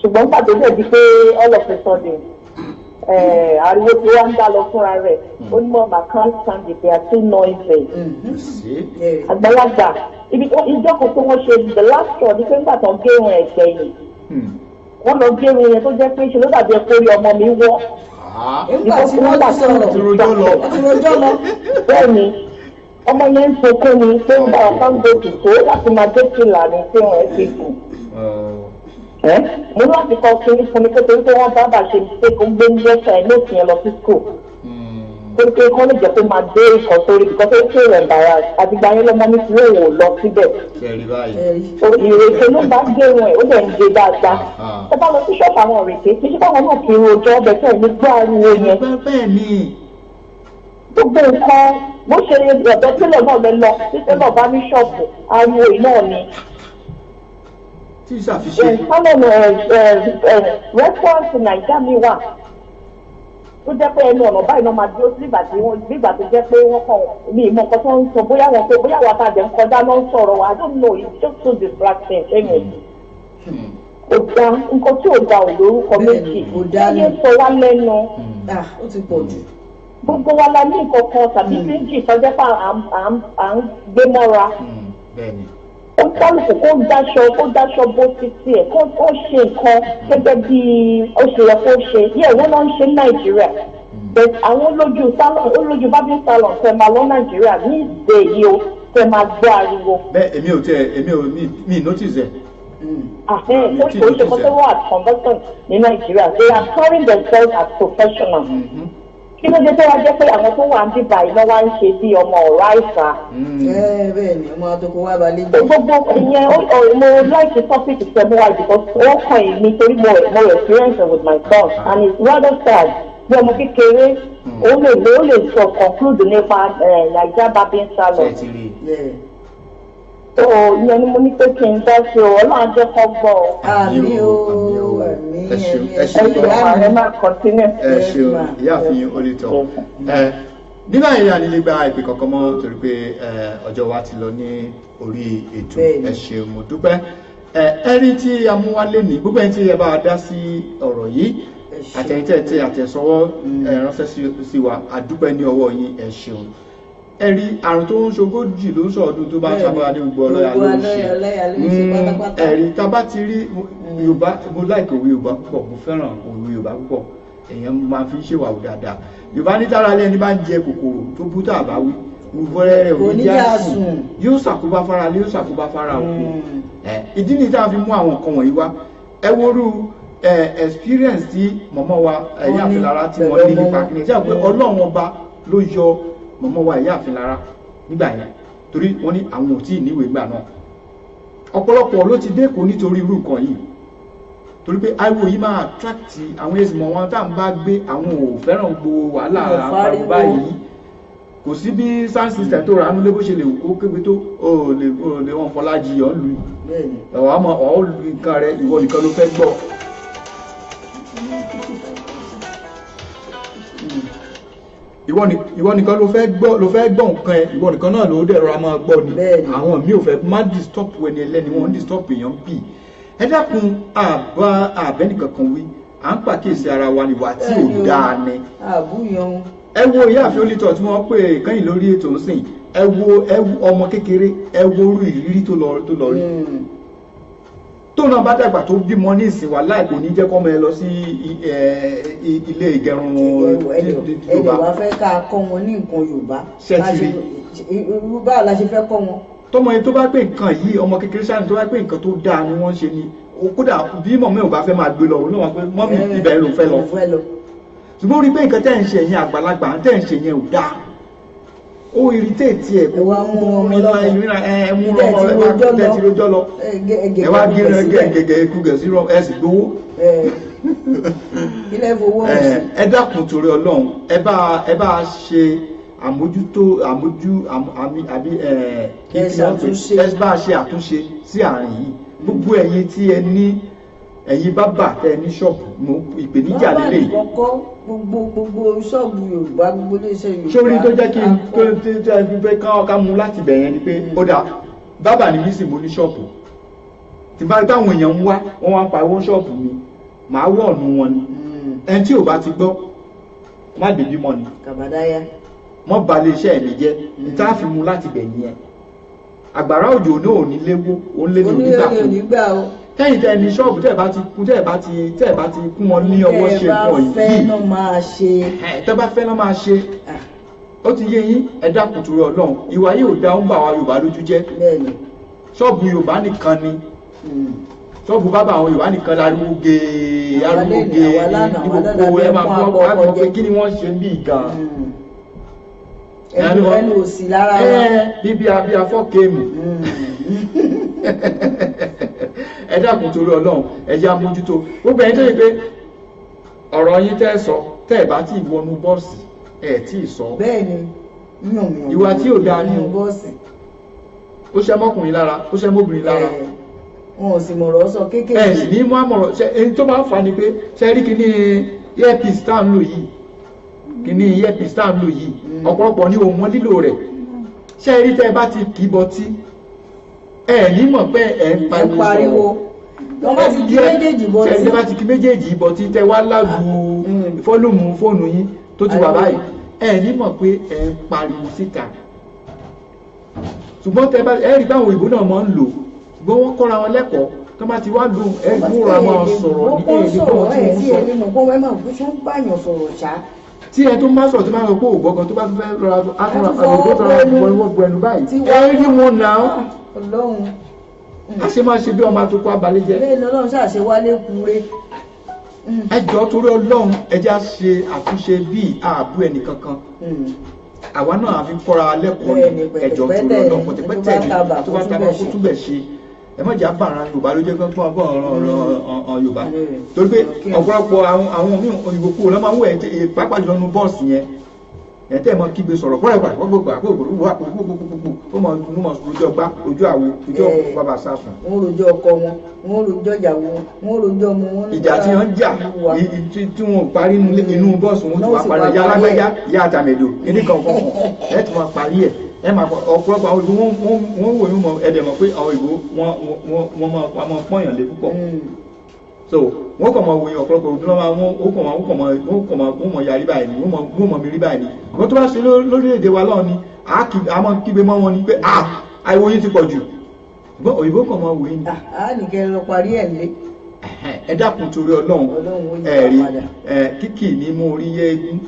Ṣùgbọ́n nígbà tó dẹ̀ di pé all of a sudden ariwo tí wọ́n ń dá lọ fúnra rẹ̀, ó ní, "Mom, I can't stand it, they are too noisy." Àgbàlagbà ibi ìjókòó tó wọ́n ṣe the last straw ni pé nígbà tó ń gérun ẹ̀gbẹ̀yìn, wọ́n lọ gérun yẹn tó jẹ́ pé ṣe ló dàbí ẹ kórè ọmọ mi wọ́. Nígbà tí wọ́n ti sọ̀rọ̀, Ti rojọ́ lọ. Wọ́n ti rojọ́ lọ. Bẹ́ẹ̀ni, ọmọ yẹn ń sunkún ni pé ń bá ọ̀sán gbòòtù tó láti máa dé fìlà ní tí wọ́n ti gùn. Ẹ́ mo ní láti kọ́ kí fún mi pé torí pé wọ́n bá bà ṣe mistake, ó ń gbé ní lẹ́sẹ̀ ẹ̀ nóòtù yẹn lọ sí school. Torí pé kọ́ lè jẹ́ kó máa dé ikọ̀ sórí because ó ṣe embarrass. Àtìgbà yẹn lọ́mọ mi ti lóun ò lọ síbẹ̀. Ṣe rí báyìí? Ìrèké ló bá gérun ẹ̀, ó dẹ̀ ń gé dáadáa. Ẹ bá lọ sí ṣọ́ọ̀bù àwọn ìrèké, kì í ṣe báwọn náà kì í rojọ́ ọbẹ̀ tẹ̀ ní gbọ́ ariwo yẹn. Bẹ́ẹ̀ ni. Gbogbo nǹkan bó ṣe ọ̀dọ́ tẹ́lẹ̀ náà lẹ lọ tí tẹ́lẹ̀ bá ní ṣọ́ọ̀bù, ariwo yìí náà ni. Tí ìṣàfiṣe. Salon, restaurant Nàìjíríà mi wà tó jẹ́ pé ẹnu ọ̀nà báyìí náà máa dúró sí nígbà tí wọ́n nígbà tó jẹ́ pé wọ́n kàn ní ìmọ̀ nǹkan tó ń sọ, bóyá wọn pé bóyá wàá tàjẹ́ ń kọjá ló ń sọ̀rọ̀ wa. I don't know, it's just so distracting. Anyway, kò dá, nǹkan tí ò da ò lórúkọ méjì. Kò dá ní. Ẹyẹ sọ wá lẹ́nu. Ah, ó ti pọ̀ jù. Gbogbo wa la ní nǹkan kan tàbí méjì tó jẹ́ pé à ń gbé mọ́ra. Bẹ́ẹ̀ni. Ó kálukú kó dáṣọ bó títí ẹ̀, kó ṣe nǹkan gẹ́gẹ́ bí ó ṣe yẹ kó ṣe yẹ. Wọ́n náà ń ṣe ní Nàìjíríà. But àwọn lójú salon, ó lójú barbing salon tẹ máa lọ Nàìjíríà ní ìdè yìí o, tẹ máa gbọ́ ariwo. Bẹ́ẹ̀, èmi ò tẹ, èmi ò mi notice ẹ̀. Ó ṣe kó tó wà conversant ní Nàìjíríà, they are carrying themselves as professionals. Kí ló dé tó wá jẹ́ pé àwọn tó wà ń bíbá iná wá ń ṣe bí ọmọ ọ̀rá ìfà? Bẹ́ẹ̀ ni, ọmọ àtọkọ wa balẹ̀ jẹ́. Gbogbo ìyẹn, mo like the topic ìfẹ́mú wa because ó kàn èmi torí mo experience it with my son and it's rather sad bí ọmọ kékeré ó lè sọ conclude nípa Naija barbing salon. Ṣe ti rí i? So ìyẹn ni mo ní pé kí n dá sí o. Ọlọ́run jẹ́ kó gbọ́ o. Àmín o, àmín. Ẹ ṣeun, ẹ ẹ ṣeun ṣe gan. Ẹ máa continue. Ẹ ṣeun, ìyáàfin Olùtọ. Ẹ ní báyìí, a ní lè gba ìpè kankan mọ́ torí pé ọjọ́ wa ti lọ ní orí ètò. Ẹ ṣeun, mo dúpẹ́. Ẹ rí tí a mú wá lé ní gbogbo ẹni tí ẹ bá wa dá sí ọ̀rọ̀ yìí, àtẹ̀yìntẹ̀ tí àtẹ̀sọ́wọ́ ẹ ránṣẹ́ sí wa, a dúpẹ́ ní ọwọ́ yín, ẹ ṣeun. Ẹ rí àrùn tó ń ṣogójì ló ń sọ̀ọ́dún tó bá ń sábà ní gbogbo ọlọ́yà ló ń ṣe. Ọlọ́yà ló ń ṣe pátápátá. Ẹ̀rí tá a bá ti rí Yorùbá, mo like òwe Yorùbá púpọ̀, mo fẹ́ràn òwe Yorùbá púpọ̀, èèyàn máa fi ń ṣèwà dáadáa. Yorùbá ní tára lẹ́ni bá ń jẹ kòkòrò tó bú tá a bá wí wẹ́rẹ́ Kò ní òní já já sùn sùn. Yóò ṣàkóbá fara lé, yóò ṣàkóbá fara òkú. Ìdí ni tá a fi mú àwọn nǹkan wọ̀nyí wá. Ẹ worú experience tí mọ̀mọ́ wa ìyá Wọ́n ní àfin Lára tí pẹ̀lú wọ́n ní ọmọ nípa wọn. kí ni tí a pé Ọlọ́run Ọba ló yọ mọ̀mọ́ wa ìyá àfin Lára nígbà yẹn, torí wọ́n ní àwọn ò tí ì níwèé gbà náà. Ọ̀pọ̀lọpọ̀ ló ti dé Èkó nítorí irú nǹkan yìí, torí pé ariwo yìí máa attract àwọn èsì mọ̀ wọn tá à ń bá gbé. Àwọn ò fẹ́ràn gbogbo wàhálà Wọn ò àpariwo fariwo. báyìí. Kò sí bí sound system tó rà á nulẹ̀ bó ṣe lè wù kó kébi tó o lè wọn fọlájì ọ̀ lù ọ̀ àmọ́ ọ̀ lu nǹkan rẹ, ìwọ nìkan ló fẹ́ gbọ́. Ìwọ nìkan ló fẹ́ gbọ́ nǹkan ẹ, ìwọ nìkan náà ló dẹ̀ rọra máa gbọ́ ni. Àwọn míì ò fẹ́ má disturb ẹni ẹlẹ́ni, wọ́n ń disturb èèyàn bì. Ẹ dákun, àbá àbẹ́nìkankan wí, à ń pàkíyèsí ara wa níwà tí ò Bẹ́ẹ̀ni o. dáa ni. Àbúyan. Ẹ wo ìyáàfin Olítọ̀ tí wọ́n pè kẹ́yìn lórí ètò ńsìn. Ẹ wo ọmọ kékeré, ẹ wo orú ìrírí tó lọ rí. Tó náà bá dàgbà tó bímọ ní ìsìn wa, láì kò ní jẹ́ kọ́mọ ẹ lọ sí ilé ìgẹrun. Ẹnì wá fẹ́ ká kọ́ wọn ní nǹkan Yorùbá. Ṣé ti rí? Irú báwo la ṣe fẹ́ kọ́ wọn? Tọmọ yẹn tó bá pé nǹkan yìí, ọmọ kékeré sáà tó bá pé nǹkan tó dáa ni wọ́n ń ṣe ni kódà bí mọ̀mí ò bá fẹ́ máa gbé lọ, òun náà wá pé, "Mọ́mí, ibẹ̀ ló fẹ́ lọ." Ló fẹ́ lọ. Ṣùgbọ́n ó rí pé nǹkan tẹ́ ń ṣe, ẹ̀yin àgbàlagbà tẹ́ ń ṣe yẹn ò dáa, ó irritate ẹ̀. Ẹ wá mú ọmọ lọ́mọ. Ìrìnà ẹ mú Tẹ́ ọmọ ti ẹ wá rojọ́ tẹ́ ti lọ. rojọ́ lọ. Ẹ wá gé gẹ́gẹ́ ikú gẹ̀ sí ẹ sì gbowó. Ilé fowó ẹ ọ̀hún sí. Ẹ dákun, torí Ọlọ́run, ẹ bá ṣe àmójútó àmójú àmì àbí ẹ kí Ẹ kí wọ́n pè? ṣàtúnṣe. Ẹ bá ṣe àtúnṣe sí àárín yìí. Gbogbo ẹ̀yin tí ẹ ní, ẹ̀yin bábà tẹ ní ṣọ́ọ̀bù, mo ìpèníjà Bàbá lélẹ̀. nìkan kọ́, gbogbo ṣọ́ọ̀bù Yorùbá, gbogbo iléeṣẹ́ Yorùbá. Sórí tó jẹ́ kí n tó tó tó ẹ fi fẹ́ ká mú láti bẹ̀ yẹn ni pé ó dà, bábà ní mí sì, mo ní ṣọ́ọ̀bù tí bá rí táwọn èèyàn ń wá, wọ́n wá ń pariwo ṣọ́ọ̀bù mi, màá wọ̀ ọ̀nù wọn ni. Ẹni tí ò bá ti gbọ́, má débí mọ́ ni. Kàbádáyà. Mọ́ ba lè iṣẹ́ mi jẹ́ ní tá a fi mú láti bẹ̀ yẹn. Àgbàrá òjò náà ò ní léwó, ó ń lé ní Onílé onígbà ò fún ní gbà o. tẹ́yìn tẹ́ ní ṣọ́ọ̀bù, tẹ́ ẹ̀ bá ti kún wọn ní ọwọ́ ṣe Tẹ́ ẹ bá nǹkan fẹ́ yìí náà máa ṣe. Tẹ́ bá fẹ́ náà máa ṣe. Ó ti yé yín. Ẹ dákun, torí Ọlọ́run, ìwà yìí ò dá, ó ń bà wá Yorùbá lójú jẹ́. Ṣọ́ọ̀bù Yorùbá nìkan ni, ṣọ́ọ̀bù bábà àwọn Yorùbá nìkan láriwo gèè, ariwo gèè ní gbogbo. Ẹ máa gbọ́, ẹ máa gbọ́ pé kí ni wọ́n ṣe ń bí gan. Ẹnu ẹnu òsì lára wa. Bíbí abí afọ́kéèmù. Ẹ dákun, torí Ọlọ́run, ẹ jẹ́ amójútó. Gbogbo ẹ̀yin tó yẹ pé ọ̀rọ̀ yín tẹ́ sọ, tẹ́ ẹ̀ bá tí ì wọnú bọ́ọ̀sì, ẹ̀ tí ì sọ. Bẹ́ẹ̀ni, yànmùyànmù. Ìwà tí ò dáa ni o. Bọ́ọ̀sì. Ó ṣe mọ́kùnrin lára, ó ṣe mọ́bìnrin lára. Wọn ò sì mọ̀rọ̀ sọ kéékèèké. Ẹ sì ní mú àmọ̀rọ̀ ṣe. Èyí tó máa ń fa ni pé ṣe rí kíní earpiece tá à ń lò yìí, kíní earpiece tá à ń lò yìí, ọ̀pọ̀lọpọ̀ ní ohun lílò rẹ̀. Ṣe rí tẹ́ ẹ bá ti kì í bọtí, ẹ ní mọ̀ pé ẹ ń pariwo pariwo. Sọ̀rọ̀. Wọ́n bá ti kí méjèèjì bọtí. Ṣe bá ti kí méjèèjì bọtí, tẹ́ wá lágbo volume fóònù yín tó ti wà báyìí, ẹ ní mọ̀ pé ẹ ń pariwo síta. Ṣùgbọ́n tẹ́ bá ẹ rí báwọn òyìnbó náà máa ń lò, ṣùgbọ́n wọ́n kọ́ra wọn lẹ́kọ̀ọ́ tó bá ti wá lò, ẹ múra máa sọ̀rọ̀ ní wọ́n èdè sọ̀rọ̀ tó ẹ̀ ń tí sọ. ẹni mọ̀ pé wọ́n máa gbé tó ń báyàn sọ̀rọ̀ ṣá. Tí ẹ tó máa sọ̀rọ̀, tó máa sọ pé ògbọ́ gan, tó bá fẹ́ rọra àtúnra àgbègbè tó rọra bọ bu ẹnu báyìí, ẹ rí wọn náà. Ọlọ́run. A ṣe máa ṣe bí ọmọ àtòkọ abalẹ̀ jẹ. Bẹ́ẹ̀ ni Ọlọ́run ṣàṣe wálé kure. Ẹ jọ̀ọ́, torí Ọlọ́run, ẹ já ṣe àtúnṣe bíi ààbò ẹnì kankan. Àwa náà àfi kọ́ra lẹ́kọ̀ọ́ ni. Ẹ jọ̀ọ́, torí Ọlọ́run, pẹ̀tẹ̀pẹ̀tẹ̀ ni. Tó bá taba, kó túbẹ̀ ṣe. Ẹ má jẹ́ àbàrà Yorùbá ló jẹ́ gbọ́n gbọ́n ọ̀rọ̀ Yorùbá, torí pé ọ̀pọ̀lọpọ̀ àwọn míì, òyìnbó kúrò lọ́ máa ń wẹ̀ ẹ́, pàápàá jùlọ nu bọ́ọ̀sì yẹn. Ẹ̀ tẹ́ ẹ̀ mọ kígbe sọ̀rọ̀ pọ́nrẹ́pà gbogbo ó mọ inú mọ ojú ọgbá, ojú àwo, ojú ọkọ̀ bàbá sásùn. Wọ́n rojọ́ ọkọ wọn, wọ́n rojọ́ ìyàwó wọn, wọ́n rojọ́ ọmọ wọn. Ìjà tí wọ́n jà tí wọ́n parí inú bọ́ọ̀sì, wọn ti wá parí ìyá alágbájá, ìyá àtàmẹ̀dò, kíní kan kan ẹ̀ tí wọ́n parí ẹ̀. Ẹ máa ọ̀pọ̀lọpọ̀ àwọn òyìnbó, wọ́n wò yín mọ̀, ẹ̀dẹ̀ mọ̀ pé àwọn òyìnbó wọ́n máa pọ́nyàn lé púpọ̀. So wọ́n kàn máa wòye ọ̀pọ̀lọpọ̀ òbí wọn, wọ́n kàn máa wọ́n kàn máa wọ́n mọ̀ yarí báyìí ni, wọ́n mọ̀ mi rí báyìí ni. Wọ́n tó bá ṣe lórílẹ̀‐èdè wa lọ́wọ́ ni a máa kígbe mọ́ wọn ni pé àìwò yín ti pọ̀ jù, ṣùgbọ́n òyìnbó kàn máa wòye ni. A nìkẹ́ lọ parí ẹ̀ lé. Ẹ dákun, torí Ọlọ́run, ẹ̀rí kíkì ní mú orí yé eégún.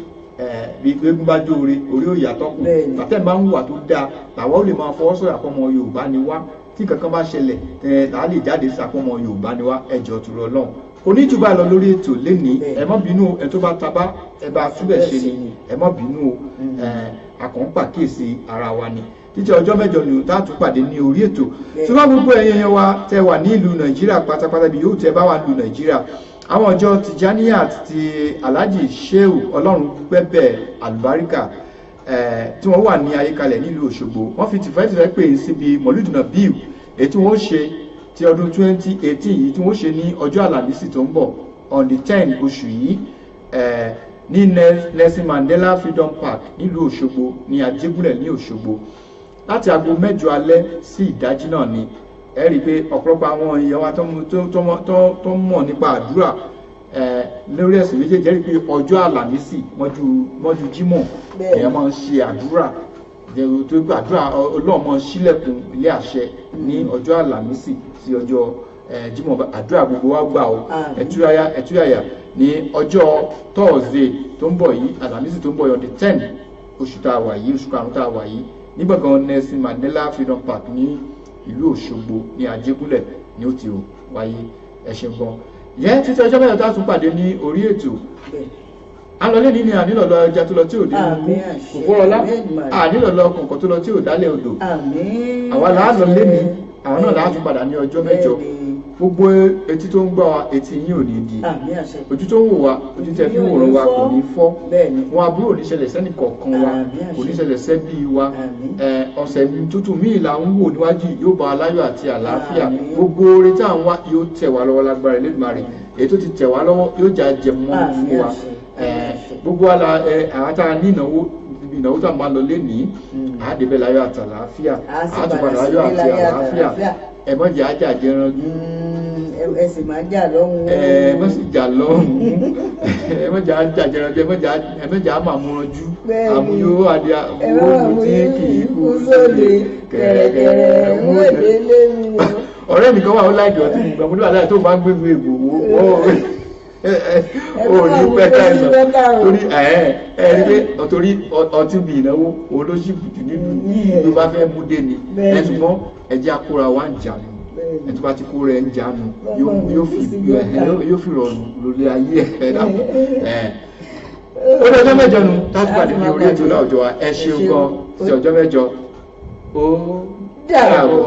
Bí eégún bá jó ore, orí ò yàtọ̀ kù. Tàtẹ́ bá ń wà tó dáa, làwọn ò lè máa fọwọ́ sọ̀rọ̀ àpọ̀mọ Yorùbá ni wá. Tí kankan bá ṣẹlẹ̀, là á lè jáde sàpọ̀mọ Yorùbá ni wá. Ẹ jọ̀ọ́, torí Ọlọ́run, kò ní jù báyìí lọ lórí ètò lénìí. Ẹ má bínú, ẹ tó bá tabá, ẹ bá túbẹ̀ ṣe ni. Ẹ má bínú o, àkànpà kíyèsí ara wa ni. Títí ọjọ́ mẹ́jọ ni tá a tún pàdé ní orí ètò. Ṣùgbọ́n gbogbo ẹ̀yin yẹn wa tẹ wà ní ìlú Nàìjíríà pátápátá, bí yóò tẹ bá wà ní ìlú Nàìjíríà, àwọn ọjọ́ Tìjàníyà ti Alhaji Shehu Ọlọ́run Gbẹ́bẹ̀ Àlùbáríkà tí wọ́n wà ní Ayékalẹ̀ nílùú Òṣogbo, wọ́n fi tìfẹ́tìfẹ́ pè é síbi Mọ̀lúdùnà bíu èyí tí wọ́n ṣe ti ọdún 2018 yìí, tí wọ́n ṣe ní ọjọ́ Àlàmísì tó ń bọ̀, on the 10 oṣù yìí, ní Nelson Mandela Freedom Park nílùú Òṣogbo, ní Ajégúnlẹ̀ ní Òṣogbo, láti aago 8 alẹ́ sí ìdájí náà ni. Ẹ rí i pé ọ̀pọ̀lọpọ̀ àwọn èèyàn wa tó mọ̀ nípa àdúrà lórí ẹ̀sìn méjèèjì, ẹ rí i pé ọjọ́ Àlàmísì mọ́jú Jímọ̀, èèyàn máa ń ṣe àdúrà tó gbàdúrà, Ọlọ́run máa ń ṣílẹ̀kùn ilé àṣẹ ní ọjọ́ Àlàmísì sí ọjọ́ Jímọ̀. Àdúrà gbogbo wa gbà o. Ẹ̀túyàyà, ẹ̀túyàyà ní ọjọ́ Thursday tó ń bọ̀ yìí, Àlàmísì tó ń bọ̀ yìí, on the 10 oṣù tá a wà yìí, oṣù karùn-ún tá a wà yìí, ní gbọ̀ngàn Nelson Mandela Freedom Park ní ìlú Òṣogbo, ní Ajégúnlẹ̀ ní ó ti wáyé. Ẹ ṣeun gan yẹn. Títí ọjọ́ mẹ́jọ tá a tún pàdé ní orí ètò, alọ́lé ní ní ànílọ́lọ́ ẹja tó lọ tí ò dé ikú kòkòrọ̀lá, ànílọ́lọ́ kọ̀ọ̀kan tó lọ tí ò dálẹ̀ odò. Àwa làá lọ lé ní, àwọn náà làá tún padà ní ọjọ́ mẹ́jọ. Gbogbo etí tó ń gbọ́ wa, etí yín ò ní di. Ojú tó ń wò wá, ojú tẹ fi ń wòran wa kò ní fọ́. Wọn aburú ò ní ṣẹlẹ̀ sẹ́nì kọ̀ọ̀kan wa, kò ní ṣẹlẹ̀ sẹ́bí wa. Ọ̀sẹ̀ tuntun míì là ń wò níwájú, yóò bá aláyọ̀ àti àlàáfíà. Gbogbo oore tá à ń wá yóò tẹ̀ wá lọ́wọ́ lágbára Elédùmarè. Èyí tó ti tẹ̀ wá lọ́wọ́ yóò jà jẹ mọ́ fún wa. Gbogbo wa la àwọn tá a ní ìnáwó, ibi ìnáwó tá a máa lọ lénìí, àádébẹ̀ láyọ̀ àti àlàáfíà, àtúpadà láyọ̀ àti àlàáfíà. Ẹ mọ̀ jẹ́ ajá jẹranjú. Ẹ sì máa jà lọ́hùn. Ẹ mọ̀ sì jà lọ́hùn. Ẹ mọ̀ jẹ́ ajá jẹranjú, ẹ mọ̀ jẹ́ àmàmúranjú. Àmúyó adé owó tí kì í kú sóde kẹ̀rẹ̀kẹ̀rẹ̀ mú èdè lé mi. Ọ̀rẹ́ mi kan wà, ó láìkì ọtí mi gbà. Mo ní wàhálà tó bá ń gbé mi ègbò wò ó ní pẹ́ káìsàn, torí ẹ ẹ rí pé torí ọtí bí ìnáwó òun ló sì jù nínú ló bá fẹ́ mú dé ni. Ẹ ṣùgbọ́n ẹ jẹ́ akóra wa ń jànú. Ẹ tó bá ti kó rẹ̀ ń jànú, yóò fi rọrùn lórí ayé ẹ. Dàpọ̀ ẹ ó ní ọjọ́ mẹ́jọ nu tájú pàdé ní orí ètò láwùjọ wa. Ẹ ṣeun gan. Sí ọjọ́ mẹ́jọ, ó dàbọ̀.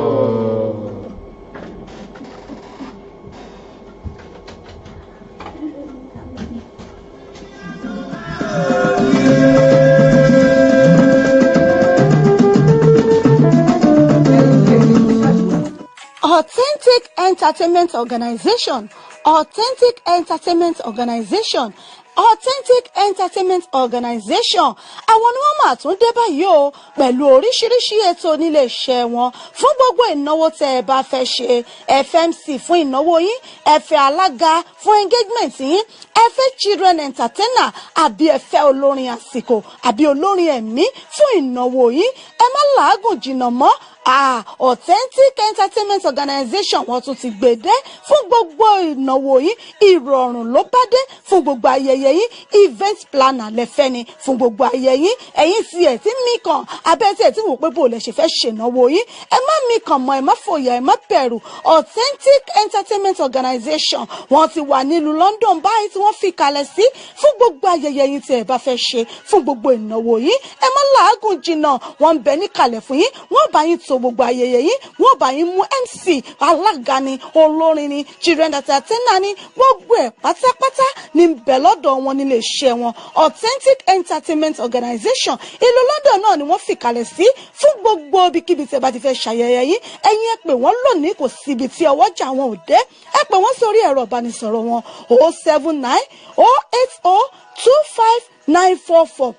Authentic Entertainment Organization, Authentic Entertainment Organization, Authentic Entertainment Organization, àwọn ni wọ́n máa tún dé báyìí o pẹ̀lú oríṣiríṣi ètò nílé iṣẹ́ wọn fún gbogbo ìnáwó tẹ́ ẹ bá fẹ́ ṣe. FMC fún ìnáwó yín, ẹ fẹ́ alága fún engagement yín, ẹ fẹ́ children entertainer, àbí ẹ fẹ́ olórin àsìkò, àbí olórin ẹ̀mí fún ìnáwó yín, ẹ má làágùn jìnnà mọ́. Authentic Entertainment Organization wọ́n tún ti gbèdé fún gbogbo ìnáwó yín. Ìrọ̀rùn ló bá dé fún gbogbo ayẹyẹ yín. Event planner lẹ́fẹ́ ni fún gbogbo ayẹyẹ yín. Ẹ̀yin tí ẹ̀ tí mí kàn abẹ́ tí ẹ̀ tí wò pé bò lẹ ṣe fẹ́ ṣènáwó yín, ẹ má mí kàn mọ́, ẹ má fòyà, ẹ má bẹ̀rù. Authentic Entertainment Organization wọ́n ti wà nílùú London báyìí tí wọ́n fi kalẹ̀ sí fún gbogbo ayẹyẹ yín tí ẹ bá fẹ́ ṣe, fún gbogbo ìnáwó yín. Ẹ má làágùn jìnnà, wọ́n ń bẹ níkàlẹ̀ fún yín. Wọ́n bá yín tò gbogbo ayẹyẹ yín, wọ́n bá yín mú MC, alága ni, olórin ni, children entertainer ni, gbogbo ẹ̀ pátápátá ní bẹ̀ lọ́dọ̀ wọn nílé iṣẹ́ wọn. Authentic Entertainment Organization, ìlú London náà ni wọ́n fi kalẹ̀ sí fún gbogbo ibikíbi tí ẹ bá ti fẹ́ ṣayẹyẹ yín. Ẹ̀yin ẹ pè wọ́n lónìí, kò síbi tí ọwọ́jà wọn ò dé. Ẹ pè wọ́n sórí ẹ̀rọ ìbánisọ̀rọ̀ wọn 079 080 25944,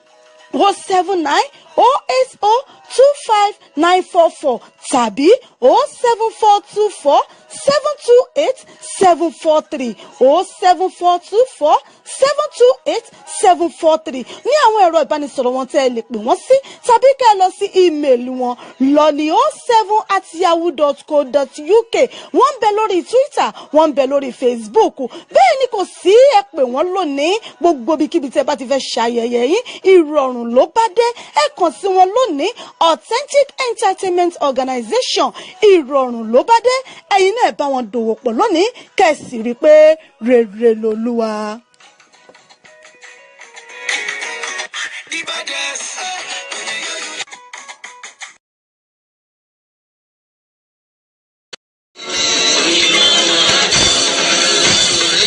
079 080 25944 tàbí 07424 728 743, 07424 728 743 ní àwọn ẹ̀rọ ìbánisọ̀rọ̀ wọn tẹ́ ẹ lè pè wọ́n sí, tàbí kẹ́ ẹ lọ sí ímeèlì wọn lọ́ní07@yahoo.co.uk. Wọ́n ń bẹ lórí Twitter, wọ́n ń bẹ lórí Facebook. Bẹ́ẹ̀ ni kò sí, ẹ pè wọ́n lónìí. Gbogbo ibikíbi tẹ́ bá ti fẹ́ ṣayẹyẹ yín, ìrọ̀rùn ló bá dé. Ẹ kàn sí wọn lónìí. Authentic Entertainment Organization, ìrọ̀rùn ló bá dé. Ẹ̀yin náà bá wọn dòwò pọ̀ lónìí, kẹ́ ẹ sì rí i pé rere lolúwa.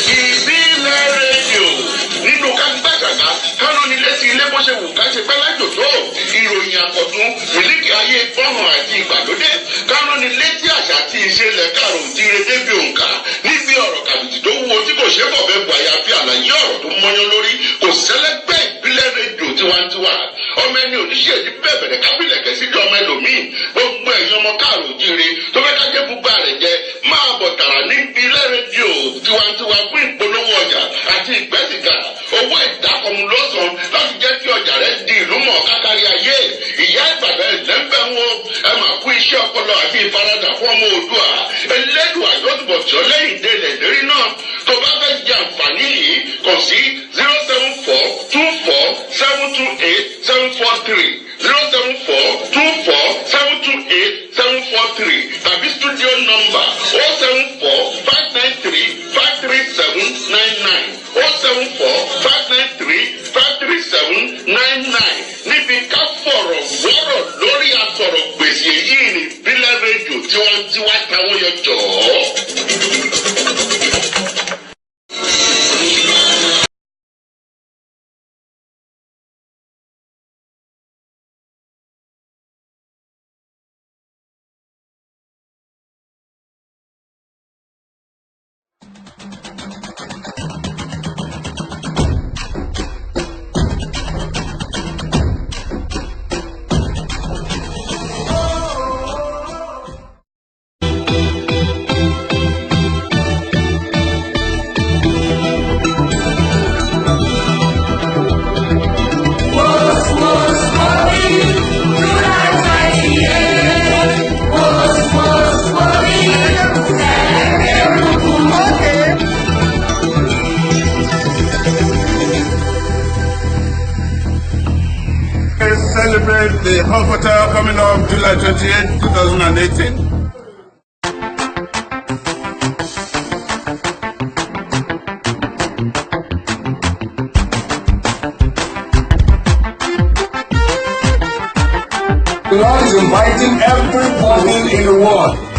Ìbílẹ̀ Rédíò, nínú ká gbàgàgà kánú ní létí ilé bó ṣe wù ká ṣe pẹ́ lájò tó, ìròyìn àkọ́tún, mílíkì ayé gbọ́hàn àti ìgbàlódé, kánú ní létí àṣà àti ìṣẹ̀lẹ̀ káàrò òjíire débi òǹkà níbi ọ̀rọ̀ kàbìtì tó wúwo tí kò ṣe é bọ̀ bẹ́ẹ̀ bu, àyàfi àlàyé ọ̀rọ̀ tó mọ́yán lórí, kò sẹ́lẹ́gbẹ́. Ìbílẹ̀ Rédíò tiwantiwa, ọmọ ẹni oníṣẹ́ẹ̀dí bẹ́ẹ̀ bẹ̀rẹ̀ kábìlẹ̀kẹ́ síbi ọmọ ẹlòmíì. Gbogbo ẹ̀yin ọmọ káàrò òjíire tó fẹ́ kájé búgbà rẹ̀ jẹ, máa bọ̀ tààrà ní Ìbílẹ̀ Rédíò tiwantiwa fún ìpolówó ọjà àti ìgbẹ́sìgà. Owó ìdákọ̀mù lọ́sàn láti jẹ́ kí ọjà rẹ̀ di ìlú mọ̀ kákárí ayé. Ìyá Ìbàdàn, ẹ̀lẹ́ńbẹ̀ wọn, ẹ máa kú iṣẹ́ ọpọlọ àti ìfaradà fún ọmọ Oòduà. Ẹlẹ́dùà yóò túbọ̀ tí ó lẹ́yìn délẹ̀ lérí náà. Tó bá fẹ́ jẹ àǹfààní yìí, kàn sí 07424728743, 07424728743, tàbí studio number 07459353799, 07459353799. Níbi ká fọ̀rọ̀ wọ́rọ̀ lórí asọ̀rọ̀ gbèsè yìí ní Ìbílẹ̀ Rédíò tiwantiwa táwọn yọ jọ̀ọ́. Celebrate the Hotel coming up July 28, 2018. The Lord is inviting everybody in the world.